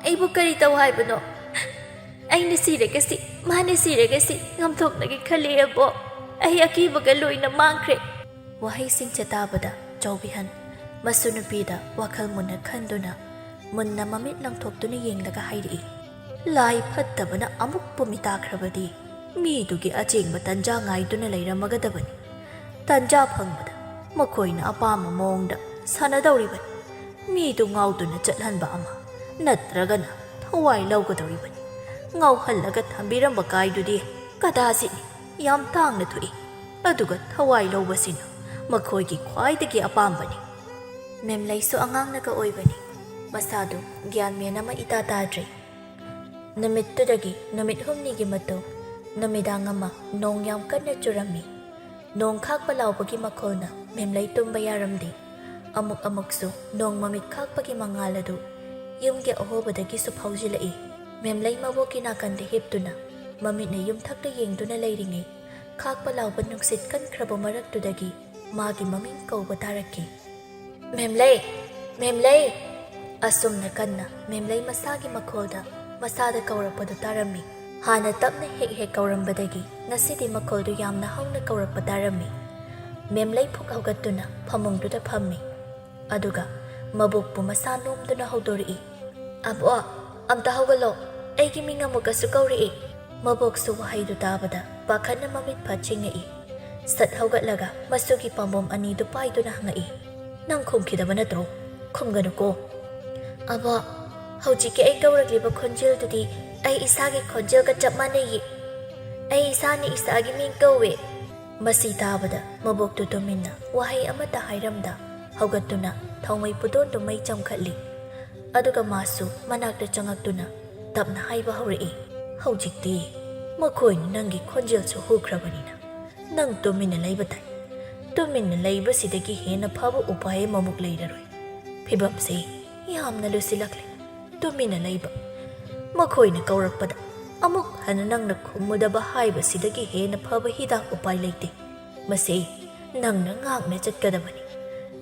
ꯑꯩꯕꯨ ꯀꯔꯤ ꯇꯧ ꯍꯥꯏꯕꯅꯣ? ꯑꯩꯅ ꯁꯤꯔꯒꯁꯤ, ꯃꯥꯅ ꯁꯤꯔꯒꯁꯤ ꯉꯝꯊꯣꯛꯅꯒꯦ ꯈꯜꯂꯦ ꯑꯕꯣ꯫ ꯑꯩ ꯑꯀꯤꯕꯒ ꯂꯣꯏꯅ ꯃꯥꯡꯈ꯭ꯔꯦ꯫" ꯋꯥꯍꯩꯁꯤꯡꯁꯦ ꯇꯥꯕꯗ ꯆꯥꯎꯕꯤꯍꯟ ꯃꯁꯨ ꯅꯨꯄꯤꯗ ꯋꯥꯈꯜ ꯃꯨꯟꯅ ꯈꯟꯗꯨꯅ ꯃꯨꯟꯅ ꯃꯃꯤꯠ ꯂꯪꯊꯣꯛꯇꯨꯅ ꯌꯦꯡꯂꯒ ꯍꯥꯏꯔꯛꯏ, "ꯂꯥꯏ ꯐꯠꯇꯕꯅ ꯑꯃꯨꯛꯄꯨ ꯃꯤꯇꯥꯈ꯭ꯔꯕꯗꯤ ꯃꯤꯗꯨꯒꯤ ꯑꯆꯦꯡꯕ ꯇꯟꯖꯥ ꯉꯥꯏꯗꯨꯅ ꯂꯩꯔꯝꯃꯒꯗꯕꯅꯤ꯫ ꯇꯟꯖꯥ ꯐꯪꯕꯗ ꯃꯈꯣꯏꯅ ꯑꯄꯥꯝꯕ ꯃꯑꯣꯡꯗ ꯁꯥꯟꯅꯗꯧꯔꯤꯕꯅꯤ꯫ ꯃꯤꯗꯨ ꯉꯥꯎꯗꯨꯅ ꯆꯠꯍꯟꯕ ꯑꯃ ꯅꯠꯇ꯭ꯔꯒꯅ ꯊꯋꯥꯏ ꯂꯧꯒꯗꯧꯔꯤꯕꯅꯤ꯫ ꯉꯥꯎꯍꯜꯂꯒ ꯊꯝꯕꯤꯔꯝꯕ ꯀꯥꯏꯗꯨꯗꯤ ꯀꯗꯥꯁꯤꯠꯅꯤ, ꯌꯥꯝ ꯇꯥꯡꯅ ꯊꯣꯛꯏ꯫ ꯑꯗꯨꯒ ꯊꯋꯥꯏ ꯂꯧꯕꯁꯤꯅ ꯃꯈꯣꯏꯒꯤ ꯈ꯭ꯋꯥꯏꯗꯒꯤ ꯑꯄꯥꯝꯕꯅꯤ꯫" ꯃꯦꯝꯂꯩꯁꯨ ꯑꯉꯥꯡꯅꯒ ꯑꯣꯏꯕꯅꯤ꯫ ꯃꯁꯥꯗꯨ ꯒ꯭ꯌꯥꯟ ꯃꯦꯟ ꯑꯃ ꯏꯇꯥ ꯇꯥꯗ꯭ꯔꯦ꯫ ꯅꯨꯃꯤꯠꯇꯨꯗꯒꯤ ꯅꯨꯃꯤꯠ ꯍꯨꯝꯅꯤꯒꯤ ꯃꯇꯨꯡ ꯅꯨꯃꯤꯗꯥꯡ ꯑꯃ ꯅꯣꯡ ꯌꯥꯝ ꯀꯟꯅ ꯆꯨꯔꯝꯃꯤ꯫ ꯅꯣꯡ ꯈꯥꯛꯄ ꯂꯥꯎꯕꯒꯤ ꯃꯈꯣꯜꯅ ꯃꯦꯝꯂꯩ ꯇꯨꯝꯕ ꯌꯥꯔꯝꯗꯦ꯫ ꯑꯃꯨꯛ ꯑꯃꯨꯛꯁꯨ ꯅꯣꯡ ꯃꯃꯤꯠ ꯈꯥꯛꯄꯒꯤ ꯃꯉꯥꯜ ꯑꯗꯨ ꯌꯨꯝꯒꯤ ꯑꯍꯣꯕꯗꯒꯤꯁꯨ ꯐꯥꯎꯖꯤꯜꯂꯛꯏ꯫ ꯃꯦꯝꯂꯩ ꯃꯕꯣꯛꯀꯤ ꯅꯥꯀꯟꯗ ꯍꯤꯞꯇꯨꯅ ꯃꯃꯤꯠꯅ ꯌꯨꯝꯊꯛꯇ ꯌꯦꯡꯗꯨꯅ ꯂꯩꯔꯤꯉꯩ, ꯈꯥꯛꯄ ꯂꯥꯎꯕ ꯅꯨꯡꯁꯤꯠ ꯀꯟꯈ꯭ꯔꯕ ꯃꯔꯛꯇꯨꯗꯒꯤ ꯃꯥꯒꯤ ꯃꯃꯤꯡ ꯀꯧꯕ ꯇꯥꯔꯛꯈꯤ꯫ "ꯃꯦꯝꯂꯩ! ꯃꯦꯝꯂꯩ!" ꯑꯁꯨꯝꯅ ꯀꯟꯅ ꯃꯦꯝꯂꯩ ꯃꯁꯥꯒꯤ ꯃꯈꯣꯜꯗ ꯃꯁꯥꯗ ꯀꯧꯔꯛꯄꯗꯨ ꯇꯥꯔꯝꯃꯤ꯫ ꯍꯥꯟꯅ ꯇꯞꯅ ꯍꯦꯛ ꯍꯦꯛ ꯀꯧꯔꯝꯕꯗꯒꯤ ꯉꯁꯤꯗꯤ ꯃꯈꯣꯜꯗꯨ ꯌꯥꯝꯅ ꯍꯧꯅ ꯀꯧꯔꯛꯄ ꯇꯥꯔꯝꯃꯤ꯫ ꯃꯦꯝꯂꯩ ꯐꯨꯛ ꯍꯧꯒꯠꯇꯨꯅ ꯐꯃꯨꯡꯗꯨꯗ ꯐꯝꯃꯤ꯫ ꯑꯗꯨꯒ ꯃꯕꯣꯛꯄꯨ ꯃꯁꯥ ꯅꯣꯝꯗꯨꯅ ꯍꯧꯗꯣꯔꯛꯏ꯫ "ꯑꯕꯣ, ꯑꯝꯇ ꯍꯧꯒꯠꯂꯣ, ꯑꯩꯒꯤ ꯃꯤꯡ ꯑꯃꯨꯛꯀꯁꯨ ꯀꯧꯔꯛꯏ꯫" ꯃꯕꯣꯛꯁꯨ ꯋꯥꯍꯩꯗꯨ ꯇꯥꯕꯗ ꯄꯥꯈꯠꯅ ꯃꯃꯤꯠ ꯐꯠ ꯆꯤꯡꯉꯛꯏ꯫ ꯁꯠ ꯍꯧꯒꯠꯂꯒ ꯃꯁꯨꯒꯤ ꯄꯥꯝꯕꯣꯝ ꯑꯅꯤꯗꯨ ꯄꯥꯏꯗꯨꯅ ꯍꯪꯉꯛꯏ, "ꯅꯪ ꯈꯨꯝꯈꯤꯗꯕ ꯅꯠꯇ꯭ꯔꯣ? ꯈꯨꯝꯒꯅꯨꯀꯣ꯫" "ꯑꯕꯣ, "ꯍꯧꯖꯤꯛꯀꯤ ꯑꯩ ꯀꯧꯔꯛꯂꯤꯕ ꯈꯣꯟꯖꯦꯜꯗꯨꯗꯤ ꯑꯩ ꯏꯁꯥꯒꯤ ꯈꯣꯟꯖꯦꯜꯒ ꯆꯞ ꯃꯥꯟꯅꯩꯌꯦ꯫ ꯑꯩ ꯏꯁꯥꯅ ꯏꯁꯥꯒꯤ ꯃꯤꯡ ꯀꯧꯋꯦ꯫" ꯃꯁꯤ ꯇꯥꯕꯗ ꯃꯕꯣꯛꯇꯨ ꯇꯨꯃꯤꯟꯅ ꯋꯥꯍꯩ ꯑꯃꯠꯇ ꯍꯥꯏꯔꯝꯗ ꯍꯧꯒꯠꯇꯨꯅ ꯊꯥꯎꯃꯩ ꯄꯨꯗꯣꯟꯗꯨ ꯃꯩ ꯆꯝꯈꯠꯂꯤ꯫ ꯑꯗꯨꯒ ꯃꯥꯁꯨ ꯃꯅꯥꯛꯇ ꯆꯪꯉꯛꯇꯨꯅ ꯇꯞꯅ ꯍꯥꯏꯕ ꯍꯧꯔꯛꯏ, "ꯍꯧꯖꯤꯛꯇꯤ ꯃꯈꯣꯏꯅ ꯅꯪꯒꯤ ꯈꯣꯟꯖꯦꯜꯁꯨ ꯍꯨꯈ꯭ꯔꯕꯅꯤꯅ ꯅꯪ ꯇꯨꯃꯤꯟꯅ ꯂꯩꯕ ꯇꯥꯏ꯫ ꯇꯨꯃꯤꯟꯅ ꯂꯩꯕꯁꯤꯗꯒꯤ ꯍꯦꯟꯅ ꯐꯕ ꯎꯄꯥꯏ ꯑꯃꯃꯨꯛ ꯂꯩꯔꯔꯣꯏ꯫ ꯐꯤꯕꯝꯁꯦ ꯌꯥꯝꯅ ꯂꯨꯁꯤꯜꯂꯛꯂꯦ꯫ ꯇꯨꯃꯤꯟꯅ ꯂꯩꯕ꯫ ꯃꯈꯣꯏꯅ ꯀꯧꯔꯛꯄꯗ ꯑꯃꯨꯛ ꯍꯟꯅ ꯅꯪꯅ ꯈꯨꯝꯃꯨꯗꯕ ꯍꯥꯏꯕꯁꯤꯗꯒꯤ ꯍꯦꯟꯅ ꯐꯕ ꯍꯤꯗꯥꯛ ꯎꯄꯥꯏ ꯂꯩꯇꯦ꯫ ꯃꯁꯤ ꯅꯪꯅ ꯉꯥꯛꯅ ꯆꯠꯀꯗꯕꯅꯤ꯫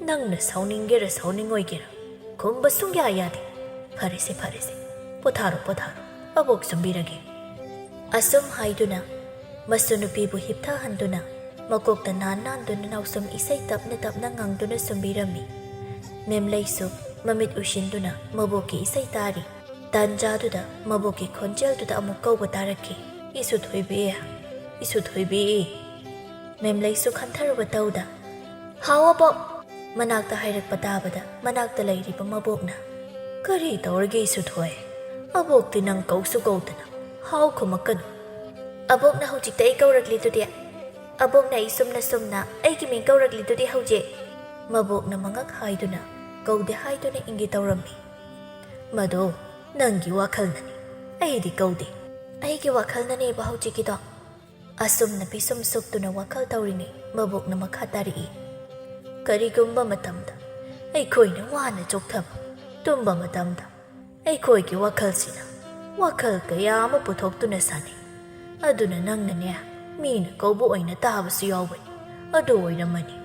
ꯅꯪꯅ ꯁꯥꯎꯅꯤꯡꯒꯦꯔꯥ ꯁꯥꯎꯅꯤꯡꯉꯣꯏꯒꯦꯔꯥ, ꯈꯨꯝꯕ ꯁꯨꯡꯌꯥ ꯌꯥꯗꯦ꯫ ꯐꯔꯦꯁꯦ, ꯐꯔꯦꯁꯦ, ꯄꯣꯊꯥꯔꯣ, ꯄꯣꯊꯥꯔꯣ, ꯑꯕꯣꯛ ꯁꯨꯝꯕꯤꯔꯒꯦ꯫" ꯑꯁꯨꯝ ꯍꯥꯏꯗꯨꯅ ꯃꯁꯨ ꯅꯨꯄꯤꯕꯨ ꯍꯤꯞꯊꯍꯟꯗꯨꯅ ꯃꯀꯣꯛꯇ ꯅꯥꯟ ꯅꯥꯟꯗꯨꯅ ꯅꯥꯎꯁꯨꯝ ꯏꯁꯩ ꯇꯞꯅ ꯇꯞꯅ ꯉꯪꯗꯨꯅ ꯁꯨꯝꯕꯤꯔꯝꯃꯤ꯫ ꯃꯦꯝꯂꯩꯁꯨ ꯃꯃꯤꯠ ꯎꯏꯁꯤꯟꯗꯨꯅ ꯃꯕꯣꯛꯀꯤ ꯏꯁꯩ ꯇꯥꯔꯤ꯫ ꯇꯥꯟꯖꯥꯗꯨꯗ ꯃꯕꯣꯛꯀꯤ ꯈꯣꯟꯖꯦꯜꯗꯨꯗ ꯑꯃꯨꯛ ꯀꯧꯕ ꯇꯥꯔꯛꯈꯤ, "ꯏꯁꯨ ꯊꯣꯏꯕꯤ, ꯏꯁꯨ ꯊꯣꯏꯕꯤ꯫" ꯃꯦꯝꯂꯩꯁꯨ ꯈꯟꯊꯔꯨꯕ ꯇꯧꯗ, "ꯍꯥꯎ ꯑꯕꯣꯛ!" ꯃꯅꯥꯛꯇ ꯍꯥꯏꯔꯛꯄ ꯇꯥꯕꯗ ꯃꯅꯥꯛꯇ ꯂꯩꯔꯤꯕ ꯃꯕꯣꯛꯅ, "ꯀꯔꯤ ꯇꯧꯔꯒꯦ ꯏꯁꯨ ꯊꯣꯏ? ꯑꯕꯣꯛꯇꯤ ꯅꯪ ꯀꯧꯁꯨ ꯀꯧꯗꯅ ꯍꯥꯎ ꯈꯨꯝꯃꯛꯀꯅꯨ꯫" "ꯑꯕꯣꯛꯅ ꯍꯧꯖꯤꯛꯇ ꯑꯩ ꯀꯧꯔꯛꯂꯤꯗꯨꯗꯤ? ꯑꯕꯣꯛꯅ ꯑꯩ ꯁꯨꯝꯅ ꯁꯨꯝꯅ ꯑꯩꯒꯤ ꯃꯤꯡ ꯀꯧꯔꯛꯂꯤꯗꯨꯗꯤ ꯍꯧꯖꯤꯛ?" ꯃꯕꯣꯛꯅ ꯃꯉꯛ ꯍꯥꯏꯗꯨꯅ ꯀꯧꯗꯦ ꯍꯥꯏꯗꯨꯅ ꯏꯪꯒꯦ ꯇꯧꯔꯝꯃꯤ꯫ "ꯃꯗꯣ ꯅꯪꯒꯤ ꯋꯥꯈꯜꯅꯅꯤ, ꯑꯩꯗꯤ ꯀꯧꯗꯦ꯫" "ꯑꯩꯒꯤ ꯋꯥꯈꯜꯅꯅꯦꯕ ꯍꯧꯖꯤꯛꯀꯤꯗꯣ?" ꯑꯁꯨꯝꯅ ꯄꯤꯁꯨꯝ ꯁꯨꯛꯇꯨꯅ ꯋꯥꯈꯜ ꯇꯧꯔꯤꯉꯩ ꯃꯕꯣꯛꯅ ꯃꯈꯥ ꯇꯥꯔꯛꯏ, "ꯀꯔꯤꯒꯨꯝꯕ ꯃꯇꯝꯗ ꯑꯩꯈꯣꯏꯅ ꯋꯥꯅ ꯆꯣꯛꯊꯕ, ꯇꯨꯝꯕ ꯃꯇꯝꯗ ꯑꯩꯈꯣꯏꯒꯤ ꯋꯥꯈꯜꯁꯤꯅ ꯋꯥꯈꯜ ꯀꯌꯥ ꯑꯃ ꯄꯨꯊꯣꯛꯇꯨꯅ ꯁꯥꯟꯅꯩ꯫ ꯑꯗꯨꯅ ꯅꯪꯅꯅꯦ, ꯃꯤꯅ ꯀꯧꯕ ꯑꯣꯏꯅ ꯇꯥꯕꯁꯨ ꯌꯥꯎꯕꯅꯤ꯫ ꯑꯗꯨ ꯑꯣꯏꯔꯝꯃꯅꯤ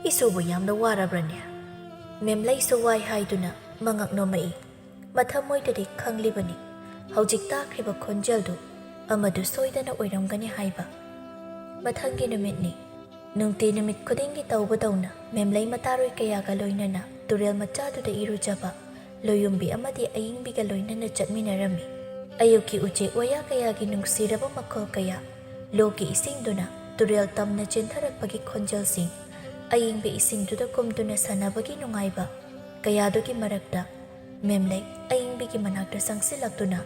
ꯏꯁꯨꯕꯨ ꯌꯥꯝꯅ ꯋꯥꯔꯕ꯭ꯔꯅꯦ?" ꯃꯦꯝꯂꯩꯁꯨ ꯋꯥꯏ ꯍꯥꯏꯗꯨꯅ ꯃꯉꯛ ꯅꯣꯝꯃꯛꯏ꯫ ꯃꯊꯃꯣꯏꯗꯗꯤ ꯈꯪꯂꯤꯕꯅꯤ ꯍꯧꯖꯤꯛ ꯇꯥꯈ꯭ꯔꯤꯕ ꯈꯣꯟꯖꯦꯜꯗꯨ ꯑꯃꯗꯨ ꯁꯣꯏꯗꯅ ꯑꯣꯏꯔꯝꯒꯅꯤ ꯍꯥꯏꯕ꯫ ꯃꯊꯪꯒꯤ ꯅꯨꯃꯤꯠꯅꯤ꯫ ꯅꯨꯡꯇꯤ ꯅꯨꯃꯤꯠ ꯈꯨꯗꯤꯡꯒꯤ ꯇꯧꯕꯗꯧꯅ ꯃꯦꯝꯂꯩ ꯃꯇꯥꯔꯣꯏ ꯀꯌꯥꯒ ꯂꯣꯏꯅꯅ ꯇꯨꯔꯦꯜ ꯃꯆꯥꯗꯨꯗ ꯏꯔꯨꯖꯕ ꯂꯣꯌꯨꯝꯕꯤ ꯑꯃꯗꯤ ꯑꯌꯤꯡꯕꯤꯒ ꯂꯣꯏꯅꯅ ꯆꯠꯃꯤꯟꯅꯔꯝꯃꯤ꯫ ꯑꯌꯨꯛꯀꯤ ꯎꯆꯦꯛ ꯋꯥꯌꯥ ꯀꯌꯥꯒꯤ ꯅꯨꯡꯁꯤꯔꯕ ꯃꯈꯣꯜ ꯀꯌꯥ, ꯂꯣꯛꯀꯤ ꯏꯁꯤꯡꯗꯨꯅ ꯇꯨꯔꯦꯜ ꯇꯝꯅ ꯆꯦꯟꯊꯔꯛꯄꯒꯤ ꯈꯣꯟꯖꯦꯜꯁꯤꯡ, ꯑꯌꯤꯡꯕ ꯏꯁꯤꯡꯗꯨꯗ ꯀꯨꯝꯗꯨꯅ ꯁꯥꯟꯅꯕꯒꯤ ꯅꯨꯡꯉꯥꯏꯕ ꯀꯌꯥꯗꯨꯒꯤ ꯃꯔꯛꯇ ꯃꯦꯝꯂꯩ ꯑꯌꯤꯡꯕꯤꯒꯤ ꯃꯅꯥꯛꯇ ꯆꯪꯁꯤꯜꯂꯛꯇꯨꯅ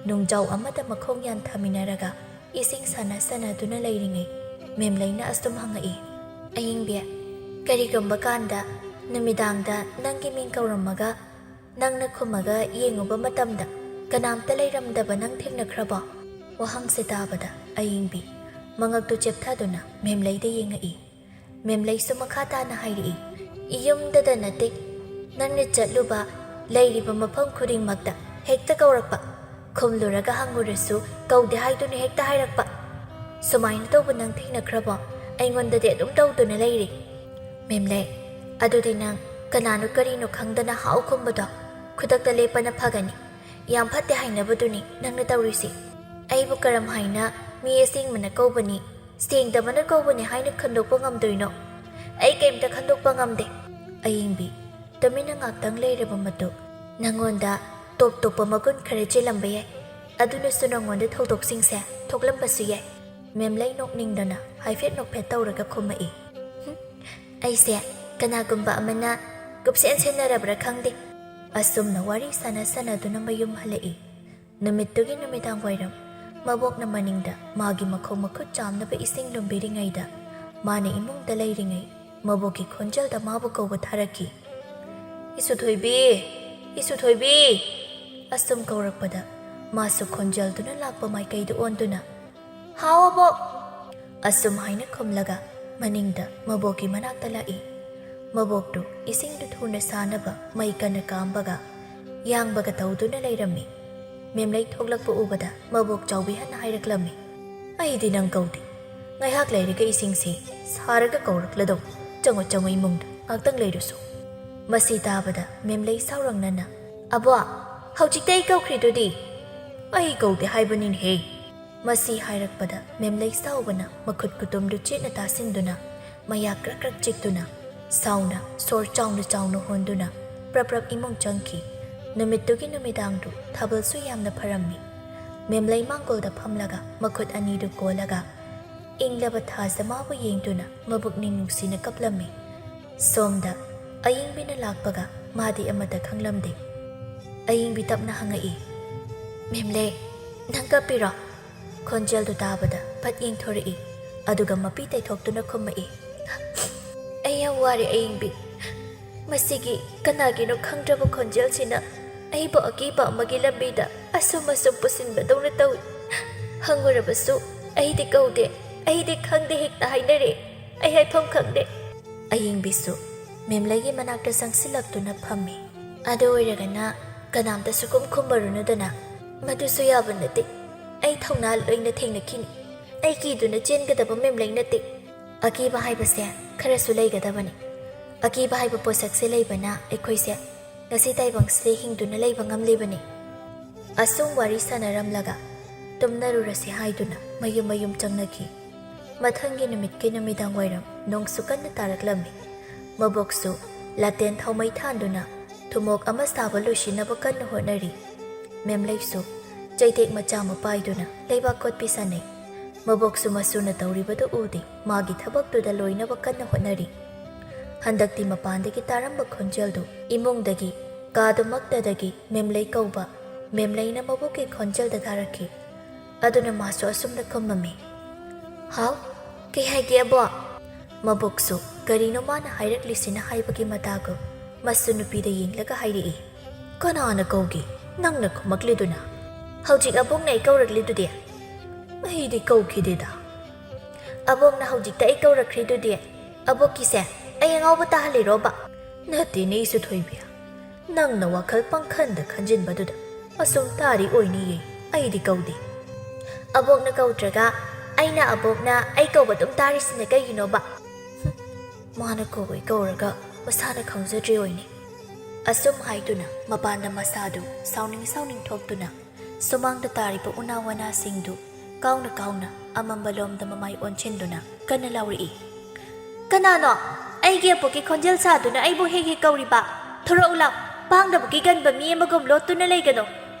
ꯅꯨꯡꯖꯥꯎ ꯑꯃꯗ ꯃꯈꯣꯡ ꯌꯥꯟꯊꯃꯤꯟꯅꯔꯒ ꯏꯁꯤꯡ ꯁꯥꯟꯅ ꯁꯥꯟꯅꯗꯨꯅ ꯂꯩꯔꯤꯉꯩ ꯃꯦꯝꯂꯩꯅ ꯑꯁꯨꯝ ꯍꯪꯉꯛꯏ, "ꯑꯌꯤꯡꯕꯤ, ꯀꯔꯤꯒꯨꯝꯕ ꯀꯥꯟꯗ ꯅꯨꯃꯤꯗꯥꯡꯗ ꯅꯪꯒꯤ ꯃꯤꯡ ꯀꯧꯔꯝꯃꯒ ꯅꯪꯅ ꯈꯨꯝꯃꯒ ꯌꯦꯡꯉꯨꯕ ꯃꯇꯝꯗ ꯀꯅꯥꯝꯇ ꯂꯩꯔꯝꯗꯕ ꯅꯪ ꯊꯦꯡꯅꯈ꯭ꯔꯕꯣ?" ꯋꯥꯍꯪꯁꯦ ꯇꯥꯕꯗ ꯑꯌꯤꯡꯕꯤ ꯃꯉꯛꯇꯨ ꯆꯦꯞꯊꯗꯨꯅ ꯃꯦꯝꯂꯩꯗ ꯌꯦꯡꯉꯛꯏ꯫ ꯃꯦꯝꯂꯩꯁꯨ ꯃꯈꯥ ꯇꯥꯅ ꯍꯥꯏꯔꯛꯏ, "ꯌꯨꯝꯗꯗ ꯅꯠꯇꯦ, ꯅꯪꯅ ꯆꯠꯂꯨꯕ, ꯂꯩꯔꯤꯕ ꯃꯐꯝ ꯈꯨꯗꯤꯡꯃꯛꯇ ꯍꯦꯛꯇ ꯀꯧꯔꯛꯄ꯫ ꯈꯨꯝꯂꯨꯔꯒ ꯍꯪꯉꯨꯔꯁꯨ ꯀꯧꯗꯦ ꯍꯥꯏꯗꯨꯅ ꯍꯦꯛꯇ ꯍꯥꯏꯔꯛꯄ꯫ ꯁꯨꯃꯥꯏꯅ ꯇꯧꯕ ꯅꯪ ꯊꯦꯡꯅꯈ꯭ꯔꯕꯣ? ꯑꯩꯉꯣꯟꯗꯗꯤ ꯑꯗꯨꯝ ꯇꯧꯗꯨꯅ ꯂꯩꯔꯤ꯫" "ꯃꯦꯝꯂꯩ, ꯑꯗꯨꯗꯤ ꯅꯪ ꯀꯅꯥꯅꯣ ꯀꯔꯤꯅꯣ ꯈꯪꯗꯅ ꯍꯥꯎ ꯈꯨꯝꯕꯗꯣ ꯈꯨꯗꯛꯇ ꯂꯦꯞꯄꯅ ꯐꯒꯅꯤ꯫ ꯌꯥꯝ ꯐꯠꯇꯦ ꯍꯥꯏꯅꯕꯗꯨꯅꯤ ꯅꯪꯅ ꯇꯧꯔꯤꯁꯤ꯫ ꯑꯩꯕꯨ ꯀꯔꯝ ꯍꯥꯏꯅ ꯃꯤ ꯑꯁꯦꯡꯕꯅ ꯀꯧꯕꯅꯤ, ꯁꯦꯡꯗꯕꯅ ꯀꯧꯕꯅꯤ ꯍꯥꯏꯅ ꯈꯟꯗꯣꯛꯄ ꯉꯝꯗꯣꯏꯅꯣ? ꯑꯩ ꯀꯩꯝꯇ ꯈꯟꯗꯣꯛꯄ ꯉꯝꯗꯦ꯫" ꯑꯌꯤꯡꯕꯤ ꯇꯨꯃꯤꯟꯅ ꯉꯥꯛꯇꯪ ꯂꯩꯔꯕ ꯃꯇꯨꯡ, "ꯅꯉꯣꯟꯗ ꯇꯣꯞ ꯇꯣꯞꯄ ꯃꯒꯨꯟ ꯈꯔ ꯆꯦꯜꯂꯝꯕ ꯌꯥꯏ꯫ ꯑꯗꯨꯅꯁꯨ ꯅꯉꯣꯟꯗ ꯊꯧꯗꯣꯛꯁꯤꯡꯁꯦ ꯊꯣꯛꯂꯝꯕꯁꯨ ꯌꯥꯏ꯫" ꯃꯦꯝꯂꯩ ꯅꯣꯛꯅꯤꯡꯗꯅ ꯍꯥꯏꯐꯦꯠ ꯅꯣꯛꯐꯦꯠ ꯇꯧꯔꯒ ꯈꯨꯝꯃꯛꯏ, "ꯍꯨꯝ, ꯑꯩꯁꯦ ꯀꯅꯥꯒꯨꯝꯕ ꯑꯃꯅ ꯀꯨꯞꯁꯦꯟ ꯁꯦꯟꯅꯔꯕ꯭ꯔꯥ ꯈꯪꯗꯦ꯫" ꯑꯁꯨꯝꯅ ꯋꯥꯔꯤ ꯁꯥꯟꯅ ꯁꯥꯟꯅꯗꯨꯅ ꯃꯌꯨꯝ ꯍꯜꯂꯛꯏ꯫ ꯅꯨꯃꯤꯠꯇꯨꯒꯤ ꯅꯨꯃꯤꯗꯥꯡ ꯋꯥꯏꯔꯝ ꯃꯕꯣꯛꯅ ꯃꯅꯤꯡꯗ ꯃꯥꯒꯤ ꯃꯈꯣꯡ ꯃꯈꯨꯠ ꯆꯥꯝꯅꯕ ꯏꯁꯤꯡ ꯂꯨꯝꯕꯤꯔꯤꯉꯩꯗ, ꯃꯥꯅ ꯏꯃꯨꯡꯗ ꯂꯩꯔꯤꯉꯩ ꯃꯕꯣꯛꯀꯤ ꯈꯣꯟꯖꯦꯜꯗ ꯃꯥꯕꯨ ꯀꯧꯕ ꯊꯥꯔꯛꯈꯤ꯫ "ꯏꯁꯨꯊꯣꯏꯕꯤ! ꯏꯁꯨꯊꯣꯏꯕꯤ!" ꯑꯁꯨꯝ ꯀꯧꯔꯛꯄꯗ ꯃꯥꯁꯨ ꯈꯣꯟꯖꯦꯜꯗꯨꯅ ꯂꯥꯛꯄ ꯃꯥꯏꯀꯩꯗ ꯑꯣꯟꯗꯨꯅ, "ꯍꯥꯎ ꯑꯕꯣꯛ!" ꯑꯁꯨꯝ ꯍꯥꯏꯅ ꯈꯨꯝꯂꯒ ꯃꯅꯤꯡꯗ ꯃꯕꯣꯛꯀꯤ ꯃꯅꯥꯛꯇ ꯂꯥꯛꯏ꯫ ꯃꯕꯣꯛꯇꯨ ꯏꯁꯤꯡꯗꯨ ꯊꯨꯅ ꯁꯥꯅꯕ ꯃꯩ ꯀꯟꯅ ꯀꯥꯝꯕꯒ ꯌꯥꯡꯕꯒ ꯇꯧꯗꯨꯅ ꯂꯩꯔꯝꯃꯤ꯫ ꯃꯦꯝꯂꯩ ꯊꯣꯛꯂꯛꯄ ꯎꯕꯗ ꯃꯕꯣꯛ ꯆꯥꯎꯕꯤꯍꯟꯅ ꯍꯥꯏꯔꯛꯂꯝꯃꯤ, "ꯑꯩꯗꯤ ꯅꯪ ꯀꯧꯗꯦ꯫ ꯉꯥꯏꯍꯥꯛ ꯂꯩꯔꯒ ꯏꯁꯤꯡꯁꯤ ꯁꯥꯔꯒ ꯀꯧꯔꯛꯂꯗꯧ꯫ ꯆꯪꯉꯣ, ꯆꯪꯉꯣ ꯏꯃꯨꯡꯗ꯫ ꯉꯥꯛꯇꯪ ꯂꯩꯔꯨꯁꯨ꯫" ꯃꯁꯤ ꯇꯥꯕꯗ ꯃꯦꯝꯂꯩ ꯁꯥꯎꯔꯪꯅꯅ, "ꯑꯕꯣꯛ, ꯍꯧꯖꯤꯛꯇ ꯑꯩ ꯀꯧꯈ꯭ꯔꯤꯗꯨꯗꯤ?" "ꯑꯩ ꯀꯧꯗꯦ ꯍꯥꯏꯕꯅꯤꯅꯦꯍꯦ꯫" ꯃꯁꯤ ꯍꯥꯏꯔꯛꯄꯗ ꯃꯦꯝꯂꯩ ꯁꯥꯎꯕꯅ ꯃꯈꯨꯠ ꯈꯨꯇꯨꯝꯗꯨ ꯆꯦꯠꯅ ꯇꯥꯁꯤꯟꯗꯨꯅ ꯃꯌꯥ ꯀ꯭ꯔꯛ ꯀ꯭ꯔꯛ ꯆꯤꯛꯇꯨꯅ ꯁꯥꯎꯅ ꯁꯣꯔ ꯆꯥꯎꯅ ꯆꯥꯎꯅ ꯍꯣꯟꯗꯨꯅ ꯄ꯭ꯔꯞ ꯄ꯭ꯔꯞ ꯏꯃꯨꯡ ꯆꯪꯈꯤ꯫ ꯅꯨꯃꯤꯠꯇꯨꯒꯤ ꯅꯨꯃꯤꯗꯥꯡꯗꯨ ꯊꯥꯕꯜꯁꯨ ꯌꯥꯝꯅ ꯐꯔꯝꯃꯤ꯫ ꯃꯦꯝꯂꯩ ꯃꯥꯡꯒꯣꯜꯗ ꯐꯝꯂꯒ ꯃꯈꯨꯠ ꯑꯅꯤꯗꯨ ꯀꯣꯜꯂꯒ ꯏꯪꯂꯕ ꯊꯥꯖ ꯃꯥꯕꯨ ꯌꯦꯡꯗꯨꯅ ꯃꯕꯨꯛꯅꯤꯡ ꯅꯨꯡꯁꯤꯅ ꯀꯞꯂꯝꯃꯤ꯫ ꯁꯣꯝꯗ ꯑꯌꯤꯡꯕꯤꯅ ꯂꯥꯛꯄꯒ ꯃꯥꯗꯤ ꯑꯃꯠꯇ ꯈꯪꯂꯝꯗꯦ꯫ ꯑꯌꯤꯡꯕꯤ ꯇꯞꯅ ꯍꯪꯉꯛꯏ꯫ "ꯃꯦꯝꯂꯩ, ꯅꯪ ꯀꯞꯄꯤꯔꯣ?" ꯈꯣꯟꯖꯦꯜꯗꯨ ꯇꯥꯕꯗ ꯐꯠ ꯌꯦꯡꯊꯣꯔꯛꯏ, ꯑꯗꯨꯒ ꯃꯄꯤ ꯇꯩꯊꯣꯛꯇꯨꯅ ꯈꯨꯝꯃꯛꯏ꯫ "ꯑꯩ ꯌꯥꯝ ꯋꯥꯔꯦ ꯑꯌꯤꯡꯕꯤ꯫ ꯃꯁꯤꯒꯤ ꯀꯅꯥꯒꯤꯅꯣ ꯈꯪꯗ꯭ꯔꯕ ꯈꯣꯟꯖꯦꯜꯁꯤꯅ ꯑꯩꯕꯨ ꯑꯀꯤꯕ ꯑꯃꯒꯤ ꯂꯝꯕꯤꯗ ꯑꯁꯨꯝ ꯑꯁꯨꯝ ꯄꯨꯁꯤꯟꯕꯗꯧꯅ ꯇꯧꯏ꯫ ꯍꯪꯉꯨꯔꯕꯁꯨ ꯑꯩꯗꯤ ꯀꯧꯗꯦ, ꯑꯩꯗꯤ ꯈꯪꯗꯦ ꯍꯦꯛꯇ ꯍꯥꯏꯅꯔꯦ꯫ ꯑꯩ ꯍꯥꯏꯐꯝ ꯈꯪꯗꯦ꯫" ꯑꯌꯤꯡꯕꯤꯁꯨ ꯃꯦꯝꯂꯩꯒꯤ ꯃꯅꯥꯛꯇ ꯆꯪꯁꯤꯜꯂꯛꯇꯨꯅ ꯐꯝꯃꯤ꯫ "ꯑꯗꯨ ꯑꯣꯏꯔꯒꯅ ꯀꯅꯥꯝꯇ ꯁꯨꯈꯨꯝ ꯈꯨꯝꯃꯔꯨꯅꯨꯗꯅ꯫" "ꯃꯗꯨꯁꯨ ꯌꯥꯕ ꯅꯠꯇꯦ꯫ ꯑꯩ ꯊꯧꯅꯥ ꯂꯣꯏꯅ ꯊꯦꯡꯅꯈꯤꯅꯤ꯫ ꯑꯩ ꯀꯤꯗꯨꯅ ꯆꯦꯟꯒꯗꯕ ꯃꯦꯝꯂꯩ ꯅꯠꯇꯦ꯫" "ꯑꯀꯤꯕ ꯍꯥꯏꯕꯁꯦ ꯈꯔꯁꯨ ꯂꯩꯒꯗꯕꯅꯤ꯫ ꯑꯀꯤꯕ ꯍꯥꯏꯕ ꯄꯣꯠꯁꯛꯁꯦ ꯂꯩꯕꯅ ꯑꯩꯈꯣꯏꯁꯦ ꯉꯁꯤ ꯇꯥꯏꯕꯪꯁꯤꯗ ꯍꯤꯡꯗꯨꯅ ꯂꯩꯕ ꯉꯝꯂꯤꯕꯅꯤ꯫" ꯑꯁꯨꯝ ꯋꯥꯔꯤ ꯁꯥꯟꯅꯔꯝꯂꯒ ꯇꯨꯝꯅꯔꯨꯔꯁꯤ ꯍꯥꯏꯗꯨꯅ ꯃꯌꯨꯝ ꯃꯌꯨꯝ ꯆꯪꯅꯈꯤ꯫ ꯃꯊꯪꯒꯤ ꯅꯨꯃꯤꯠꯀꯤ ꯅꯨꯃꯤꯗꯥꯡ ꯋꯥꯏꯔꯝ ꯅꯣꯡꯁꯨ ꯀꯟꯅ ꯇꯥꯔꯛꯂꯝꯃꯤ꯫ ꯃꯕꯣꯛꯁꯨ ꯂꯥꯇꯦꯟ ꯊꯥꯎꯃꯩ ꯊꯥꯟꯗꯨꯅ ꯊꯨꯝꯃꯣꯛ ꯑꯃ ꯁꯥꯕ ꯂꯣꯏꯁꯤꯟꯅꯕ ꯀꯟꯅ ꯍꯣꯠꯅꯔꯤ꯫ ꯃꯦꯝꯂꯩꯁꯨ ꯆꯩꯇꯦꯛ ꯃꯆꯥ ꯑꯃ ꯄꯥꯏꯗꯨꯅ ꯂꯩꯕꯥꯛ ꯀꯣꯠꯄꯤ ꯁꯥꯟꯅꯩ꯫ ꯃꯕꯣꯛꯁꯨ ꯃꯁꯨꯅ ꯇꯧꯔꯤꯕꯗꯨ ꯎꯗꯦ, ꯃꯥꯒꯤ ꯊꯕꯛꯇꯨꯗ ꯂꯣꯏꯅꯕ ꯀꯟꯅ ꯍꯣꯠꯅꯔꯤ꯫ ꯍꯟꯗꯛꯇꯤ ꯃꯄꯥꯟꯗꯒꯤ ꯇꯥꯔꯝꯕ ꯈꯣꯟꯖꯦꯜꯗꯨ ꯏꯃꯨꯡꯗꯒꯤ, ꯀꯥꯗꯨꯃꯛꯇꯗꯒꯤ ꯃꯦꯝꯂꯩ ꯀꯧꯕ, ꯃꯦꯝꯂꯩꯅ ꯃꯕꯣꯛꯀꯤ ꯈꯣꯟꯖꯦꯜꯗ ꯊꯥꯔꯛꯈꯤ꯫ ꯑꯗꯨꯅ ꯃꯥꯁꯨ ꯑꯁꯨꯝꯅ ꯈꯨꯝꯃꯝꯃꯤ, "ꯍꯥꯎ, ꯀꯩ ꯍꯥꯏꯒꯦ ꯑꯕꯣꯛ?" ꯃꯕꯣꯛꯁꯨ ꯀꯔꯤꯅꯣ ꯃꯥꯅ ꯍꯥꯏꯔꯛꯂꯤꯁꯤꯅ ꯍꯥꯏꯕꯒꯤ ꯃꯇꯥꯒꯨꯝ ꯃꯁꯨ ꯅꯨꯄꯤꯗ ꯌꯦꯡꯂꯒ ꯍꯥꯏꯔꯛꯏ, "ꯀꯅꯥꯅ ꯀꯧꯒꯦ? ꯅꯪꯅ ꯈꯨꯝꯃꯛꯂꯤꯗꯨꯅ?" "ꯍꯧꯖꯤꯛ ꯑꯕꯣꯛꯅ ꯑꯩ ꯀꯧꯔꯛꯂꯤꯗꯨꯗꯤ?" "ꯑꯩꯗꯤ ꯀꯧꯈꯤꯗꯦꯗ꯫" "ꯑꯕꯣꯛꯅ ꯍꯧꯖꯤꯛꯇ ꯑꯩ ꯀꯧꯔꯛꯈ꯭ꯔꯤꯗꯨꯗꯤ? ꯑꯕꯣꯛꯀꯤꯁꯦ ꯑꯩ ꯑꯉꯥꯎꯕ ꯇꯥꯍꯜꯂꯤꯔꯣꯕ?" "ꯅꯠꯇꯦꯅꯦ ꯏꯁꯨ ꯊꯣꯏꯕꯤ, ꯅꯪꯅ ꯋꯥꯈꯜ ꯄꯪꯈꯟꯗ ꯈꯟꯖꯤꯟꯕꯗꯨꯗ ꯑꯁꯨꯝ ꯇꯥꯔꯤ ꯑꯣꯏꯅꯤꯌꯦ, ꯑꯩꯗꯤ ꯀꯧꯗꯦ꯫" "ꯑꯕꯣꯛꯅ ꯀꯧꯗ꯭ꯔꯒ ꯑꯩꯅ ꯑꯕꯣꯛꯅ ꯑꯩ ꯀꯧꯕ ꯑꯗꯨꯝ ꯇꯥꯔꯤꯁꯤꯅ ꯀꯩꯒꯤꯅꯣꯕ?" "ꯍꯨꯝ, ꯃꯥꯅ ꯀꯧꯏ ꯀꯧꯔꯒ ꯃꯁꯥꯅ ꯈꯪꯖꯗ꯭ꯔꯤ ꯑꯣꯏꯅꯤ꯫" ꯑꯁꯨꯝ ꯍꯥꯏꯗꯨꯅ ꯃꯄꯥꯟꯗ ꯃꯁꯥꯗꯨ ꯁꯥꯎꯅꯤꯡ ꯁꯥꯎꯅꯤꯡ ꯊꯣꯛꯇꯨꯅ ꯁꯨꯃꯥꯡꯗ ꯇꯥꯔꯤꯕ ꯎꯅꯥ ꯋꯥꯅꯥꯁꯤꯡꯗꯨ ꯀꯥꯎꯅ ꯀꯥꯎꯅ ꯑꯃꯝꯕ ꯂꯣꯝꯗ ꯃꯃꯥꯏ ꯑꯣꯟꯁꯤꯟꯗꯨꯅ ꯀꯟꯅ ꯂꯥꯎꯔꯛꯏ, "ꯀꯅꯥꯅꯣ? ꯑꯩꯒꯤ ꯑꯄꯣꯛꯀꯤ ꯈꯣꯟꯖꯦꯜ ꯁꯥꯗꯨꯅ ꯑꯩꯕꯨ ꯍꯦꯛ ꯍꯦꯛ ꯀꯧꯔꯤꯕ? ꯊꯣꯔꯛꯎ ꯂꯥꯎ, ꯄꯥꯡꯗꯕꯒꯤ ꯒꯟꯕ ꯃꯤ ꯑꯃꯒꯨꯝ ꯂꯣꯠꯇꯨꯅ ꯂꯩꯒꯅꯨ꯫"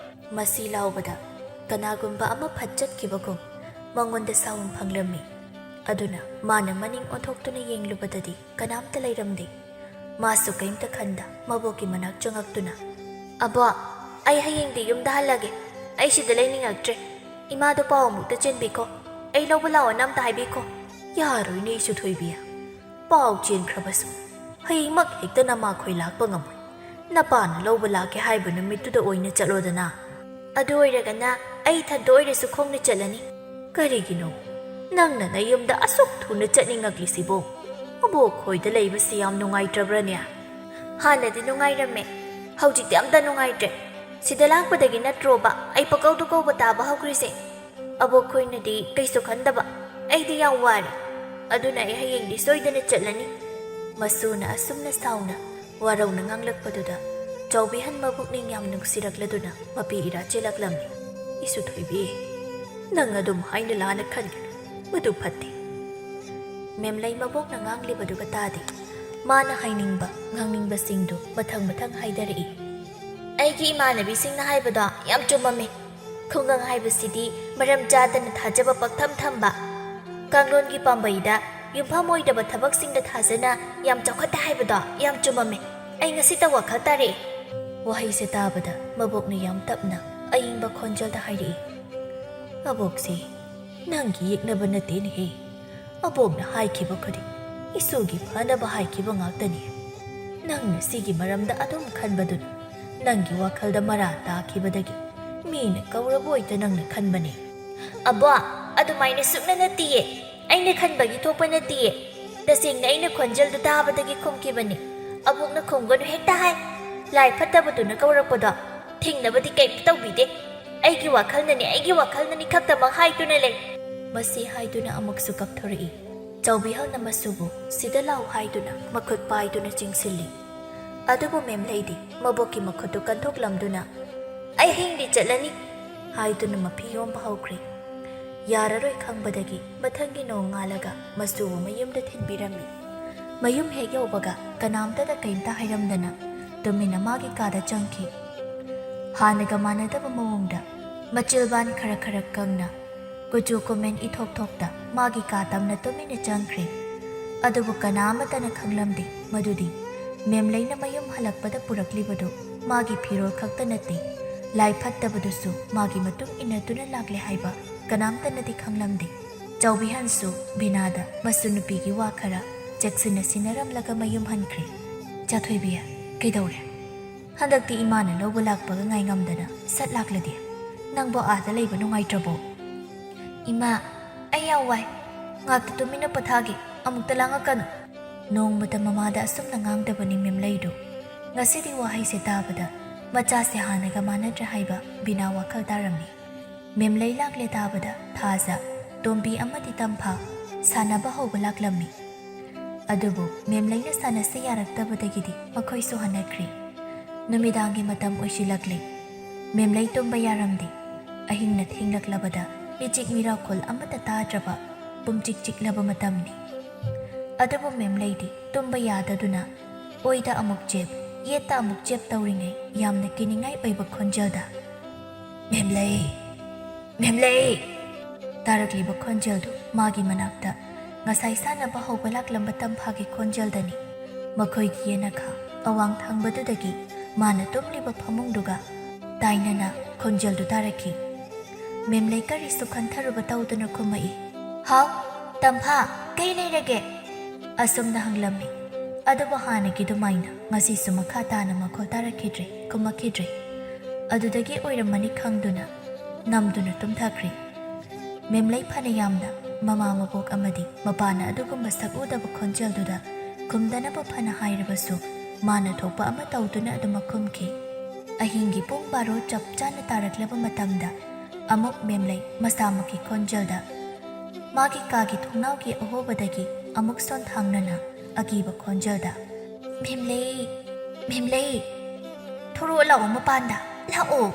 ꯃꯁꯤ ꯂꯥꯎꯕꯗ ꯀꯅꯥꯒꯨꯝꯕ ꯑꯃ ꯐꯠ ꯆꯠꯈꯤꯕꯒꯨꯝ ꯃꯉꯣꯟꯗ ꯁꯥꯎꯝ ꯐꯪꯂꯝꯃꯤ꯫ ꯑꯗꯨꯅ ꯃꯥꯅ ꯃꯅꯤꯡ ꯑꯣꯟꯊꯣꯛꯇꯨꯅ ꯌꯦꯡꯂꯨꯕꯗꯗꯤ ꯀꯅꯥꯝꯇ ꯂꯩꯔꯝꯗꯦ꯫ ꯃꯥꯁꯨ ꯀꯩꯝꯇ ꯈꯟꯗ ꯃꯕꯣꯛꯀꯤ ꯃꯅꯥꯛ ꯆꯪꯉꯛꯇꯨꯅ, "ꯑꯕꯣ, ꯑꯩ ꯍꯌꯦꯡꯗꯤ ꯌꯨꯝꯗ ꯍꯜꯂꯒꯦ꯫ ꯑꯩ ꯁꯤꯗ ꯂꯩꯅꯤꯡꯉꯛꯇ꯭ꯔꯦ꯫ ꯏꯃꯥꯗꯣ ꯄꯥꯎ ꯑꯃꯨꯛꯇ ꯆꯦꯟꯕꯤꯈꯣ꯫ ꯑꯩ ꯂꯧꯕ ꯂꯥꯛꯑꯣꯅ ꯑꯝꯇ ꯍꯥꯏꯕꯤꯈꯣ꯫" "ꯌꯥꯔꯣꯏꯅꯦ ꯏꯁꯨ ꯊꯣꯏꯕꯤ꯫ ꯄꯥꯎ ꯆꯦꯟꯈ꯭ꯔꯕꯁꯨ ꯍꯌꯦꯡꯃꯛ ꯍꯦꯛꯇ ꯅꯃꯥꯈꯣꯏ ꯂꯥꯛꯄ ꯉꯝꯃꯣꯏ꯫ ꯅꯄꯥꯅ ꯂꯧꯕ ꯂꯥꯛꯀꯦ ꯍꯥꯏꯕ ꯅꯨꯃꯤꯠꯇꯨꯗ ꯑꯣꯏꯅ ꯆꯠꯂꯣꯗꯅ꯫" "ꯑꯗꯨ ꯑꯣꯏꯔꯒꯅ ꯑꯩ ꯏꯊꯟꯇ ꯑꯣꯏꯔꯁꯨ ꯈꯣꯡꯅ ꯆꯠꯂꯅꯤ꯫" "ꯀꯔꯤꯒꯤꯅꯣ ꯅꯪꯅ ꯅꯌꯨꯝꯗ ꯑꯁꯨꯛ ꯊꯨꯅ ꯆꯠꯅꯤꯡꯉꯛꯂꯤꯁꯤꯕꯣ? ꯑꯕꯣꯛ ꯈꯣꯏꯗ ꯂꯩꯕꯁꯤ ꯌꯥꯝ ꯅꯨꯡꯉꯥꯏꯇ꯭ꯔꯕ꯭ꯔꯅꯦ?" "ꯍꯥꯟꯅꯗꯤ ꯅꯨꯡꯉꯥꯏꯔꯝꯃꯦ, ꯍꯧꯖꯤꯛꯇꯤ ꯑꯝꯇ ꯅꯨꯡꯉꯥꯏꯇ꯭ꯔꯦ꯫ ꯁꯤꯗ ꯂꯥꯛꯄꯗꯒꯤ ꯅꯠꯇ꯭ꯔꯣꯕ ꯑꯩ ꯄꯀꯧꯗ ꯀꯧꯕ ꯇꯥꯕ ꯍꯧꯈ꯭ꯔꯤꯁꯦ? ꯑꯕꯣꯛ ꯈꯣꯏꯅꯗꯤ ꯀꯩꯁꯨ ꯈꯟꯗꯕ, ꯑꯩꯗꯤ ꯌꯥꯝ ꯋꯥꯔꯦ꯫ ꯑꯗꯨꯅ ꯑꯩ ꯍꯌꯦꯡꯗꯤ ꯁꯣꯏꯗꯅ ꯆꯠꯂꯅꯤ꯫" ꯃꯁꯨꯅ ꯑꯁꯨꯝꯅ ꯁꯥꯎꯅ ꯋꯥꯔꯧꯅ ꯉꯥꯡꯂꯛꯄꯗꯨꯗ ꯆꯥꯎꯕꯤꯍꯟ ꯃꯕꯨꯛꯅꯤꯡ ꯌꯥꯝ ꯅꯨꯡꯁꯤꯔꯛꯂꯗꯨꯅ ꯃꯄꯤ ꯏꯔꯥ ꯆꯦꯜꯂꯛꯂꯝꯃꯤ꯫ "ꯏꯁꯨ ꯊꯣꯏꯕꯤ, ꯅꯪ ꯑꯗꯨꯝ ꯍꯥꯏꯅ ꯂꯥꯟꯅ ꯈꯟꯒꯅꯨ, ꯃꯗꯨ ꯐꯠꯇꯦ꯫" ꯃꯦꯝꯂꯩ ꯃꯕꯣꯛꯅ ꯉꯥꯡꯂꯤꯕꯗꯨꯒ ꯇꯥꯗꯦ꯫ ꯃꯥꯅ ꯍꯥꯏꯅꯤꯡꯕ ꯉꯥꯡꯅꯤꯡꯕꯁꯤꯡꯗꯨ ꯃꯊꯪ ꯃꯊꯪ ꯍꯥꯏꯗꯔꯛꯏ꯫ "ꯑꯩꯒꯤ ꯏꯃꯥꯟꯅꯕꯤꯁꯤꯡꯅ ꯍꯥꯏꯕꯗꯣ ꯌꯥꯝ ꯆꯨꯝꯃꯝꯃꯤ꯫ ꯈꯨꯡꯒꯪ ꯍꯥꯏꯕꯁꯤꯗꯤ ꯃꯔꯝ ꯆꯥꯗꯅ ꯊꯥꯖꯕ ꯄꯪꯊꯝ ꯊꯝꯕ, ꯀꯥꯡꯂꯣꯟꯒꯤ ꯄꯥꯝꯕꯩꯗ ꯌꯨꯝꯐꯝ ꯑꯣꯏꯗꯕ ꯊꯕꯛꯁꯤꯡꯗ ꯊꯥꯖꯅ ꯌꯥꯝ ꯆꯥꯎꯈꯠꯇꯦ ꯍꯥꯏꯕꯗꯣ ꯌꯥꯝ ꯆꯨꯝꯃꯝꯃꯤ꯫ ꯑꯩ ꯉꯁꯤꯇ ꯋꯥꯈꯜ ꯇꯥꯔꯛꯑꯦ꯫" ꯋꯥꯍꯩꯁꯦ ꯇꯥꯕꯗ ꯃꯕꯣꯛꯅ ꯌꯥꯝ ꯇꯞꯅ ꯑꯏꯪꯕ ꯈꯣꯟꯖꯦꯜꯗ ꯍꯥꯏꯔꯛꯏ, "ꯑꯕꯣꯛꯁꯦ ꯅꯪꯒꯤ ꯌꯦꯛꯅꯕ ꯅꯠꯇꯦꯅꯦꯍꯦ꯫ ꯑꯕꯣꯛꯅ ꯍꯥꯏꯈꯤꯕ ꯈꯨꯗꯤꯡ ꯏꯁꯨꯒꯤ ꯐꯅꯕ ꯍꯥꯏꯈꯤꯕ ꯉꯥꯛꯇꯅꯤ꯫ ꯅꯪꯅ ꯁꯤꯒꯤ ꯃꯔꯝꯗ ꯑꯗꯨꯝ ꯈꯟꯕꯗꯨꯅ ꯅꯪꯒꯤ ꯋꯥꯈꯜꯗ ꯃꯔꯥ ꯇꯥꯈꯤꯕꯗꯒꯤ ꯃꯤꯅ ꯀꯧꯔꯕꯣꯏꯇ ꯅꯪꯅ ꯈꯟꯕꯅꯤ꯫" "ꯑꯕꯣ, ꯑꯗꯨꯃꯥꯏꯅ ꯁꯨꯛꯅ ꯅꯠꯇꯤꯌꯦ꯫ ꯑꯩꯅ ꯈꯟꯕꯒꯤ ꯊꯣꯛꯄ ꯅꯠꯇꯤꯌꯦ꯫ ꯇꯁꯦꯡꯅ ꯑꯩꯅ ꯈꯣꯟꯖꯦꯜꯗꯨ ꯇꯥꯕꯗꯒꯤ ꯈꯨꯝꯈꯤꯕꯅꯤ꯫ ꯑꯕꯣꯛꯅ ꯈꯨꯝꯒꯅꯨ ꯍꯦꯛꯇ ꯍꯥꯏ꯫ ꯂꯥꯏ ꯐꯠꯇꯕꯗꯨꯅ ꯀꯧꯔꯛꯄꯗꯣ ꯊꯤꯡꯅꯕꯗꯤ ꯀꯩꯝꯇ ꯇꯧꯕꯤꯗꯦ꯫ ꯑꯩꯒꯤ ꯋꯥꯈꯜꯅꯅꯤ, ꯑꯩꯒꯤ ꯋꯥꯈꯜꯅꯅꯤ ꯈꯛꯇꯃꯛ ꯍꯥꯏꯗꯨꯅ ꯂꯩ꯫" ꯃꯁꯤ ꯍꯥꯏꯗꯨꯅ ꯑꯃꯨꯛꯁꯨ ꯀꯞꯊꯣꯔꯛꯏ꯫ ꯆꯥꯎꯕꯤꯍꯜꯅ ꯃꯁꯨꯕꯨ "ꯁꯤꯗ ꯂꯥꯛꯎ" ꯍꯥꯏꯗꯨꯅ ꯃꯈꯨꯠ ꯄꯥꯏꯗꯨꯅ ꯆꯤꯡꯁꯤꯜꯂꯤ꯫ ꯑꯗꯨꯕꯨ ꯃꯦꯝꯂꯩꯗꯤ ꯃꯕꯣꯛꯀꯤ ꯃꯈꯨꯠꯇꯨ ꯀꯟꯊꯣꯛꯂꯝꯗꯨꯅ "ꯑꯩ ꯍꯌꯦꯡꯗꯤ ꯆꯠꯂꯅꯤ" ꯍꯥꯏꯗꯨꯅ ꯃꯐꯤ ꯌꯣꯝꯕ ꯍꯧꯈ꯭ꯔꯦ꯫ ꯌꯥꯔꯔꯣꯏ ꯈꯪꯕꯗꯒꯤ ꯃꯊꯪꯒꯤ ꯅꯣꯡꯉꯥꯜꯂꯒ ꯃꯁꯨꯕꯨ ꯃꯌꯨꯝꯗ ꯊꯤꯟꯕꯤꯔꯝꯃꯤ꯫ ꯃꯌꯨꯝ ꯍꯦꯛ ꯌꯧꯕꯒ ꯀꯅꯥꯝꯇꯗ ꯀꯩꯝꯇ ꯍꯥꯏꯔꯝꯗꯅ ꯇꯨꯃꯤꯟꯅ ꯃꯥꯒꯤ ꯀꯥꯗ ꯆꯪꯈꯤ꯫ ꯍꯥꯟꯅꯒ ꯃꯥꯟꯅꯗꯕ ꯃꯑꯣꯡꯗ ꯃꯆꯤꯜꯕꯥꯟ ꯈꯔ ꯈꯔ ꯀꯪꯅ, ꯀꯨꯆꯨ ꯀꯨꯃꯦꯟ ꯏꯊꯣꯛ ꯊꯣꯛꯇ ꯃꯥꯒꯤ ꯀꯥ ꯇꯝꯅ ꯇꯨꯃꯤꯟꯅ ꯆꯪꯈ꯭ꯔꯦ꯫ ꯑꯗꯨꯕꯨ ꯀꯅꯥ ꯑꯃꯠꯇꯅ ꯈꯪꯂꯝꯗꯦ ꯃꯗꯨꯗꯤ ꯃꯦꯝꯂꯩꯅ ꯃꯌꯨꯝ ꯍꯜꯂꯛꯄꯗ ꯄꯨꯔꯛꯂꯤꯕꯗꯨ ꯃꯥꯒꯤ ꯐꯤꯔꯣꯜ ꯈꯛꯇ ꯅꯠꯇꯦ, ꯂꯥꯏ ꯐꯠꯇꯕꯗꯨꯁꯨ ꯃꯥꯒꯤ ꯃꯇꯨꯡ ꯏꯟꯅꯗꯨꯅ ꯂꯥꯛꯂꯦ ꯍꯥꯏꯕ ꯀꯅꯥꯝꯇꯅꯗꯤ ꯈꯪꯂꯝꯗꯦ꯫ ꯆꯥꯎꯕꯤꯍꯟꯁꯨ ꯕꯤꯅꯥꯗ ꯃꯁꯨ ꯅꯨꯄꯤꯒꯤ ꯋꯥ ꯈꯔ ꯆꯦꯛꯁꯤꯟꯅ ꯁꯤꯟꯅꯔꯝꯂꯒ ꯃꯌꯨꯝ ꯍꯟꯈ꯭ꯔꯦ꯫ "ꯆꯥꯊꯣꯏꯕꯤ, ꯀꯩꯗꯧꯔꯦ? ꯍꯟꯗꯛꯇꯤ ꯏꯃꯥꯅ ꯂꯧꯕ ꯂꯥꯛꯄꯒ ꯉꯥꯏꯉꯝꯗꯅ ꯁꯠ ꯂꯥꯛꯂꯗꯤ? ꯅꯪꯕꯨ ꯑꯥꯗ ꯂꯩꯕ ꯅꯨꯡꯉꯥꯏꯇ꯭ꯔꯕꯣ?" "ꯏꯃꯥ, ꯑꯩ ꯌꯥꯝ ꯋꯥꯏ꯫ ꯉꯥꯛꯇ ꯇꯨꯃꯤꯟꯅ ꯄꯣꯊꯥꯒꯦ, ꯑꯃꯨꯛꯇ ꯂꯥꯡꯉꯛꯀꯅꯨ꯫" ꯅꯣꯡꯃꯇ ꯃꯃꯥꯗ ꯑꯁꯨꯝꯅ ꯉꯥꯡꯗꯕꯅꯤ ꯃꯦꯝꯂꯩꯗꯨ꯫ ꯉꯁꯤꯗꯤ ꯋꯥꯍꯩꯁꯦ ꯇꯥꯕꯗ ꯃꯆꯥꯁꯦ ꯍꯥꯟꯅꯒ ꯃꯥꯟꯅꯗ꯭ꯔꯦ ꯍꯥꯏꯕ ꯕꯤꯅꯥ ꯋꯥꯈꯜ ꯇꯥꯔꯝꯃꯤ꯫ ꯃꯦꯝꯂꯩ ꯂꯥꯛꯂꯦ ꯇꯥꯕꯗ ꯊꯥꯖ, ꯇꯣꯝꯕꯤ ꯑꯃꯗꯤ ꯇꯝꯐꯥ ꯁꯥꯟꯅꯕ ꯍꯧꯕ ꯂꯥꯛꯂꯝꯃꯤ꯫ ꯑꯗꯨꯕꯨ ꯃꯦꯝꯂꯩꯅ ꯁꯥꯟꯅꯁꯦ ꯌꯥꯔꯛꯇꯕꯗꯒꯤꯗꯤ ꯃꯈꯣꯏꯁꯨ ꯍꯟꯅꯈ꯭ꯔꯦ꯫ ꯅꯨꯃꯤꯗꯥꯡꯒꯤ ꯃꯇꯝ ꯑꯣꯏꯁꯤꯜꯂꯛꯂꯦ꯫ ꯃꯦꯝꯂꯩ ꯇꯨꯝꯕ ꯌꯥꯔꯝꯗꯦ꯫ ꯑꯍꯤꯡꯅ ꯊꯦꯡꯂꯛꯂꯕꯗ ꯃꯤꯆꯤꯛ ꯃꯤꯔꯥꯎꯈꯣꯜ ꯑꯃꯠꯇ ꯇꯥꯗ꯭ꯔꯕ ꯄꯨꯝꯆꯤꯛ ꯆꯤꯛꯂꯕ ꯃꯇꯝꯅꯤ꯫ ꯑꯗꯨꯕꯨ ꯃꯦꯝꯂꯩꯗꯤ ꯇꯨꯝꯕ ꯌꯥꯗꯗꯨꯅ ꯑꯣꯏꯗ ꯑꯃꯨꯛ ꯆꯦꯞ, ꯌꯦꯠꯇ ꯑꯃꯨꯛ ꯆꯦꯞ ꯇꯧꯔꯤꯉꯩ ꯌꯥꯝꯅ ꯀꯤꯅꯤꯡꯉꯥꯏ ꯑꯣꯏꯕ ꯈꯣꯟꯖꯦꯜꯗ, "ꯃꯦꯝꯂꯩ! ꯃꯦꯝꯂꯩ!" ꯇꯥꯔꯛꯂꯤꯕ ꯈꯣꯟꯖꯦꯜꯗꯨ ꯃꯥꯒꯤ ꯃꯅꯥꯛꯇ ꯉꯁꯥꯏ ꯁꯥꯟꯅꯕ ꯍꯧꯕ ꯂꯥꯛꯂꯝꯕ ꯇꯝꯐꯥꯒꯤ ꯈꯣꯟꯖꯦꯜꯗꯅꯤ꯫ ꯃꯈꯣꯏꯒꯤ ꯌꯦꯅꯈꯥ ꯑꯋꯥꯡ ꯊꯪꯕꯗꯨꯗꯒꯤ ꯃꯥꯅ ꯇꯨꯝꯂꯤꯕ ꯐꯃꯨꯡꯗꯨꯒ ꯇꯥꯏꯅꯅ ꯈꯣꯟꯖꯦꯜꯗꯨ ꯇꯥꯔꯛꯈꯤ꯫ ꯃꯦꯝꯂꯩ ꯀꯔꯤꯁꯨ ꯈꯟꯊꯔꯨꯕ ꯇꯧꯗꯅ ꯈꯨꯝꯃꯛꯏ, "ꯍꯥꯎ, ꯇꯝꯐꯥ, ꯀꯩ ꯂꯩꯔꯒꯦ?" ꯑꯁꯨꯝꯅ ꯍꯪꯂꯝꯃꯤ꯫ ꯑꯗꯨꯕꯨ ꯍꯥꯟꯅꯒꯤ ꯑꯗꯨꯃꯥꯏꯅ ꯉꯁꯤꯁꯨ ꯃꯈꯥ ꯇꯥꯅ ꯃꯈꯣꯜ ꯇꯥꯔꯛꯈꯤꯗ꯭ꯔꯦ, ꯈꯨꯝꯃꯛꯈꯤꯗ꯭ꯔꯦ꯫ ꯑꯗꯨꯗꯒꯤ ꯑꯣꯏꯔꯝꯃꯅꯤ ꯈꯪꯗꯨꯅ ꯅꯝꯗꯨꯅ ꯇꯨꯝꯊꯈ꯭ꯔꯦ꯫ ꯃꯦꯝꯂꯩ ꯐꯅ ꯌꯥꯝꯅ ꯃꯃꯥ ꯃꯕꯣꯛ ꯑꯃꯗꯤ ꯃꯄꯥꯅ ꯑꯗꯨꯒꯨꯝꯕ ꯁꯛꯎꯗꯕ ꯈꯣꯟꯖꯦꯜꯗꯨꯗ ꯈꯨꯝꯗꯅꯕ ꯐꯅ ꯍꯥꯏꯔꯕꯁꯨ, ꯃꯥꯅ ꯊꯣꯛꯄ ꯑꯃ ꯇꯧꯗꯨꯅ ꯑꯗꯨꯃꯛ ꯈꯨꯝꯈꯤ꯫ ꯑꯍꯤꯡꯒꯤ ꯄꯨꯡ ꯕꯥꯔꯣ ꯆꯞ ꯆꯥꯅ ꯇꯥꯔꯛꯂꯕ ꯃꯇꯝꯗ, ꯑꯃꯨꯛ ꯃꯦꯝꯂꯩ ꯃꯁꯥꯃꯛꯀꯤ ꯈꯣꯟꯖꯦꯜꯗ, ꯃꯥꯒꯤ ꯀꯥꯒꯤ ꯊꯣꯡꯅꯥꯎꯒꯤ ꯑꯍꯣꯕꯗꯒꯤ ꯑꯃꯨꯛ ꯁꯣꯟꯊꯥꯡꯅꯅ ꯑꯀꯤꯕ ꯈꯣꯟꯖꯦꯜꯗ, "ꯃꯦꯝꯂꯩ, ꯃꯦꯝꯂꯩ, ꯊꯣꯔꯛꯑꯣ ꯂꯥꯛꯑꯣ ꯃꯄꯥꯟꯗ, ꯂꯥꯛꯑꯣ!"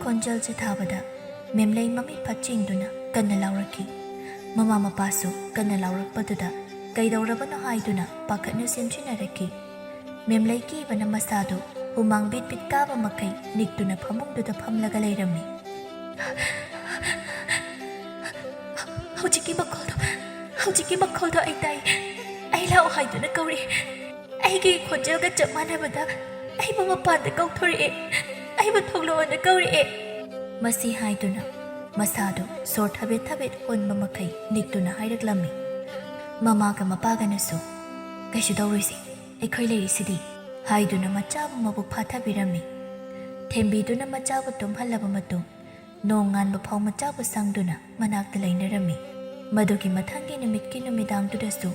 ꯈꯣꯟꯖꯦꯜꯁꯦ ꯊꯥꯕꯗ ꯃꯦꯝꯂꯩ ꯃꯃꯤꯠ ꯐꯠ ꯆꯤꯡꯗꯨꯅ ꯀꯟꯅ ꯂꯥꯎꯔꯛꯈꯤ꯫ ꯃꯃꯥ ꯃꯄꯥꯁꯨ ꯀꯟꯅ ꯂꯥꯎꯔꯛꯄꯗꯨꯗ ꯀꯩꯗꯧꯔꯕꯅꯣ ꯍꯥꯏꯗꯨꯅ ꯄꯥꯈꯠꯅ ꯆꯦꯟꯁꯤꯟꯅꯔꯛꯈꯤ꯫ ꯃꯦꯝꯂꯩ ꯀꯤꯕꯅ ꯃꯁꯥꯗꯨ ꯍꯨꯃꯥꯡ ꯕꯤꯠ ꯕꯤꯠ ꯀꯥꯕ ꯃꯈꯩ ꯅꯤꯛꯇꯨꯅ ꯐꯃꯨꯡꯗꯨꯗ ꯐꯝꯂꯒ ꯂꯩꯔꯝꯃꯤ꯫ "ꯍꯧꯖꯤꯛꯀꯤ ꯃꯈꯣꯜꯗꯣ, ꯍꯧꯖꯤꯛꯀꯤ ꯃꯈꯣꯜꯗꯣ ꯑꯩ ꯇꯥꯏ꯫ ꯑꯩ ꯂꯥꯛꯑꯣ ꯍꯥꯏꯗꯨꯅ ꯀꯧꯔꯤ꯫ ꯑꯩꯒꯤ ꯈꯣꯟꯖꯦꯜꯒ ꯆꯞ ꯃꯥꯟꯅꯕꯗ ꯑꯩꯕꯨ ꯃꯄꯥꯟꯗ ꯀꯧꯊꯣꯔꯛꯑꯦ, ꯑꯩꯕꯨ ꯊꯣꯛꯂꯛꯑꯣꯅ ꯀꯧꯔꯛꯑꯦ꯫ ꯃꯁꯤ ꯍꯥꯏꯗꯨꯅ ꯃꯁꯥꯗꯨ ꯁꯣꯔ ꯊꯕꯦꯠ ꯊꯕꯦꯠ ꯍꯣꯟꯕ ꯃꯈꯩ ꯅꯤꯛꯇꯨꯅ ꯍꯥꯏꯔꯛꯂꯝꯃꯤ꯫ ꯃꯃꯥꯒ ꯃꯄꯥꯒꯅꯁꯨ "ꯀꯩꯁꯨ ꯇꯧꯔꯣꯏꯁꯦ, ꯑꯩꯈꯣꯏ ꯂꯩꯔꯤꯁꯤꯗꯤ" ꯍꯥꯏꯗꯨꯅ ꯃꯆꯥꯕꯨ ꯃꯕꯨꯛ ꯐꯥꯊꯕꯤꯔꯝꯃꯤ꯫ ꯊꯦꯝꯕꯤꯗꯨꯅ ꯃꯆꯥꯕꯨ ꯇꯨꯝꯍꯜꯂꯕ ꯃꯇꯨꯡ ꯅꯣꯡ ꯉꯥꯟꯕ ꯐꯥꯎ ꯃꯆꯥꯕꯨ ꯁꯪꯗꯨꯅ ꯃꯅꯥꯛꯇ ꯂꯩꯅꯔꯝꯃꯤ꯫ ꯃꯗꯨꯒꯤ ꯃꯊꯪꯒꯤ ꯅꯨꯃꯤꯠꯀꯤ ꯅꯨꯃꯤꯗꯥꯡꯗꯨꯗꯁꯨ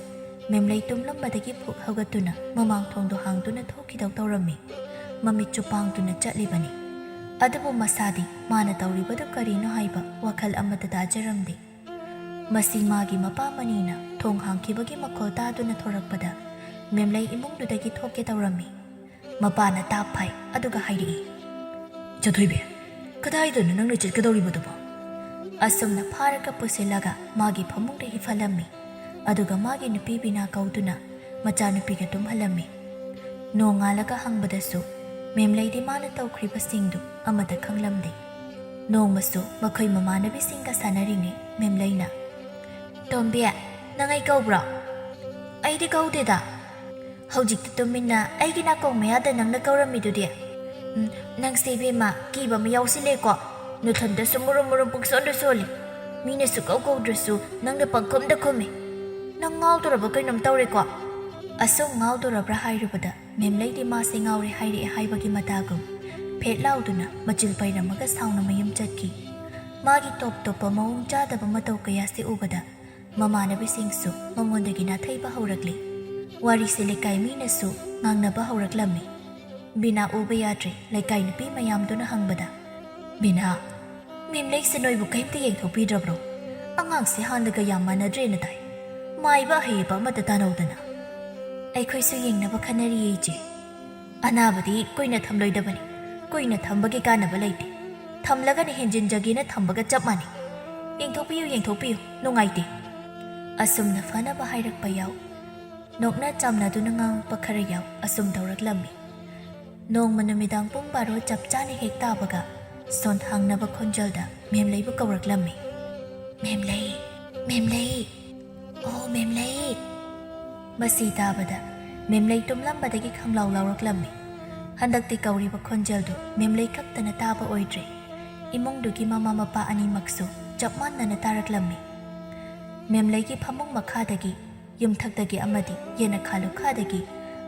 ꯃꯦꯝꯂꯩ ꯇꯨꯝꯂꯝꯕꯗꯒꯤ ꯐꯨꯛ ꯍꯧꯒꯠꯇꯨꯅ ꯃꯃꯥꯡ ꯊꯣꯡꯗꯣ ꯍꯥꯡꯗꯨꯅ ꯊꯣꯛꯈꯤꯗꯧ ꯇꯧꯔꯝꯃꯤ꯫ ꯃꯃꯤꯠꯁꯨ ꯄꯥꯡꯗꯨꯅ ꯆꯠꯂꯤꯕꯅꯤ꯫ ꯑꯗꯨꯕꯨ ꯃꯁꯥꯗꯤ ꯃꯥꯅ ꯇꯧꯔꯤꯕꯗꯨ ꯀꯔꯤꯅꯣ ꯍꯥꯏꯕ ꯋꯥꯈꯜ ꯑꯃꯠꯇ ꯇꯥꯖꯔꯝꯗꯦ꯫ ꯃꯁꯤ ꯃꯥꯒꯤ ꯃꯄꯥ ꯃꯅꯤꯅ ꯊꯣꯡ ꯍꯥꯡꯈꯤꯕꯒꯤ ꯃꯈꯣꯜ ꯇꯥꯗꯨꯅ ꯊꯣꯔꯛꯄꯗ ꯃꯦꯝꯂꯩ ꯏꯃꯨꯡꯗꯨꯗꯒꯤ ꯊꯣꯛꯀꯦ ꯇꯧꯔꯝꯃꯤ꯫ ꯃꯄꯥꯅ ꯇꯥꯞ ꯐꯥꯏ, ꯑꯗꯨꯒ ꯍꯥꯏꯔꯛꯏ, "ꯆꯊꯣꯏꯕꯤ, ꯀꯗꯥꯏꯗꯅꯣ ꯅꯪꯅ ꯆꯠꯀꯗꯧꯔꯤꯕꯗꯨꯕꯣ?" ꯑꯁꯨꯝꯅ ꯐꯥꯔꯒ ꯄꯨꯁꯤꯜꯂꯒ ꯃꯥꯒꯤ ꯐꯃꯨꯡꯗ ꯍꯤꯞꯍꯜꯂꯝꯃꯤ꯫ ꯑꯗꯨꯒ ꯃꯥꯒꯤ ꯅꯨꯄꯤ ꯕꯤꯅꯥ ꯀꯧꯗꯨꯅ ꯃꯆꯥꯅꯨꯄꯤꯒ ꯇꯨꯝꯍꯜꯂꯝꯃꯤ꯫ ꯅꯣꯡꯉꯥꯜꯂꯒ ꯍꯪꯕꯗꯁꯨ ꯃꯦꯝꯂꯩꯗꯤ ꯃꯥꯅ ꯇꯧꯈ꯭ꯔꯤꯕꯁꯤꯡꯗꯨ ꯑꯃꯠꯇ ꯈꯪꯂꯝꯗꯦ꯫ ꯅꯣꯡꯃꯁꯨ ꯃꯈꯣꯏ ꯃꯃꯥꯟꯅꯕꯤꯁꯤꯡꯒ ꯁꯥꯟꯅꯔꯤꯉꯩ ꯃꯦꯝꯂꯩꯅ, "ꯇꯣꯝꯕꯤ, ꯅꯪ ꯑꯩ ꯀꯧꯕ꯭ꯔꯣ?" "ꯑꯩꯗꯤ ꯀꯧꯗꯦꯗ꯫ ꯍꯧꯖꯤꯛꯇꯤ ꯇꯨꯃꯤꯟꯅ ꯑꯩꯒꯤ ꯅꯥꯀꯣꯡ ꯃꯌꯥꯗ ꯅꯪꯅ ꯀꯧꯔꯝꯃꯤꯗꯨꯗꯤ?" "ꯎꯝ, ꯅꯪꯁꯦ ꯏꯕꯦꯝꯃ, ꯀꯤꯕ ꯑꯃ ꯌꯥꯎꯁꯤꯜꯂꯦꯀꯣ꯫ ꯅꯊꯟꯗꯁꯨ ꯃꯨꯔꯨꯝ ꯃꯨꯔꯨꯝ ꯄꯨꯡꯁꯣꯟꯗ ꯁꯣꯜꯂꯤ꯫ ꯃꯤꯅꯁꯨ ꯀꯧ ꯀꯧꯗ꯭ꯔꯁꯨ ꯅꯪꯅ ꯄꯪꯈꯨꯝꯗ ꯈꯨꯝꯃꯤ꯫ ꯅꯪ ꯉꯥꯎꯗꯣꯔꯕ ꯀꯩꯅꯣꯝ ꯇꯧꯔꯦꯀꯣ?" ꯑꯁꯨꯝ ꯉꯥꯎꯗꯣꯔꯕ꯭ꯔꯥ ꯍꯥꯏꯔꯨꯕꯗ ꯃꯦꯝꯂꯩꯗꯤ ꯃꯥꯁꯦ ꯉꯥꯎꯔꯦ ꯍꯥꯏꯔꯛꯑꯦ ꯍꯥꯏꯕꯒꯤ ꯃꯇꯥꯒꯨꯝ ꯐꯦꯠ ꯂꯥꯎꯗꯨꯅ ꯃꯆꯤꯜ ꯄꯩꯔꯝꯃꯒ ꯁꯥꯎꯅ ꯃꯌꯨꯝ ꯆꯠꯈꯤ꯫ ꯃꯥꯒꯤ ꯇꯣꯞ ꯇꯣꯞꯄ ꯃꯑꯣꯡ ꯆꯥꯗꯕ ꯃꯇꯧ ꯀꯌꯥꯁꯤ ꯎꯕꯗ ꯃꯃꯥꯟꯅꯕꯤꯁꯤꯡꯁꯨ ꯃꯉꯣꯟꯗꯒꯤ ꯅꯥꯊꯩꯕ ꯍꯧꯔꯛꯂꯤ꯫ ꯋꯥꯔꯤꯁꯦ ꯂꯩꯀꯥꯏ ꯃꯤꯅꯁꯨ ꯉꯥꯡꯅꯕ ꯍꯧꯔꯛꯂꯝꯃꯤ꯫ ꯕꯤꯅꯥ ꯎꯕ ꯌꯥꯗ꯭ꯔꯦ ꯂꯩꯀꯥꯏ ꯅꯨꯄꯤ ꯃꯌꯥꯝꯗꯨꯅ ꯍꯪꯕꯗ, "ꯕꯤꯅꯥ, ꯃꯦꯝꯂꯩꯁꯦ ꯅꯣꯏꯕꯨ ꯀꯩꯝꯇ ꯌꯦꯡꯊꯣꯛꯄꯤꯗ꯭ꯔꯕ꯭ꯔꯣ? ꯑꯉꯥꯡꯁꯦ ꯍꯥꯟꯅꯒ ꯌꯥꯝ ꯃꯥꯟꯅꯗ꯭ꯔꯦꯅ ꯇꯥꯏ꯫ ꯃꯥꯏꯕ ꯑꯍꯩꯕ ꯑꯃꯠꯇ ꯇꯥꯟꯅꯧꯗꯅ꯫" "ꯑꯩꯈꯣꯏꯁꯨ ꯌꯦꯡꯅꯕ ꯈꯟꯅꯔꯤꯌꯦ, ꯏꯆꯦ꯫ ꯑꯅꯥꯕꯗꯤ ꯀꯨꯏꯅ ꯊꯝꯂꯣꯏꯗꯕꯅꯤ꯫ ꯀꯨꯏꯅ ꯊꯝꯕꯒꯤ ꯀꯥꯟꯅꯕ ꯂꯩꯇꯦ꯫ ꯊꯝꯂꯒꯅ ꯍꯦꯟꯖꯤꯟꯖꯒꯦꯅ ꯊꯝꯕꯒ ꯆꯞ ꯃꯥꯟꯅꯩ꯫ ꯌꯦꯡꯊꯣꯛꯄꯤꯌꯨ, ꯌꯦꯡꯊꯣꯛꯄꯤꯌꯨ, ꯅꯨꯡꯉꯥꯏꯇꯦ꯫" ꯑꯁꯨꯝꯅ ꯐꯅꯕ ꯍꯥꯏꯔꯛꯄ ꯌꯥꯎ, ꯅꯣꯛꯅ ꯆꯝꯅꯗꯨꯅ ꯉꯥꯡꯉꯛꯄ ꯈꯔ ꯌꯥꯎ, ꯑꯁꯨꯝ ꯇꯧꯔꯛꯂꯝꯃꯤ꯫ ꯅꯣꯡꯃ ꯅꯨꯃꯤꯗꯥꯡ ꯄꯨꯡ ꯕꯥꯔꯣ ꯆꯞ ꯆꯥꯅ ꯍꯦꯛ ꯇꯥꯕꯒ ꯁꯣꯟ ꯍꯥꯡꯅꯕ ꯈꯣꯟꯖꯦꯜꯗ ꯃꯦꯝꯂꯩꯕꯨ ꯀꯧꯔꯛꯂꯝꯃꯤ꯫ "ꯃꯦꯝꯂꯩ, ꯃꯦꯝꯂꯩ, ꯑꯣ ꯃꯦꯝꯂꯩ!" ꯃꯁꯤ ꯇꯥꯕꯗ ꯃꯦꯝꯂꯩ ꯇꯨꯝꯂꯝꯕꯗꯒꯤ ꯈꯪꯂꯥꯎ ꯂꯥꯎꯔꯛꯂꯝꯃꯤ꯫ ꯍꯟꯗꯛꯇꯤ ꯀꯧꯔꯤꯕ ꯈꯣꯟꯖꯦꯜꯗꯨ ꯃꯦꯝꯂꯩ ꯈꯛꯇꯅ ꯇꯥꯕ ꯑꯣꯏꯗ꯭ꯔꯦ꯫ ꯏꯃꯨꯡꯗꯨꯒꯤ ꯃꯃꯥ ꯃꯄꯥ ꯑꯅꯤꯃꯛꯁꯨ ꯆꯞ ꯃꯥꯟꯅꯅ ꯇꯥꯔꯛꯂꯝꯃꯤ꯫ ꯃꯦꯝꯂꯩꯒꯤ ꯐꯃꯨꯡ ꯃꯈꯥꯗꯒꯤ, ꯌꯨꯝꯊꯛꯇꯒꯤ ꯑꯃꯗꯤ ꯌꯦꯅꯈꯥ ꯂꯨꯈꯥꯗꯒꯤ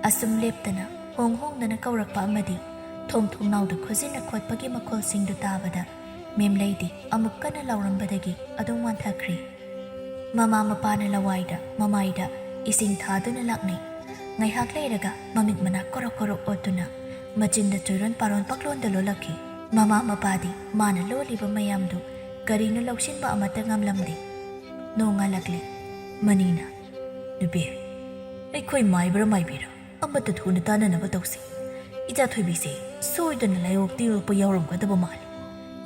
ꯑꯁꯨꯝ ꯂꯦꯞꯇꯅ ꯍꯣꯡ ꯍꯣꯡꯗꯅ ꯀꯧꯔꯛꯄ ꯑꯃꯗꯤ ꯊꯣꯡ ꯊꯣꯡꯅꯥꯎꯗ ꯈꯨꯖꯤꯟꯅ ꯈꯣꯠꯄꯒꯤ ꯃꯈꯣꯜꯁꯤꯡꯗꯨ ꯇꯥꯕꯗ ꯃꯦꯝꯂꯩꯗꯤ ꯑꯃꯨꯛ ꯀꯟꯅ ꯂꯥꯎꯔꯝꯕꯗꯒꯤ ꯑꯗꯨꯝ ꯋꯥꯟꯊꯈ꯭ꯔꯦ꯫ ꯃꯃꯥ ꯃꯄꯥꯅ ꯂꯋꯥꯏꯗ ꯃꯃꯥꯏꯗ ꯏꯁꯤꯡ ꯊꯥꯗꯨꯅ ꯂꯥꯛꯅꯩ꯫ ꯉꯥꯏꯍꯥꯛ ꯂꯩꯔꯒ ꯃꯃꯤꯠ ꯃꯅꯥ ꯀꯣꯔꯣꯛ ꯀꯣꯔꯣꯛ ꯑꯣꯠꯇꯨꯅ ꯃꯆꯤꯟꯗ ꯆꯣꯏꯔꯣꯟ ꯄꯥꯔꯣꯟ ꯄꯛꯂꯣꯟꯗ ꯂꯣꯜꯂꯛꯈꯤ꯫ ꯃꯃꯥ ꯃꯄꯥꯗꯤ ꯃꯥꯅ ꯂꯣꯜꯂꯤꯕ ꯃꯌꯥꯝꯗꯨ ꯀꯔꯤꯅꯣ ꯂꯧꯁꯤꯟꯕ ꯑꯃꯠꯇ ꯉꯝꯂꯝꯗꯦ꯫ ꯅꯣꯡꯉꯥꯜꯂꯛꯂꯦ꯫ ꯃꯅꯤꯅ, "ꯅꯨꯄꯤ, ꯑꯩꯈꯣꯏ ꯃꯥꯏꯕ꯭ꯔꯥ ꯃꯥꯏꯕꯤꯔꯥ ꯑꯃꯠꯇ ꯊꯨꯅ ꯇꯥꯟꯅꯅꯕ ꯇꯧꯁꯤ꯫ ꯏꯆꯥ ꯊꯣꯏꯕꯤꯁꯦ ꯁꯣꯏꯗꯅ ꯂꯥꯏꯑꯣꯛꯇꯤ ꯌꯣꯛꯄ ꯌꯥꯎꯔꯝꯒꯗꯕ ꯃꯥꯜꯂꯤ꯫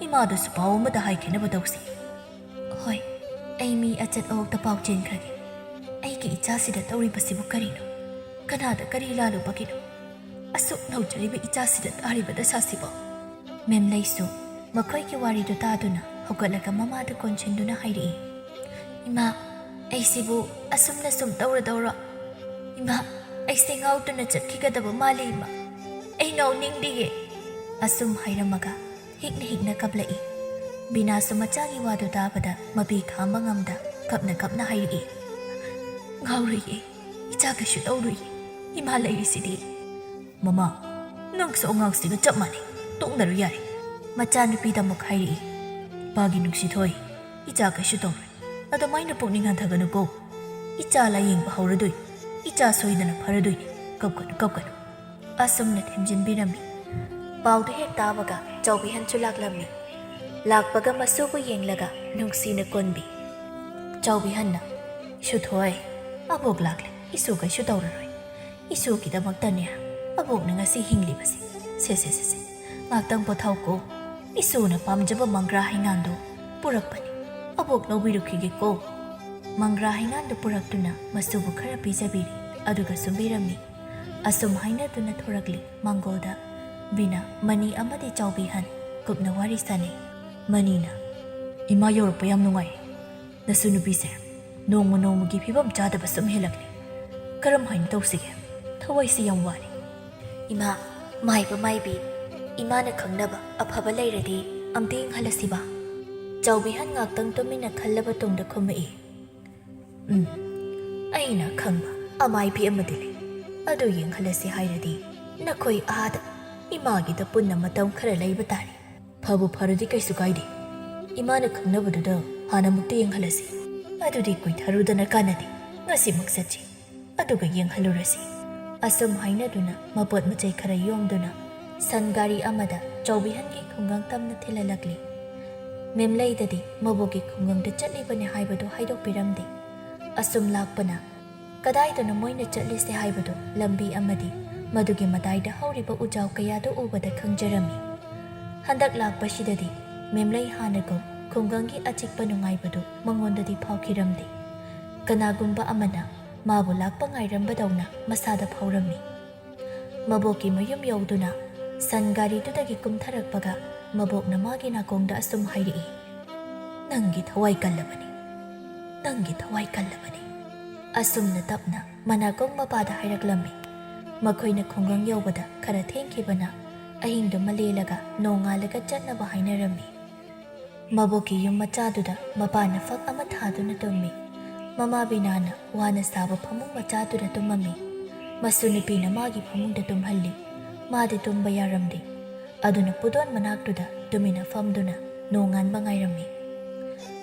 ꯏꯃꯥꯗꯁꯨ ꯄꯥꯎ ꯑꯃꯗ ꯍꯥꯏꯈꯤꯅꯕ ꯇꯧꯁꯤ꯫" "ꯍꯣꯏ, ꯑꯩ ꯃꯤ ꯑꯆꯠ ꯑꯋꯣꯛꯇ ꯄꯥꯎ ꯆꯦꯟꯈ꯭ꯔꯒꯦ꯫ ꯑꯩꯒꯤ ꯏꯆꯥꯁꯤꯗ ꯇꯧꯔꯤꯕꯁꯤꯕꯨ ꯀꯔꯤꯅꯣ? ꯀꯅꯥꯗ ꯀꯔꯤ ꯂꯥꯜꯂꯨꯕꯒꯤꯅꯣ? ꯑꯁꯨꯛ ꯅꯧꯖꯔꯤꯕ ꯏꯆꯥꯁꯤꯗ ꯇꯥꯔꯤꯕ ꯗꯁꯥꯁꯤꯕꯣ?" ꯃꯦꯝꯂꯩꯁꯨ ꯃꯈꯣꯏꯒꯤ ꯋꯥꯔꯤꯗꯨ ꯇꯥꯗꯨꯅ ꯍꯧꯒꯠꯂꯒ ꯃꯃꯥꯗ ꯀꯣꯟꯁꯤꯟꯗꯨꯅ ꯍꯥꯏꯔꯛꯏ, "ꯏꯃꯥ, ꯑꯩꯁꯤꯕꯨ ꯑꯁꯨꯝꯅ ꯁꯨꯝ ꯇꯧꯔꯗꯧꯔꯣ? ꯏꯃꯥ, ꯑꯩꯁꯦ ꯉꯥꯎꯗꯨꯅ ꯆꯠꯈꯤꯒꯗꯕ ꯃꯥꯜꯂꯤ ꯏꯃꯥ꯫ ꯑꯩ ꯉꯥꯎꯅꯤꯡꯗꯤꯌꯦ꯫" ꯑꯁꯨꯝ ꯍꯥꯏꯔꯝꯃꯒ ꯍꯤꯛꯅ ꯍꯤꯛꯅ ꯀꯞꯂꯛꯏ꯫ ꯕꯤꯅꯥꯁꯨ ꯃꯆꯥꯒꯤ ꯋꯥꯗꯨ ꯇꯥꯕꯗ ꯃꯄꯤ ꯈꯥꯝꯕ ꯉꯝꯗ ꯀꯞꯅ ꯀꯞꯅ ꯍꯥꯏꯔꯛꯏ, "ꯉꯥꯎꯔꯣꯏꯌꯦ, ꯏꯆꯥ ꯀꯩꯁꯨ ꯇꯧꯔꯣꯏꯌꯦ, ꯏꯃꯥ ꯂꯩꯔꯤꯁꯤꯗꯤ꯫" "ꯃꯃꯥ, ꯅꯪꯁꯨ ꯑꯉꯥꯡꯁꯤꯒ ꯆꯞ ꯃꯥꯟꯅꯩ, ꯇꯣꯛꯅꯔꯨ ꯌꯥꯔꯦ꯫" ꯃꯆꯥꯅꯨꯄꯤꯗ ꯑꯃꯨꯛ ꯍꯥꯏꯔꯛꯏ, "ꯄꯥꯒꯤ ꯅꯨꯡꯁꯤ ꯊꯣꯏ, ꯏꯆꯥ ꯀꯩꯁꯨ ꯇꯧꯔꯣꯏ, ꯑꯗꯨꯃꯥꯏꯅ ꯄꯨꯛꯅꯤꯡ ꯍꯟꯊꯒꯅꯨꯀꯣ꯫ ꯏꯆꯥ ꯂꯥꯌꯦꯡꯕ ꯍꯧꯔꯗꯣꯏꯅꯤ, ꯏꯆꯥ ꯁꯣꯏꯗꯅ ꯐꯔꯗꯣꯏꯅꯤ, ꯀꯞꯀꯅꯨ, ꯀꯞꯀꯅꯨ꯫" ꯑꯁꯨꯝꯅ ꯊꯦꯝꯖꯤꯟꯕꯤꯔꯝꯃꯤ꯫ ꯄꯥꯎꯗꯨ ꯍꯦꯛ ꯇꯥꯕꯒ ꯆꯥꯎꯕꯤꯍꯟꯁꯨ ꯂꯥꯛꯂꯝꯃꯤ꯫ ꯂꯥꯛꯄꯒ ꯃꯁꯨꯕꯨ ꯌꯦꯡꯂꯒ ꯅꯨꯡꯁꯤꯅ ꯀꯣꯟꯕꯤ꯫ ꯆꯥꯎꯕꯤꯍꯟꯅ, "ꯏꯁꯨ ꯊꯣꯏ, ꯑꯕꯣꯛ ꯂꯥꯛꯂꯦ, ꯏꯁꯨ ꯀꯩꯁꯨ ꯇꯧꯔꯔꯣꯏ꯫ ꯏꯁꯨꯒꯤꯗꯃꯛꯇꯅꯦ ꯑꯕꯣꯛꯅ ꯉꯁꯤ ꯍꯤꯡꯂꯤꯕꯁꯦ꯫ ꯁꯦ, ꯁꯦ, ꯁꯦ, ꯁꯦ, ꯉꯥꯛꯇꯪ ꯄꯣꯊꯥꯎꯀꯣ꯫ ꯏꯁꯨꯅ ꯄꯥꯝꯖꯕ ꯃꯪꯒ꯭ꯔꯥ ꯍꯩꯉꯥꯟꯗꯨ ꯄꯨꯔꯛꯄꯅꯤ꯫ ꯑꯕꯣꯛ ꯂꯧꯕꯤꯔꯨꯈꯤꯒꯦꯀꯣ꯫" ꯃꯪꯒ꯭ꯔꯥ ꯍꯩꯉꯥꯟꯗꯨ ꯄꯨꯔꯛꯇꯨꯅ ꯃꯁꯨꯕꯨ ꯈꯔ ꯄꯤꯖꯕꯤꯔꯤ, ꯑꯗꯨꯒ ꯁꯨꯝꯕꯤꯔꯝꯃꯤ꯫ ꯑꯁꯨꯝ ꯍꯥꯏꯅꯗꯨꯅ ꯊꯣꯔꯛꯂꯤ꯫ ꯃꯥꯡꯒꯣꯜꯗ ꯕꯤꯅꯥ, ꯃꯅꯤ ꯑꯃꯗꯤ ꯆꯥꯎꯕꯤꯍꯟ ꯀꯨꯞꯅ ꯋꯥꯔꯤ ꯁꯥꯅꯩ꯫ ꯃꯅꯤꯅ, "ꯏꯃꯥ ꯌꯧꯔꯛꯄ ꯌꯥꯝ ꯅꯨꯡꯉꯥꯏ꯫ ꯅꯁꯨ ꯅꯨꯄꯤꯁꯦ ꯅꯣꯡꯃ ꯅꯣꯡꯃꯒꯤ ꯐꯤꯕꯝ ꯆꯥꯗꯕ ꯁꯨꯝ ꯍꯦꯜꯂꯛꯂꯦ꯫ ꯀꯔꯝ ꯍꯥꯏꯅ ꯇꯧꯁꯤꯒꯦ? ꯊꯋꯥꯏꯁꯤ ꯌꯥꯝ ꯋꯥꯔꯦ꯫ ꯏꯃꯥ, ꯃꯥꯏꯕ ꯃꯥꯏꯕꯤ, ꯏꯃꯥꯅ ꯈꯪꯅꯕ ꯑꯐꯕ ꯂꯩꯔꯗꯤ ꯑꯝꯇ ꯌꯦꯡꯍꯜꯂꯁꯤꯕ꯫ ꯆꯥꯎꯕꯤꯍꯟ ꯉꯥꯛꯇꯪ ꯇꯨꯃꯤꯟꯅ ꯈꯜꯂꯕ ꯇꯨꯡꯗ ꯈꯨꯝꯃꯛꯏ, "ꯎꯝ, ꯑꯩꯅ ꯈꯪꯕ ꯑꯃꯥꯏꯕꯤ ꯑꯃꯗꯤ ꯂꯩ꯫ ꯑꯗꯨ ꯌꯦꯡꯍꯜꯂꯁꯤ ꯍꯥꯏꯔꯗꯤ ꯅꯈꯣꯏ ꯑꯥꯗ ꯏꯃꯥꯒꯤꯗ ꯄꯨꯟꯅ ꯃꯇꯝ ꯈꯔ ꯂꯩꯕ ꯇꯥꯔꯦ꯫ ꯐꯕꯨ ꯐꯔꯗꯤ ꯀꯩꯁꯨ ꯀꯥꯏꯗꯦ꯫ ꯏꯃꯥꯅ ꯈꯪꯅꯕꯗꯨꯗ ꯍꯥꯟꯅꯃꯨꯛꯇ ꯌꯦꯡꯍꯜꯂꯁꯤ꯫ ꯑꯗꯨꯗꯤ ꯀꯨꯏꯊꯔꯨꯗꯅ ꯀꯥꯟꯅꯗꯦ꯫ ꯉꯁꯤꯃꯛ ꯆꯠꯁꯤ꯫ ꯑꯗꯨꯒ ꯌꯦꯡꯍꯜꯂꯨꯔꯁꯤ꯫" ꯑꯁꯨꯝ ꯍꯥꯏꯅꯗꯨꯅ ꯃꯄꯣꯠ ꯃꯆꯩ ꯈꯔ ꯌꯣꯝꯗꯨꯅ ꯁꯟ ꯒꯥꯔꯤ ꯑꯃꯗ ꯆꯥꯎꯕꯤꯍꯟꯒꯤ ꯈꯨꯡꯒꯪ ꯇꯝꯅ ꯊꯤꯜꯍꯜꯂꯛꯂꯤ꯫ ꯃꯦꯝꯂꯩꯗꯗꯤ ꯃꯕꯣꯛꯀꯤ ꯈꯨꯡꯒꯪꯗ ꯆꯠꯂꯤꯕꯅꯤ ꯍꯥꯏꯕꯗꯨ ꯍꯥꯏꯗꯣꯛꯄꯤꯔꯝꯗꯦ꯫ ꯑꯁꯨꯝ ꯂꯥꯛꯄꯅ ꯀꯗꯥꯏꯗꯅꯣ ꯃꯣꯏꯅ ꯆꯠꯂꯤꯁꯦ ꯍꯥꯏꯕꯗꯨ ꯂꯝꯕꯤ ꯑꯃꯗꯤ ꯃꯗꯨꯒꯤ ꯃꯇꯥꯏꯗ ꯍꯧꯔꯤꯕ ꯎꯖꯥꯎ ꯀꯌꯥꯗꯨ ꯎꯕꯗ ꯈꯪꯖꯔꯝꯃꯤ꯫ ꯍꯟꯗꯛ ꯂꯥꯛꯄꯁꯤꯗꯗꯤ ꯃꯦꯝꯂꯩ ꯍꯥꯟꯅꯒꯨꯝ ꯈꯨꯡꯒꯪꯒꯤ ꯑꯆꯤꯛꯄ ꯅꯨꯡꯉꯥꯏꯕꯗꯨ ꯃꯉꯣꯟꯗꯗꯤ ꯐꯥꯎꯈꯤꯔꯝꯗꯦ꯫ ꯀꯅꯥꯒꯨꯝꯕ ꯑꯃꯅ ꯃꯥꯕꯨ ꯂꯥꯛꯄ ꯉꯥꯏꯔꯝꯕꯗꯧꯅ ꯃꯁꯥꯗ ꯐꯥꯎꯔꯝꯃꯤ꯫ ꯃꯕꯣꯛꯀꯤ ꯃꯌꯨꯝ ꯌꯧꯗꯨꯅ ꯁꯟ ꯒꯥꯔꯤꯗꯨꯗꯒꯤ ꯀꯨꯝꯊꯔꯛꯄꯒ ꯃꯕꯣꯛꯅ ꯃꯥꯒꯤ ꯅꯥꯀꯣꯡꯗ ꯑꯁꯨꯝ ꯍꯥꯏꯔꯛꯏ, "ꯅꯪꯒꯤ ꯊꯋꯥꯏ ꯀꯜꯂꯕꯅꯤ, ꯅꯪꯒꯤ ꯊꯋꯥꯏ ꯀꯜꯂꯕꯅꯤ꯫" ꯑꯁꯨꯝꯅ ꯇꯞꯅ ꯃꯅꯥꯀꯣꯡ ꯃꯄꯥꯗ ꯍꯥꯏꯔꯛꯂꯝꯃꯤ꯫ ꯃꯈꯣꯏꯅ ꯈꯨꯡꯒꯪ ꯌꯧꯕꯗ ꯈꯔ ꯊꯦꯡꯈꯤꯕꯅ ꯑꯍꯤꯡꯗꯨꯃ ꯂꯦꯜꯂꯒ ꯅꯣꯡꯉꯥꯜꯂꯒ ꯆꯠꯅꯕ ꯍꯥꯏꯅꯔꯝꯃꯤ꯫ ꯃꯕꯣꯛꯀꯤ ꯌꯨꯝ ꯃꯆꯥꯗꯨꯗ ꯃꯄꯥꯅ ꯐꯛ ꯑꯃ ꯊꯥꯗꯨꯅ ꯇꯨꯝꯃꯤ꯫ ꯃꯃꯥ ꯕꯤꯅꯥꯅ ꯋꯥꯅ ꯁꯥꯕ ꯐꯃꯨꯡ ꯃꯆꯥꯗꯨꯗ ꯇꯨꯝꯃꯝꯃꯤ꯫ ꯃꯁꯨ ꯅꯨꯄꯤꯅ ꯃꯥꯒꯤ ꯐꯃꯨꯡꯗ ꯇꯨꯝꯍꯜꯂꯤ꯫ ꯃꯥꯗꯤ ꯇꯨꯝꯕ ꯌꯥꯔꯝꯗꯦ꯫ ꯑꯗꯨꯅ ꯄꯨꯗꯣꯟ ꯃꯅꯥꯛꯇꯨꯗ ꯇꯨꯃꯤꯟꯅ ꯐꯝꯗꯨꯅ ꯅꯣꯡꯉꯥꯟꯕ ꯉꯥꯏꯔꯝꯃꯤ꯫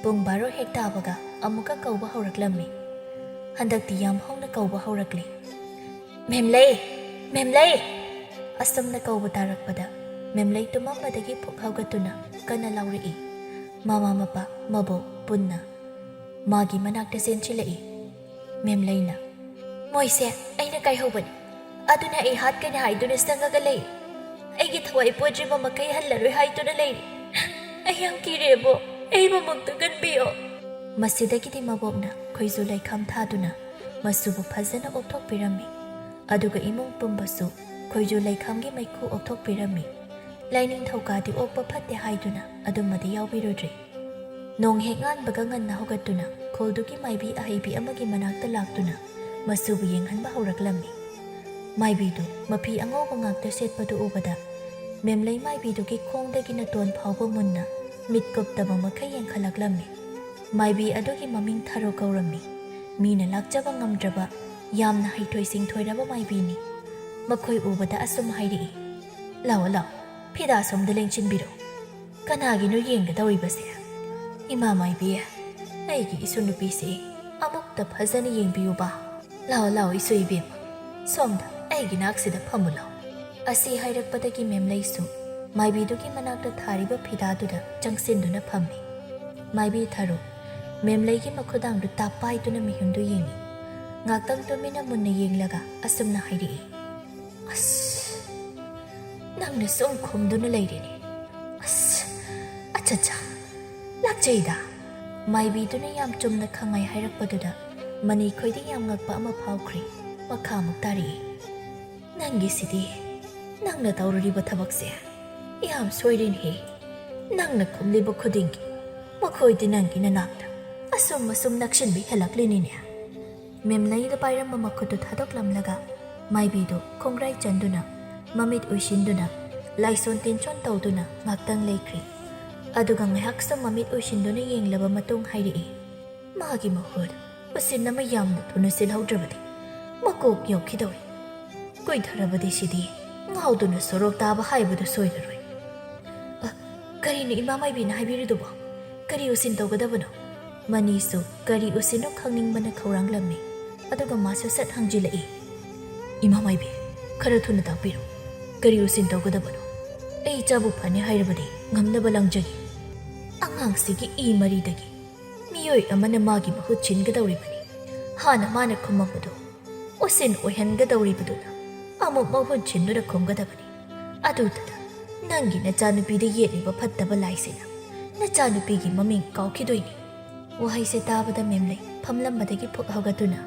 ꯄꯨꯡ ꯕꯥꯔꯣ ꯍꯦꯛ ꯇꯥꯕꯒ ꯑꯃꯨꯛꯀ ꯀꯧꯕ ꯍꯧꯔꯛꯂꯝꯃꯤ꯫ ꯍꯟꯗꯛꯇꯤ ꯌꯥꯝ ꯍꯧꯅ ꯀꯧꯕ ꯍꯧꯔꯛꯂꯤ꯫ "ꯃꯦꯝꯂꯩ! ꯃꯦꯝꯂꯩ!" ꯑꯁꯨꯝꯅ ꯀꯧꯕ ꯇꯥꯔꯛꯄꯗ ꯃꯦꯝꯂꯩ ꯇꯨꯝꯃꯝꯕꯗꯒꯤ ꯐꯨꯛ ꯍꯧꯒꯠꯇꯨꯅ ꯀꯟꯅ ꯂꯥꯎꯔꯛꯏ꯫ ꯃꯃꯥ ꯃꯄꯥ ꯃꯕꯣꯛ ꯄꯨꯟꯅ ꯃꯥꯒꯤ ꯃꯅꯥꯛꯇ ꯆꯦꯟꯁꯤꯜꯂꯛꯏ꯫ ꯃꯦꯝꯂꯩꯅ, "ꯃꯣꯏꯁꯦ ꯑꯩꯅ ꯀꯥꯏꯍꯧꯕꯅꯤ꯫ ꯑꯗꯨꯅ ꯑꯩ ꯍꯥꯠꯀꯅꯤ ꯍꯥꯏꯗꯨꯅ ꯆꯪꯉꯒ ꯂꯩ꯫ ꯑꯩꯒꯤ ꯊꯋꯥꯏ ꯄꯣꯠꯇ꯭ꯔꯤꯕ ꯃꯈꯩ ꯍꯜꯂꯔꯣꯏ ꯍꯥꯏꯗꯨꯅ ꯂꯩꯔꯤ꯫ ꯑꯩ ꯌꯥꯝ ꯀꯤꯔꯦꯕꯣ꯫ ꯑꯩꯕꯨ ꯑꯃꯨꯛꯇ ꯀꯟꯕꯤꯌꯣ꯫" ꯃꯁꯤꯗꯒꯤꯗꯤ ꯃꯕꯣꯛꯅ ꯈꯣꯏꯖꯨ ꯂꯩꯈꯥꯝ ꯊꯥꯗꯨꯅ ꯃꯁꯨꯕꯨ ꯐꯖꯅ ꯑꯣꯛꯊꯣꯛꯄꯤꯔꯝꯃꯤ꯫ ꯑꯗꯨꯒ ꯏꯃꯨꯡ ꯄꯨꯝꯕꯁꯨ ꯈꯣꯏꯖꯨ ꯂꯩꯈꯥꯝꯒꯤ ꯃꯩꯈꯨ ꯑꯣꯛꯊꯣꯛꯄꯤꯔꯝꯃꯤ꯫ ꯂꯥꯏꯅꯤꯡꯊꯧꯀꯥꯗꯤ ꯑꯣꯛꯄ ꯐꯠꯇꯦ ꯍꯥꯏꯗꯨꯅ ꯑꯗꯨꯃꯗꯤ ꯌꯥꯎꯕꯤꯔꯨꯗ꯭ꯔꯦ꯫ ꯅꯣꯡ ꯍꯦꯛ ꯉꯥꯟꯕꯒ ꯉꯟꯅ ꯍꯧꯒꯠꯇꯨꯅ ꯈꯨꯜꯗꯨꯒꯤ ꯃꯥꯏꯕꯤ ꯑꯍꯩꯕꯤ ꯑꯃꯒꯤ ꯃꯅꯥꯛꯇ ꯂꯥꯛꯇꯨꯅ ꯃꯁꯨꯕꯨ ꯌꯦꯡꯍꯟꯕ ꯍꯧꯔꯛꯂꯝꯃꯤ꯫ ꯃꯥꯏꯕꯤꯗꯨ ꯃꯐꯤ ꯑꯉꯧꯕ ꯉꯥꯛꯇ ꯁꯦꯠꯄꯗꯨ ꯎꯕꯗ ꯃꯦꯝꯂꯩ ꯃꯥꯏꯕꯤꯗꯨꯒꯤ ꯈꯣꯡꯗꯒꯤ ꯅꯇꯣꯟ ꯐꯥꯎꯕ ꯃꯨꯟꯅ ꯃꯤꯠ ꯀꯨꯞꯇꯕ ꯃꯈꯩ ꯌꯦꯡꯈꯠꯂꯛꯂꯝꯃꯤ꯫ ꯃꯥꯏꯕꯤ ꯑꯗꯨꯒꯤ ꯃꯃꯤꯡ ꯊꯔꯣ ꯀꯧꯔꯝꯃꯤ꯫ ꯃꯤꯅ ꯂꯥꯛꯆꯕ ꯉꯝꯗ꯭ꯔꯕ ꯌꯥꯝꯅ ꯍꯩꯊꯣꯏ ꯁꯤꯡꯊꯣꯏꯔꯕ ꯃꯥꯏꯕꯤꯅꯤ꯫ ꯃꯈꯣꯏ ꯎꯕꯗ ꯑꯁꯨꯝ ꯍꯥꯏꯔꯛꯏ, "ꯂꯥꯛꯑꯣ, ꯂꯥꯛꯑꯣ, ꯐꯤꯗꯥ ꯁꯣꯝꯗ ꯂꯦꯡꯁꯤꯟꯕꯤꯔꯣ꯫ ꯀꯅꯥꯒꯤꯅꯣ ꯌꯦꯡꯒꯗꯧꯔꯤꯕꯁꯦ? ꯏꯃꯥ ꯃꯥꯏꯕꯤ, ꯑꯩꯒꯤ ꯏꯁꯨ ꯅꯨꯄꯤꯁꯦ ꯑꯃꯨꯛꯇ ꯐꯖꯅ ꯌꯦꯡꯕꯤꯌꯨꯕ꯫ ꯂꯥꯛꯑꯣ, ꯂꯥꯛꯑꯣ, ꯏꯁꯨ ꯏꯕꯦꯝꯃ, ꯁꯣꯝꯗ ꯑꯩꯒꯤ ꯅꯥꯛꯁꯤꯗ ꯐꯝꯃꯨ ꯂꯥꯛꯑꯣ꯫" ꯑꯁꯤ ꯍꯥꯏꯔꯛꯄꯗꯒꯤ ꯃꯦꯝꯂꯩꯁꯨ ꯃꯥꯏꯕꯤꯗꯨꯒꯤ ꯃꯅꯥꯛꯇ ꯊꯥꯔꯤꯕ ꯐꯤꯗꯥꯗꯨꯗ ꯆꯪꯁꯤꯟꯗꯨꯅ ꯐꯝꯃꯤ꯫ ꯃꯥꯏꯕꯤ ꯊꯔꯣ ꯃꯦꯝꯂꯩꯒꯤ ꯃꯈꯨꯗꯥꯡꯗꯨ ꯇꯥꯞ ꯄꯥꯏꯗꯨꯅ ꯃꯤꯍꯨꯟꯗꯨ ꯌꯦꯡꯉꯤ꯫ ꯉꯥꯛꯇꯪ ꯇꯨꯃꯤꯟꯅ ꯃꯨꯟꯅ ꯌꯦꯡꯂꯒ ꯑꯁꯨꯝꯅ ꯍꯥꯏꯔꯛꯏ, "ꯑꯁ, ꯅꯪꯅ ꯁꯨꯝ ꯈꯨꯝꯗꯨꯅ ꯂꯩꯔꯦꯅꯦ꯫ ꯑꯁ, ꯑꯠꯆꯥ, ꯑꯠꯆꯥ, ꯂꯥꯛꯆꯩꯗ꯫" ꯃꯥꯏꯕꯤꯗꯨꯅ ꯌꯥꯝ ꯆꯨꯝꯅ ꯈꯪꯉꯥꯏ ꯍꯥꯏꯔꯛꯄꯗꯨꯗ ꯃꯅꯤ ꯈꯣꯏꯗꯤ ꯌꯥꯝ ꯉꯛꯄ ꯑꯃ ꯐꯥꯎꯈ꯭ꯔꯦ꯫ ꯃꯈꯥ ꯑꯃꯨꯛ ꯇꯥꯔꯛꯏ, "ꯅꯪꯒꯤꯁꯤꯗꯤ, ꯅꯪꯅ ꯇꯧꯔꯨꯔꯤꯕ ꯊꯕꯛꯁꯦ ꯌꯥꯝ ꯁꯣꯏꯔꯦꯅꯦꯍꯦ꯫ ꯅꯪꯅ ꯈꯨꯝꯂꯤꯕ ꯈꯨꯗꯤꯡꯒꯤ ꯃꯈꯣꯏꯗꯤ ꯅꯪꯒꯤ ꯅꯅꯥꯛꯇ ꯑꯁꯨꯝ ꯑꯁꯨꯝ ꯅꯛꯁꯤꯟꯕ ꯍꯦꯜꯂꯛꯂꯤꯅꯤꯅꯦ꯫" ꯃꯦꯝꯂꯩꯗ ꯄꯥꯏꯔꯝꯕ ꯃꯈꯨꯠꯇꯨ ꯊꯥꯗꯣꯛꯂꯝꯂꯒ ꯃꯥꯏꯕꯤꯗꯨ ꯈꯣꯡꯒ꯭ꯔꯥꯏ ꯆꯟꯗꯨꯅ, ꯃꯃꯤꯠ ꯎꯏꯁꯤꯟꯗꯨꯅ, ꯂꯥꯏꯁꯣꯟ ꯇꯤꯟꯁꯣꯟ ꯇꯧꯗꯨꯅ ꯉꯥꯛꯇꯪ ꯂꯩꯈ꯭ꯔꯦ꯫ ꯑꯗꯨꯒ ꯉꯥꯏꯍꯥꯛꯁꯨ ꯃꯃꯤꯠ ꯎꯏꯁꯤꯟꯗꯨꯅ ꯌꯦꯡꯂꯕ ꯃꯇꯨꯡ ꯍꯥꯏꯔꯛꯏ, "ꯃꯥꯒꯤ ꯃꯍꯨꯠ ꯎꯁꯤꯟ ꯑꯃ ꯌꯥꯝꯅ ꯊꯨꯅ ꯁꯤꯜꯍꯧꯗ꯭ꯔꯕꯗꯤ ꯃꯀꯣꯛ ꯌꯧꯈꯤꯗꯧꯔꯤ꯫ ꯀꯨꯏꯊꯔꯕꯗꯤ ꯁꯤꯗꯤ ꯉꯥꯎꯗꯨꯅ ꯁꯣꯔꯣꯛ ꯇꯥꯕ ꯍꯥꯏꯕꯗꯨ ꯁꯣꯏꯔꯔꯣꯏ꯫" "ꯑ, ꯀꯔꯤꯅꯣ ꯏꯃꯥ ꯃꯥꯏꯕꯤꯅ ꯍꯥꯏꯕꯤꯔꯤꯗꯨꯕꯣ? ꯀꯔꯤ ꯎꯁꯤꯟ ꯇꯧꯒꯗꯕꯅꯣ?" ꯃꯅꯤꯁꯨ ꯀꯔꯤ ꯎꯁꯤꯟꯅꯣ ꯈꯪꯅꯤꯡꯕꯅ ꯈꯧꯔꯥꯡꯂꯝꯃꯤ꯫ ꯑꯗꯨꯒ ꯃꯥꯁꯨ ꯁꯠ ꯍꯪꯖꯤꯜꯂꯛꯏ, "ꯏꯃꯥ ꯃꯥꯏꯕꯤ, ꯈꯔ ꯊꯨꯅ ꯇꯥꯛꯄꯤꯔꯣ꯫ ꯀꯔꯤ ꯎꯁꯤꯟ ꯇꯧꯒꯗꯕꯅꯣ? ꯑꯩ ꯏꯆꯥꯕꯨ ꯐꯅꯤ ꯍꯥꯏꯔꯕꯗꯤ ꯉꯝꯅꯕ ꯂꯥꯡꯖꯒꯦ꯫ ꯑꯉꯥꯡꯁꯤꯒꯤ ꯏ ꯃꯔꯤꯗꯒꯤ ꯃꯤꯑꯣꯏ ꯑꯃꯅ ꯃꯥꯒꯤ ꯃꯍꯨꯠ ꯁꯤꯟꯒꯗꯧꯔꯤꯕꯅꯤ꯫ ꯍꯥꯟꯅ ꯃꯥꯅ ꯈꯨꯝꯃꯝꯕꯗꯨ ꯎꯁꯤꯟ ꯑꯣꯏꯍꯟꯒꯗꯧꯔꯤꯕꯗꯨꯅ ꯑꯃꯨꯛ ꯃꯍꯨꯠ ꯁꯤꯟꯗꯨꯅ ꯈꯨꯝꯒꯗꯕꯅꯤ꯫ ꯑꯗꯨꯗꯨꯅ ꯅꯪꯒꯤ ꯅꯆꯥꯅꯨꯄꯤꯗ ꯌꯦꯠꯂꯤꯕ ꯐꯠꯇꯕ ꯂꯥꯏꯁꯤꯅ ꯅꯆꯥꯅꯨꯄꯤꯒꯤ ꯃꯃꯤꯡ ꯀꯥꯎꯈꯤꯗꯣꯏꯅꯤ꯫" ꯋꯥꯍꯩꯁꯦ ꯇꯥꯕꯗ ꯃꯦꯝꯂꯩ ꯐꯝꯂꯝꯕꯗꯒꯤ ꯐꯨꯛ ꯍꯧꯒꯠꯇꯨꯅ,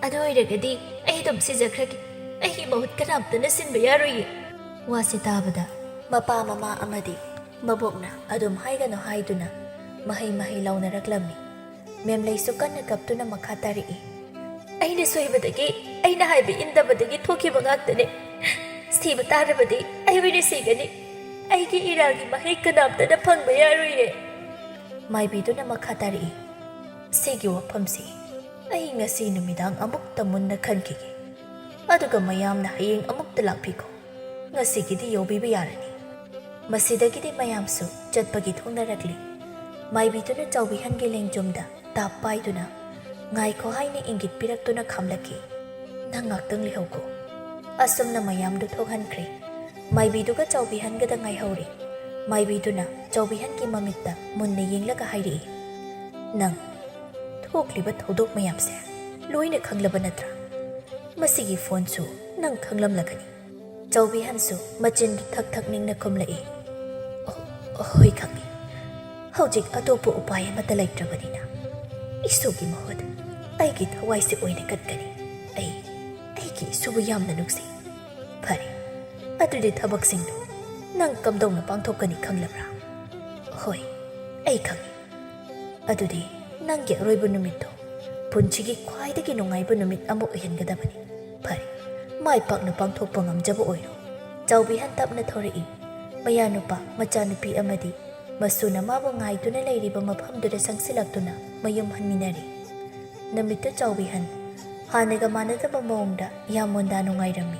"ꯑꯗꯨ ꯑꯣꯏꯔꯒꯗꯤ ꯑꯩ ꯑꯗꯨꯝ ꯁꯤꯖꯈ꯭ꯔꯒꯦ꯫ ꯑꯩꯒꯤ ꯃꯍꯨꯠ ꯀꯅꯥꯝꯇꯅ ꯁꯤꯟꯕ ꯌꯥꯔꯣꯏꯌꯦ꯫" ꯋꯥꯁꯦ ꯇꯥꯕꯗ ꯃꯄꯥ ꯃꯃꯥ ꯑꯃꯗꯤ ꯃꯕꯣꯛꯅ ꯑꯗꯨꯝ ꯍꯥꯏꯒꯅꯨ ꯍꯥꯏꯗꯨꯅ ꯃꯍꯩ ꯃꯍꯩ ꯂꯥꯎꯅꯔꯛꯂꯝꯃꯤ꯫ ꯃꯦꯝꯂꯩꯁꯨ ꯀꯟꯅ ꯀꯞꯇꯨꯅ ꯃꯈꯥ ꯇꯥꯔꯛꯏ, ꯑꯩꯅ ꯁꯣꯏꯕꯗꯒꯤ, ꯑꯩꯅ ꯍꯥꯏꯕ ꯏꯟꯗꯕꯗꯒꯤ ꯊꯣꯛꯈꯤꯕ ꯉꯥꯛꯇꯅꯤ꯫ ꯁꯤꯕ ꯇꯥꯔꯕꯗꯤ ꯑꯩ ꯑꯣꯏꯅ ꯁꯤꯒꯅꯤ꯫ ꯑꯩꯒꯤ ꯏꯔꯥꯜꯒꯤ ꯃꯍꯩ ꯀꯅꯥꯝꯇꯅ ꯐꯪꯕ ꯌꯥꯔꯣꯏꯌꯦ꯫ ꯃꯥꯏꯕꯤꯗꯨꯅ ꯃꯈꯥ ꯇꯥꯔꯛꯏ, "ꯁꯤꯒꯤ ꯋꯥꯐꯝꯁꯤ ꯑꯩ ꯉꯁꯤ ꯅꯨꯃꯤꯗꯥꯡ ꯑꯃꯨꯛꯇ ꯃꯨꯟꯅ ꯈꯟꯈꯤꯒꯦ꯫ ꯑꯗꯨꯒ ꯃꯌꯥꯝꯅ ꯍꯌꯦꯡ ꯑꯃꯨꯛꯇ ꯂꯥꯛꯄꯤꯈꯣ꯫ ꯉꯁꯤꯒꯤꯗꯤ ꯌꯧꯕꯤꯕ ꯌꯥꯔꯅꯤ꯫" ꯃꯁꯤꯗꯒꯤꯗꯤ ꯃꯌꯥꯝꯁꯨ ꯆꯠꯄꯒꯤ ꯊꯣꯡꯅꯔꯛꯂꯤ꯫ ꯃꯥꯏꯕꯤꯗꯨꯅ ꯆꯥꯎꯕꯤꯍꯟꯒꯤ ꯂꯦꯡꯖꯨꯝꯗ ꯇꯥꯞ ꯄꯥꯏꯗꯨꯅ, "ꯉꯥꯏꯈꯣ" ꯍꯥꯏꯅ ꯏꯪꯒꯤꯠ ꯄꯤꯔꯛꯇꯨꯅ ꯈꯥꯝꯂꯛꯈꯤ꯫ "ꯅꯪ ꯉꯥꯛꯇꯪ ꯂꯩꯍꯧꯈꯣ꯫" ꯑꯁꯨꯝꯅ ꯃꯌꯥꯝꯗꯨ ꯊꯣꯛꯍꯟꯈ꯭ꯔꯦ꯫ ꯃꯥꯏꯕꯤꯗꯨꯒ ꯆꯥꯎꯕꯤꯍꯟꯒꯗ ꯉꯥꯏꯍꯧꯔꯦ꯫ ꯃꯥꯏꯕꯤꯗꯨꯅ ꯆꯥꯎꯕꯤꯍꯟꯒꯤ ꯃꯃꯤꯠꯇ ꯃꯨꯟꯅ ꯌꯦꯡꯂꯒ ꯍꯥꯏꯔꯛꯏ, "ꯅꯪ ꯊꯣꯛꯂꯤꯕ ꯊꯧꯗꯣꯛ ꯃꯌꯥꯝꯁꯦ ꯂꯣꯏꯅ ꯈꯪꯂꯕ ꯅꯠꯇ꯭ꯔꯥ? ꯃꯁꯤꯒꯤ ꯐꯣꯟꯁꯨ ꯅꯪ ꯈꯪꯂꯝꯂꯒꯅꯤ꯫" ꯆꯥꯎꯕꯤꯍꯟꯁꯨ ꯃꯆꯤꯟꯗꯨ ꯊꯛ ꯊꯛ ꯅꯤꯡꯅ ꯈꯨꯝꯂꯛꯏ, "ꯑꯣ, ꯍꯣꯏ, ꯈꯪꯉꯤ꯫ ꯍꯧꯖꯤꯛ ꯑꯇꯣꯞꯄ ꯎꯄꯥꯏ ꯑꯃꯠꯇ ꯂꯩꯇ꯭ꯔꯕꯅꯤꯅ ꯏꯁꯨꯒꯤ ꯃꯍꯨꯠ ꯑꯩꯒꯤ ꯊꯋꯥꯏꯁꯦ ꯑꯣꯏꯅ ꯀꯠꯀꯅꯤ꯫ ꯑꯩ ꯑꯩꯒꯤ ꯏꯁꯨꯕꯨ ꯌꯥꯝꯅ ꯅꯨꯡꯁꯤ꯫ ꯐꯔꯦ, ꯑꯗꯨꯗꯤ ꯊꯕꯛꯁꯤꯡꯗꯨ ꯅꯪ ꯀꯝꯗꯧꯅ ꯄꯥꯡꯊꯣꯛꯀꯅꯤ ꯈꯪꯂꯕ꯭ꯔꯥ?" "ꯍꯣꯏ, ꯑꯩ ꯈꯪꯉꯤ꯫" "ꯑꯗꯨꯗꯤ ꯅꯪꯒꯤ ꯑꯔꯣꯏꯕ ꯅꯨꯃꯤꯠꯇꯣ ꯄꯨꯟꯁꯤꯒꯤ ꯈ꯭ꯋꯥꯏꯗꯒꯤ ꯅꯨꯡꯉꯥꯏꯕ ꯅꯨꯃꯤꯠ ꯑꯃ ꯑꯣꯏꯍꯟꯒꯗꯕꯅꯤ꯫ ꯐꯔꯦ, ꯃꯥꯏ ꯄꯥꯛꯅ ꯄꯥꯡꯊꯣꯛꯄ ꯉꯝꯖꯕ ꯑꯣꯏꯔꯣ꯫" ꯆꯥꯎꯕꯤꯍꯟ ꯇꯞꯅ ꯊꯧꯔꯛꯏ꯫ ꯃꯌꯥꯅꯨꯄꯥ, ꯃꯆꯥꯅꯨꯄꯤ ꯑꯃꯗꯤ ꯃꯁꯨꯅ ꯃꯥꯕꯨ ꯉꯥꯏꯗꯨꯅ ꯂꯩꯔꯤꯕ ꯃꯐꯝꯗꯨꯗ ꯆꯪꯁꯤꯜꯂꯛꯇꯨꯅ ꯃꯌꯨꯝ ꯍꯟꯃꯤꯟꯅꯔꯦ꯫ ꯅꯨꯃꯤꯠꯇꯨ ꯆꯥꯎꯕꯤꯍꯟ ꯍꯥꯟꯅꯒ ꯃꯥꯟꯅꯗꯕ ꯃꯑꯣꯡꯗ ꯌꯥꯝ ꯃꯣꯟꯗꯥ ꯅꯨꯡꯉꯥꯏꯔꯝꯃꯤ꯫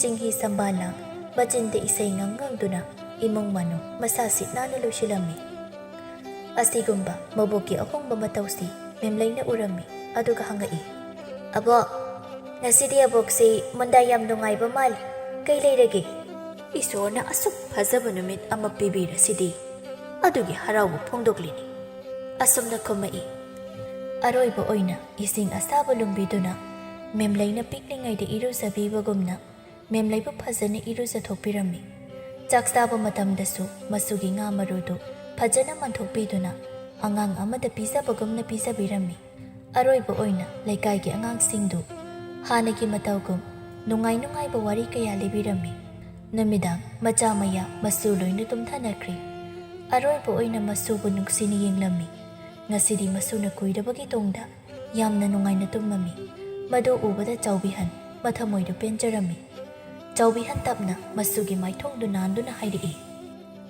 ꯆꯤꯡꯍꯤ ꯁꯝꯕꯥꯜꯅ ꯃꯆꯤꯟꯗ ꯏꯁꯩ ꯉꯪ ꯉꯪꯗꯨꯅ ꯏꯃꯨꯡ ꯃꯅꯨꯡ ꯃꯁꯥ ꯁꯤꯠ ꯅꯥꯟꯅ ꯂꯣꯏꯁꯤꯜꯂꯝꯃꯤ꯫ ꯑꯁꯤꯒꯨꯝꯕ ꯃꯕꯣꯛꯀꯤ ꯑꯍꯣꯡꯕ ꯃꯇꯧꯁꯤ ꯃꯦꯝꯂꯩꯅ ꯎꯔꯝꯃꯤ, ꯑꯗꯨꯒ ꯍꯪꯉꯛꯏ, "ꯑꯕꯣꯛ, ꯉꯁꯤꯗꯤ ꯑꯕꯣꯛꯁꯤ ꯃꯣꯟꯗꯥ ꯌꯥꯝ ꯅꯨꯡꯉꯥꯏꯕ ꯃꯥꯜꯂꯤ꯫ ꯀꯩ ꯂꯩꯔꯒꯦ?" "ꯏꯁꯣꯔꯅ ꯑꯁꯨꯛ ꯐꯖꯕ ꯅꯨꯃꯤꯠ ꯑꯃ ꯄꯤꯕꯤꯔꯁꯤꯗꯤ, ꯑꯗꯨꯒꯤ ꯍꯔꯥꯎꯕ ꯐꯣꯡꯗꯣꯛꯂꯤꯅꯤ꯫" ꯑꯁꯨꯝꯅ ꯈꯨꯝꯃꯛꯏ꯫ ꯑꯔꯣꯏꯕ ꯑꯣꯏꯅ ꯏꯁꯤꯡ ꯑꯁꯥꯕ ꯂꯨꯝꯕꯤꯗꯨꯅ ꯃꯦꯝꯂꯩꯅ ꯄꯤꯛꯂꯤꯉꯩꯗ ꯏꯔꯨꯖꯕꯤꯕꯒꯨꯝꯅ ꯃꯦꯝꯂꯩꯕꯨ ꯐꯖꯅ ꯏꯔꯨꯖꯊꯣꯛꯄꯤꯔꯝꯃꯤ꯫ ꯆꯥꯛ ꯆꯥꯕ ꯃꯇꯝꯗꯁꯨ ꯃꯁꯨꯒꯤ ꯉꯥ ꯃꯔꯨꯗꯨ ꯐꯖꯅ ꯃꯟꯊꯣꯛꯄꯤꯗꯨꯅ ꯑꯉꯥꯡ ꯑꯃꯗ ꯄꯤꯖꯕꯒꯨꯝꯅ ꯄꯤꯖꯕꯤꯔꯝꯃꯤ꯫ ꯑꯔꯣꯏꯕ ꯑꯣꯏꯅ ꯂꯩꯀꯥꯏꯒꯤ ꯑꯉꯥꯡꯁꯤꯡꯗꯨ ꯍꯥꯟꯅꯒꯤ ꯃꯇꯧꯒꯨꯝ ꯅꯨꯡꯉꯥꯏ ꯅꯨꯡꯉꯥꯏꯕ ꯋꯥꯔꯤ ꯀꯌꯥ ꯂꯤꯕꯤꯔꯝꯃꯤ꯫ ꯅꯨꯃꯤꯗꯥꯡ ꯃꯆꯥ ꯃꯌꯥ ꯃꯁꯨ ꯂꯣꯏꯅ ꯇꯨꯝꯊꯅꯈ꯭ꯔꯦ꯫ ꯑꯔꯣꯏꯕ ꯑꯣꯏꯅ ꯃꯁꯨꯕꯨ ꯅꯨꯡꯁꯤꯅ ꯌꯦꯡꯂꯝꯃꯤ꯫ ꯉꯁꯤꯗꯤ ꯃꯁꯨꯅ ꯀꯨꯏꯔꯕꯒꯤ ꯇꯨꯡꯗ ꯌꯥꯝꯅ ꯅꯨꯡꯉꯥꯏꯅ ꯇꯨꯝꯃꯝꯃꯤ꯫ ꯃꯗꯨ ꯎꯕꯗ ꯆꯥꯎꯕꯤꯍꯟ ꯃꯊꯃꯣꯏꯗꯨ ꯄꯦꯟꯖꯔꯝꯃꯤ꯫ ꯆꯥꯎꯕꯤꯍꯟ ꯇꯞꯅ ꯃꯁꯨꯒꯤ ꯃꯥꯏꯊꯣꯡꯗꯨ ꯅꯥꯟꯗꯨꯅ ꯍꯥꯏꯔꯛꯏ,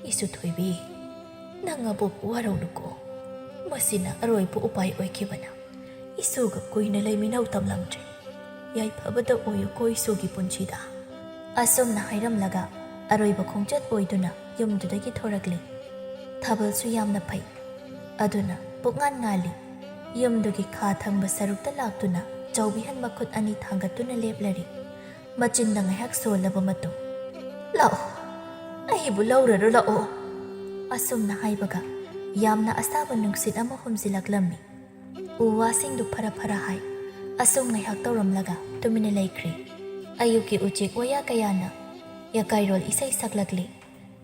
"ꯏꯁꯨ ꯊꯣꯏꯕꯤ, ꯅꯪ ꯑꯕꯣꯛꯄꯨ ꯋꯥꯔꯧꯅꯨꯀꯣ꯫ ꯃꯁꯤꯅ ꯑꯔꯣꯏꯕ ꯎꯄꯥꯏ ꯑꯣꯏꯈꯤꯕꯅ ꯏꯁꯨꯒ ꯀꯨꯏꯅ ꯂꯩꯃꯤꯟꯅꯧ ꯇꯝꯂꯝꯗ꯭ꯔꯦ꯫ ꯌꯥꯏꯐꯕꯗ ꯑꯣꯏꯌꯨꯀꯣ ꯏꯁꯨꯒꯤ ꯄꯨꯟꯁꯤꯗ"꯫ ꯑꯁꯨꯝꯅ ꯍꯥꯏꯔꯝꯂꯒ ꯑꯔꯣꯏꯕ ꯈꯣꯡꯆꯠ ꯑꯣꯏꯗꯨꯅ ꯌꯨꯝꯗꯨꯗꯒꯤ ꯊꯣꯔꯛꯂꯤ꯫ ꯊꯥꯕꯜꯁꯨ ꯌꯥꯝꯅ ꯐꯩ꯫ ꯑꯗꯨꯅ ꯄꯨꯛꯉꯥꯟ ꯉꯥꯜꯂꯤ꯫ ꯌꯨꯝꯗꯨꯒꯤ ꯈꯥ ꯊꯪꯕ ꯁꯔꯨꯛꯇ ꯂꯥꯛꯇꯨꯅ ꯆꯥꯎꯕꯤꯍꯟ ꯃꯈꯨꯠ ꯑꯅꯤ ꯊꯥꯡꯒꯠꯇꯨꯅ ꯂꯦꯞꯂꯔꯤ꯫ ꯃꯆꯤꯟꯗ ꯉꯥꯏꯍꯥꯛ ꯁꯣꯜꯂꯕ ꯃꯇꯨꯡ, "ꯂꯥꯛꯑꯣ, ꯑꯩꯕꯨ ꯂꯧꯔꯔꯣ ꯂꯥꯛꯑꯣ"꯫ ꯑꯁꯨꯝꯅ ꯍꯥꯏꯕꯒ ꯌꯥꯝꯅ ꯑꯁꯥꯕ ꯅꯨꯡꯁꯤꯠ ꯑꯃ ꯍꯨꯝꯖꯤꯜꯂꯛꯂꯝꯃꯤ꯫ ꯎ ꯋꯥꯁꯤꯡꯗꯨ ꯐꯔ ꯐꯔ ꯍꯥꯏ꯫ ꯑꯁꯨꯝ ꯉꯥꯏꯍꯥꯛ ꯇꯧꯔꯝꯂꯒ ꯇꯨꯃꯤꯟꯅ ꯂꯩꯈ꯭ꯔꯦ꯫ ꯑꯌꯨꯛꯀꯤ ꯎꯆꯦꯛ ꯋꯥꯌꯥ ꯀꯌꯥꯅ ꯌꯥꯀꯥꯏꯔꯣꯜ ꯏꯁꯩ ꯁꯛꯂꯛꯂꯤ꯫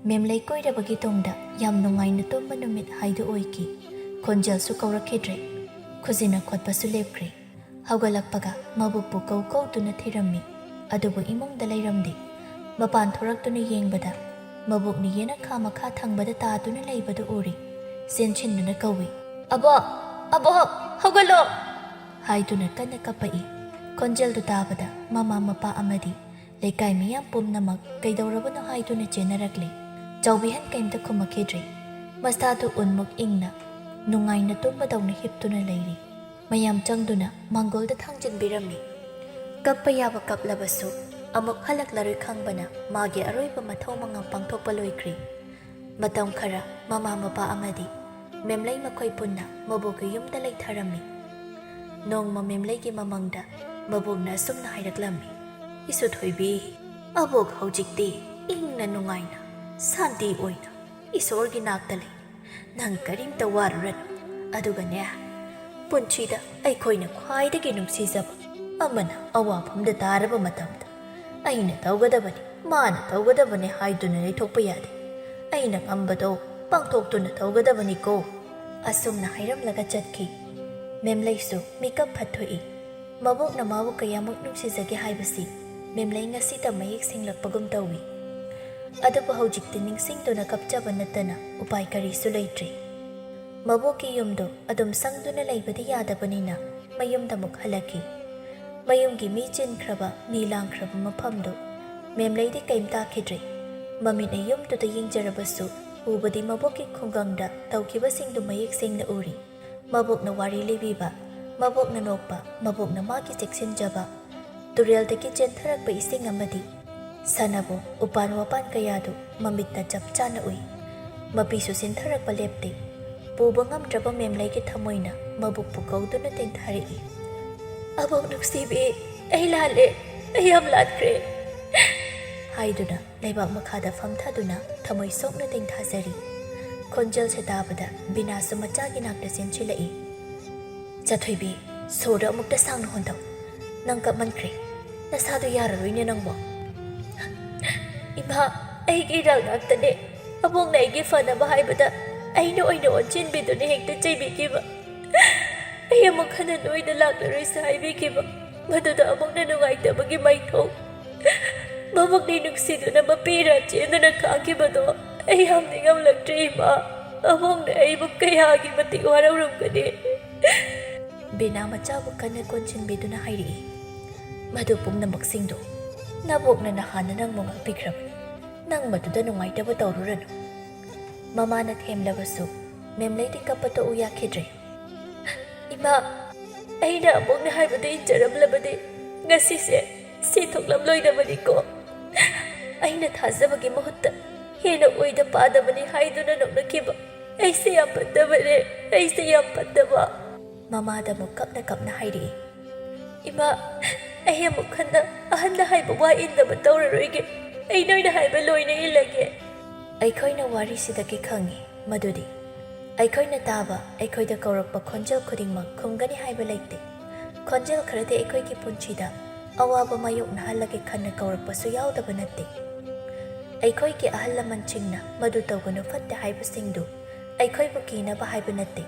ꯃꯦꯝꯂꯩ ꯀꯣꯏꯔꯕꯒꯤ ꯇꯨꯡꯗ ꯌꯥꯝ ꯅꯨꯡꯉꯥꯏꯅ ꯇꯨꯝꯕ ꯅꯨꯃꯤꯠ ꯍꯥꯏꯗꯨ ꯑꯣꯏꯈꯤ꯫ ꯈꯣꯟꯖꯦꯜꯁꯨ ꯀꯧꯔꯛꯈꯤꯗ꯭ꯔꯦ꯫ ꯈꯨꯖꯤꯟꯅ ꯈꯣꯠꯄꯁꯨ ꯂꯦꯞꯈ꯭ꯔꯦ꯫ ꯍꯧꯒꯠꯂꯛꯄꯒ ꯃꯕꯣꯛꯄꯨ ꯀꯧ ꯀꯧꯗꯨꯅ ꯊꯤꯔꯝꯃꯤ, ꯑꯗꯨꯕꯨ ꯏꯃꯨꯡꯗ ꯂꯩꯔꯝꯗꯦ꯫ ꯃꯄꯥꯟ ꯊꯣꯔꯛꯇꯨꯅ ꯌꯦꯡꯕꯗ ꯃꯕꯣꯛꯅ ꯌꯦꯅꯈꯥ ꯃꯈꯥ ꯊꯪꯕꯗ ꯇꯥꯗꯨꯅ ꯂꯩꯕꯗꯨ ꯎꯔꯤ꯫ ꯆꯦꯟꯁꯤꯟꯗꯨꯅ ꯀꯧꯏ, "ꯑꯕꯣꯛ! ꯑꯕꯣꯛ! ꯍꯧꯒꯠꯂꯣ!" ꯍꯥꯏꯗꯨꯅ ꯀꯟꯅ ꯀꯞꯄꯛꯏ꯫ ꯈꯣꯟꯖꯦꯜꯗꯨ ꯇꯥꯕꯗ ꯃꯃꯥ ꯃꯄꯥ ꯑꯃꯗꯤ ꯂꯩꯀꯥꯏ ꯃꯤꯌꯥꯝ ꯄꯨꯝꯅꯃꯛ ꯀꯩꯗꯧꯔꯕꯅꯣ ꯍꯥꯏꯗꯨꯅ ꯆꯦꯟꯅꯔꯛꯂꯦ꯫ ꯆꯥꯎꯕꯤꯍꯟ ꯀꯩꯝꯇ ꯈꯨꯝꯃꯛꯈꯤꯗ꯭ꯔꯦ꯫ ꯃꯁꯥꯗꯨ ꯎꯟꯃꯨꯛ ꯏꯪꯅ, ꯅꯨꯡꯉꯥꯏꯅ ꯇꯨꯝꯕꯗꯧꯅ ꯍꯤꯞꯇꯨꯅ ꯂꯩꯔꯤ꯫ ꯃꯌꯥꯝ ꯆꯪꯗꯨꯅ ꯃꯥꯡꯒꯣꯜꯗ ꯊꯥꯡꯖꯤꯟꯕꯤꯔꯝꯃꯤ꯫ ꯀꯞꯄ ꯌꯥꯕ ꯀꯞꯂꯕꯁꯨ ꯑꯃꯨꯛ ꯍꯜꯂꯛꯂꯔꯣꯏ ꯈꯪꯕꯅ ꯃꯥꯒꯤ ꯑꯔꯣꯏꯕ ꯃꯊꯧ ꯃꯉꯝ ꯄꯥꯡꯊꯣꯛꯄ ꯂꯣꯏꯈ꯭ꯔꯦ꯫ ꯃꯇꯝ ꯈꯔ ꯃꯃꯥ ꯃꯄꯥ ꯑꯃꯗꯤ ꯃꯦꯝꯂꯩ ꯃꯈꯣꯏ ꯄꯨꯟꯅ ꯃꯕꯣꯛꯀꯤ ꯌꯨꯝꯗ ꯂꯩꯊꯔꯝꯃꯤ꯫ ꯅꯣꯡꯃ ꯃꯦꯝꯂꯩꯒꯤ ꯃꯃꯪꯗ ꯃꯕꯣꯛꯅ ꯑꯁꯨꯝꯅ ꯍꯥꯏꯔꯛꯂꯝꯃꯤ, "ꯏꯁꯨ ꯊꯣꯏꯕꯤ, ꯑꯕꯣꯛ ꯍꯧꯖꯤꯛꯇꯤ ꯏꯪꯅ ꯅꯨꯡꯉꯥꯏꯅ ꯁꯥꯟꯇꯤ ꯑꯣꯏꯅ ꯏꯁꯣꯔꯒꯤ ꯅꯥꯛꯇ ꯂꯩ꯫ ꯅꯪ ꯀꯔꯤꯝꯇ ꯋꯥꯔꯨꯔꯅꯨ꯫ ꯑꯗꯨꯒꯅꯦ, ꯄꯨꯟꯁꯤꯗ ꯑꯩꯈꯣꯏꯅ ꯈ꯭ꯋꯥꯏꯗꯒꯤ ꯅꯨꯡꯁꯤꯖꯕ ꯑꯃꯅ ꯑꯋꯥꯐꯝꯗ ꯇꯥꯔꯕ ꯃꯇꯝꯗ ꯑꯩꯅ ꯇꯧꯒꯗꯕꯅꯤ, ꯃꯥꯅ ꯇꯧꯒꯗꯕꯅꯤ ꯍꯥꯏꯗꯨꯅ ꯂꯩꯊꯣꯛꯄ ꯌꯥꯗꯦ꯫ ꯑꯩꯅ ꯉꯝꯕꯗꯣ ꯄꯥꯡꯊꯣꯛꯇꯨꯅ ꯇꯧꯒꯗꯕꯅꯤꯀꯣ"꯫ ꯑꯁꯨꯝꯅ ꯍꯥꯏꯔꯝꯂꯒ ꯆꯠꯈꯤ꯫ ꯃꯦꯝꯂꯩꯁꯨ ꯃꯤꯀꯞ ꯐꯠꯊꯣꯛꯏ꯫ ꯃꯕꯣꯛꯅ ꯃꯥꯕꯨ ꯀꯌꯥꯃꯨꯛ ꯅꯨꯡꯁꯤꯖꯒꯦ ꯍꯥꯏꯕꯁꯤ ꯃꯦꯝꯂꯩ ꯉꯁꯤꯇ ꯃꯌꯦꯛ ꯁꯦꯡꯂꯛꯄꯒꯨꯝ ꯇꯧꯏ꯫ ꯑꯗꯨꯕꯨ ꯍꯧꯖꯤꯛꯇꯤ ꯅꯤꯡꯁꯤꯡꯗꯨꯅ ꯀꯞꯆꯕ ꯅꯠꯇꯅ ꯎꯄꯥꯏ ꯀꯔꯤꯁꯨ ꯂꯩꯇ꯭ꯔꯦ꯫ ꯃꯕꯣꯛꯀꯤ ꯌꯨꯝꯗꯣ ꯑꯗꯨꯝ ꯁꯪꯗꯨꯅ ꯂꯩꯕꯗꯤ ꯌꯥꯗꯕꯅꯤꯅ ꯃꯌꯨꯝꯗ ꯑꯃꯨꯛ ꯍꯜꯂꯛꯈꯤ꯫ ꯃꯌꯨꯝꯒꯤ ꯃꯤ ꯆꯤꯟꯈ꯭ꯔꯕ, ꯃꯤ ꯂꯥꯡꯈ꯭ꯔꯕ ꯃꯐꯝꯗꯨ ꯃꯦꯝꯂꯩꯗꯤ ꯀꯩꯝ ꯇꯥꯈꯤꯗ꯭ꯔꯦ꯫ ꯃꯃꯤꯠꯅ ꯌꯨꯝꯗꯨꯗ ꯌꯦꯡꯖꯔꯕꯁꯨ ꯎꯕꯗꯤ ꯃꯕꯣꯛꯀꯤ ꯈꯨꯡꯒꯪꯗ ꯇꯧꯈꯤꯕꯁꯤꯡꯗꯨ ꯃꯌꯦꯛ ꯁꯦꯡꯅ ꯎꯔꯤ꯫ ꯃꯕꯣꯛꯅ ꯋꯥꯔꯤ ꯂꯤꯕꯤꯕ, ꯃꯕꯣꯛꯅ ꯅꯣꯛꯄ, ꯃꯕꯣꯛꯅ ꯃꯥꯒꯤ ꯆꯦꯛꯁꯤꯟꯖꯕ, ꯇꯨꯔꯦꯜꯗꯒꯤ ꯆꯦꯟꯊꯔꯛꯄ ꯏꯁꯤꯡ ꯑꯃꯗꯤ ꯁꯥꯟꯅꯕꯨꯡ, ꯎꯄꯥꯟ ꯋꯥꯄꯥꯟ ꯀꯌꯥꯗꯨ ꯃꯃꯤꯠꯇ ꯆꯞ ꯆꯥꯅ ꯎꯏ꯫ ꯃꯄꯤꯁꯨ ꯆꯦꯟꯊꯔꯛꯄ ꯂꯦꯞꯇꯦ꯫ ꯄꯨꯕ ꯉꯝꯗ꯭ꯔꯕ ꯃꯦꯝꯂꯩꯒꯤ ꯊꯃꯣꯏꯅ ꯃꯕꯨꯛꯄꯨ ꯀꯧꯗꯨꯅ ꯇꯦꯡꯊꯥꯔꯛꯏ꯫ "ꯑꯕꯣꯛ ꯅꯨꯡꯁꯤꯕꯤ, ꯑꯩ ꯂꯥꯜꯂꯦ, ꯑꯩ ꯌꯥꯝ ꯂꯥꯟꯈ꯭ꯔꯦ" ꯍꯥꯏꯗꯨꯅ ꯂꯩꯕꯥꯛ ꯃꯈꯥꯗ ꯐꯝꯊꯗꯨꯅ ꯊꯃꯣꯏ ꯁꯣꯛꯅ ꯇꯦꯡꯊꯥꯖꯔꯤ꯫ ꯈꯣꯟꯖꯦꯜꯁꯦ ꯇꯥꯕꯗ ꯕꯤꯅꯥꯁꯨ ꯃꯆꯥꯒꯤ ꯅꯥꯛꯇ ꯆꯦꯟꯁꯤꯜꯂꯛꯏ꯫ "ꯆꯥꯊꯣꯏꯕꯤ, ꯁꯣꯔꯗꯣ ꯑꯃꯨꯛꯇ ꯁꯥꯡꯅ ꯍꯣꯟꯗꯧ꯫ ꯅꯪ ꯀꯞꯃꯟꯈ꯭ꯔꯦ꯫ ꯅꯁꯥꯗꯣ ꯌꯥꯔꯔꯣꯏꯅꯦ ꯅꯪꯕꯣ꯫" "ꯏꯃꯥ, ꯑꯩꯒꯤ ꯏꯔꯥꯜ ꯉꯥꯛꯇꯅꯦ꯫ ꯑꯕꯣꯛꯅ ꯑꯩꯒꯤ ꯐꯅꯕ ꯍꯥꯏꯕꯗ ꯑꯩꯅ ꯑꯣꯏꯅ ꯑꯣꯟꯁꯤꯟꯕꯤꯗꯨꯅ ꯍꯦꯛꯇ ꯆꯩꯕꯤꯈꯤꯕ꯫ ꯑꯩ ꯑꯃꯨꯛ ꯍꯟꯅ ꯅꯣꯏꯗ ꯂꯥꯛꯂꯔꯣꯏꯁꯨ ꯍꯥꯏꯕꯤꯈꯤꯕ꯫ ꯃꯗꯨꯗ ꯑꯃꯨꯛꯅ ꯅꯨꯡꯉꯥꯏꯇꯕꯒꯤ ꯃꯥꯏꯊꯣꯡ꯫ ꯃꯕꯨꯛꯅꯤ ꯅꯨꯡꯁꯤꯗꯨꯅ ꯃꯄꯤ ꯏꯔꯥ ꯆꯦꯟꯗꯨꯅ ꯈꯥꯡꯈꯤꯕꯗꯣ ꯑꯩ ꯌꯥꯝꯅ ꯉꯝꯂꯛꯇ꯭ꯔꯦ ꯏꯃꯥ꯫ ꯑꯕꯣꯛꯅ ꯑꯩꯕꯨ ꯀꯌꯥꯒꯤ ꯃꯇꯤꯛ ꯋꯥꯔꯧꯔꯝꯒꯅꯤ꯫" ꯕꯤꯅꯥ ꯃꯆꯥꯕꯨ ꯀꯟꯅ ꯀꯣꯟꯁꯤꯟꯕꯤꯗꯨꯅ ꯍꯥꯏꯔꯛꯏ꯫ "ꯃꯗꯨ ꯄꯨꯝꯅꯃꯛꯁꯤꯡꯗꯨ ꯅꯕꯣꯛꯅ ꯅꯍꯥꯟꯅ ꯅꯪꯕꯨ ꯉꯥꯛꯄꯤꯈ꯭ꯔꯕꯅꯤ꯫ ꯅꯪ ꯃꯗꯨꯗ ꯅꯨꯡꯉꯥꯏꯇꯕ ꯇꯧꯔꯨꯔꯅꯨ꯫" ꯃꯃꯥꯅ ꯊꯦꯝꯂꯕꯁꯨ ꯃꯦꯝꯂꯩꯗꯤ ꯀꯞꯄ ꯇꯣꯛꯎ ꯌꯥꯈꯤꯗ꯭ꯔꯦ꯫ "ꯏꯃꯥ, ꯑꯩꯅ ꯑꯕꯣꯛꯅ ꯍꯥꯏꯕꯗꯨ ꯏꯟꯖꯔꯝꯂꯕꯗꯤ ꯉꯁꯤꯁꯦ ꯁꯤ ꯊꯣꯛꯂꯝꯂꯣꯏꯗꯕꯅꯤꯀꯣ꯫ ꯑꯩꯅ ꯊꯥꯖꯕꯒꯤ ꯃꯍꯨꯠꯇ ꯍꯦꯟꯅ ꯑꯣꯏꯗ ꯄꯥꯗꯕꯅꯤ ꯍꯥꯏꯗꯨꯅ ꯅꯣꯛꯅꯈꯤꯕ ꯑꯩꯁꯦ ꯌꯥꯝ ꯐꯠꯇꯕꯅꯦ, ꯑꯩꯁꯦ ꯌꯥꯝ ꯐꯠꯇꯕ꯫" ꯃꯃꯥꯗ ꯑꯃꯨꯛ ꯀꯞꯅ ꯀꯞꯅ ꯍꯥꯏꯔꯛꯏ꯫ "ꯏꯃꯥ, ꯑꯩ ꯑꯃꯨꯛ ꯍꯟꯅ ꯑꯍꯟꯅ ꯍꯥꯏꯕ ꯋꯥ ꯏꯟꯗꯕ ꯇꯧꯔꯔꯣꯏꯒꯦ꯫ ꯑꯩ ꯅꯣꯏꯅ ꯍꯥꯏꯕ ꯂꯣꯏꯅ ꯏꯜꯂꯒꯦ꯫" ꯑꯩꯈꯣꯏꯅ ꯋꯥꯔꯤꯁꯤꯗꯒꯤ ꯈꯪꯉꯤ ꯃꯗꯨꯗꯤ ꯑꯩꯈꯣꯏꯅ ꯇꯥꯕ, ꯑꯩꯈꯣꯏꯗ ꯀꯧꯔꯛꯄ ꯈꯣꯟꯖꯦꯜ ꯈꯨꯗꯤꯡꯃꯛ ꯈꯨꯝꯒꯅꯤ ꯍꯥꯏꯕ ꯂꯩꯇꯦ꯫ ꯈꯣꯟꯖꯦꯜ ꯈꯔꯗꯤ ꯑꯩꯈꯣꯏꯒꯤ ꯄꯨꯟꯁꯤꯗ ꯑꯋꯥꯕ ꯃꯥꯌꯣꯛꯅꯍꯜꯂꯒꯦ ꯈꯟꯅ ꯀꯧꯔꯛꯄꯁꯨ ꯌꯥꯎꯗꯕ ꯅꯠꯇꯦ꯫ ꯑꯩꯈꯣꯏꯒꯤ ꯑꯍꯜ ꯂꯃꯟꯁꯤꯡꯅ ꯃꯗꯨ ꯇꯧꯒꯅꯨ ꯐꯠꯇꯦ ꯍꯥꯏꯕꯁꯤꯡꯗꯨ ꯑꯩꯈꯣꯏꯕꯨ ꯀꯤꯅꯕ ꯍꯥꯏꯕ ꯅꯠꯇꯦ꯫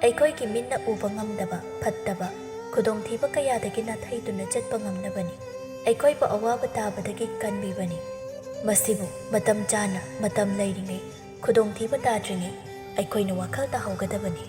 ꯑꯩꯈꯣꯏꯒꯤ ꯃꯤꯠꯅ ꯎꯕ ꯉꯝꯗꯕ, ꯐꯠꯇꯕ, ꯈꯨꯗꯣꯡꯊꯤꯕ ꯀꯌꯥꯗꯒꯤ ꯅꯥꯊꯩꯗꯨꯅ ꯆꯠꯄ ꯉꯝꯅꯕꯅꯤ꯫ ꯑꯩꯈꯣꯏꯕꯨ ꯑꯋꯥꯕ ꯇꯥꯕꯗꯒꯤ ꯀꯟꯕꯤꯕꯅꯤ꯫ ꯃꯁꯤꯕꯨ ꯃꯇꯝ ꯆꯥꯅ, ꯃꯇꯝ ꯂꯩꯔꯤꯉꯩ, ꯈꯨꯗꯣꯡꯊꯤꯕ ꯇꯥꯗ꯭ꯔꯤꯉꯩ ꯑꯩꯈꯣꯏꯅ ꯋꯥꯈꯜ ꯇꯥꯍꯧꯒꯗꯕꯅꯤ꯫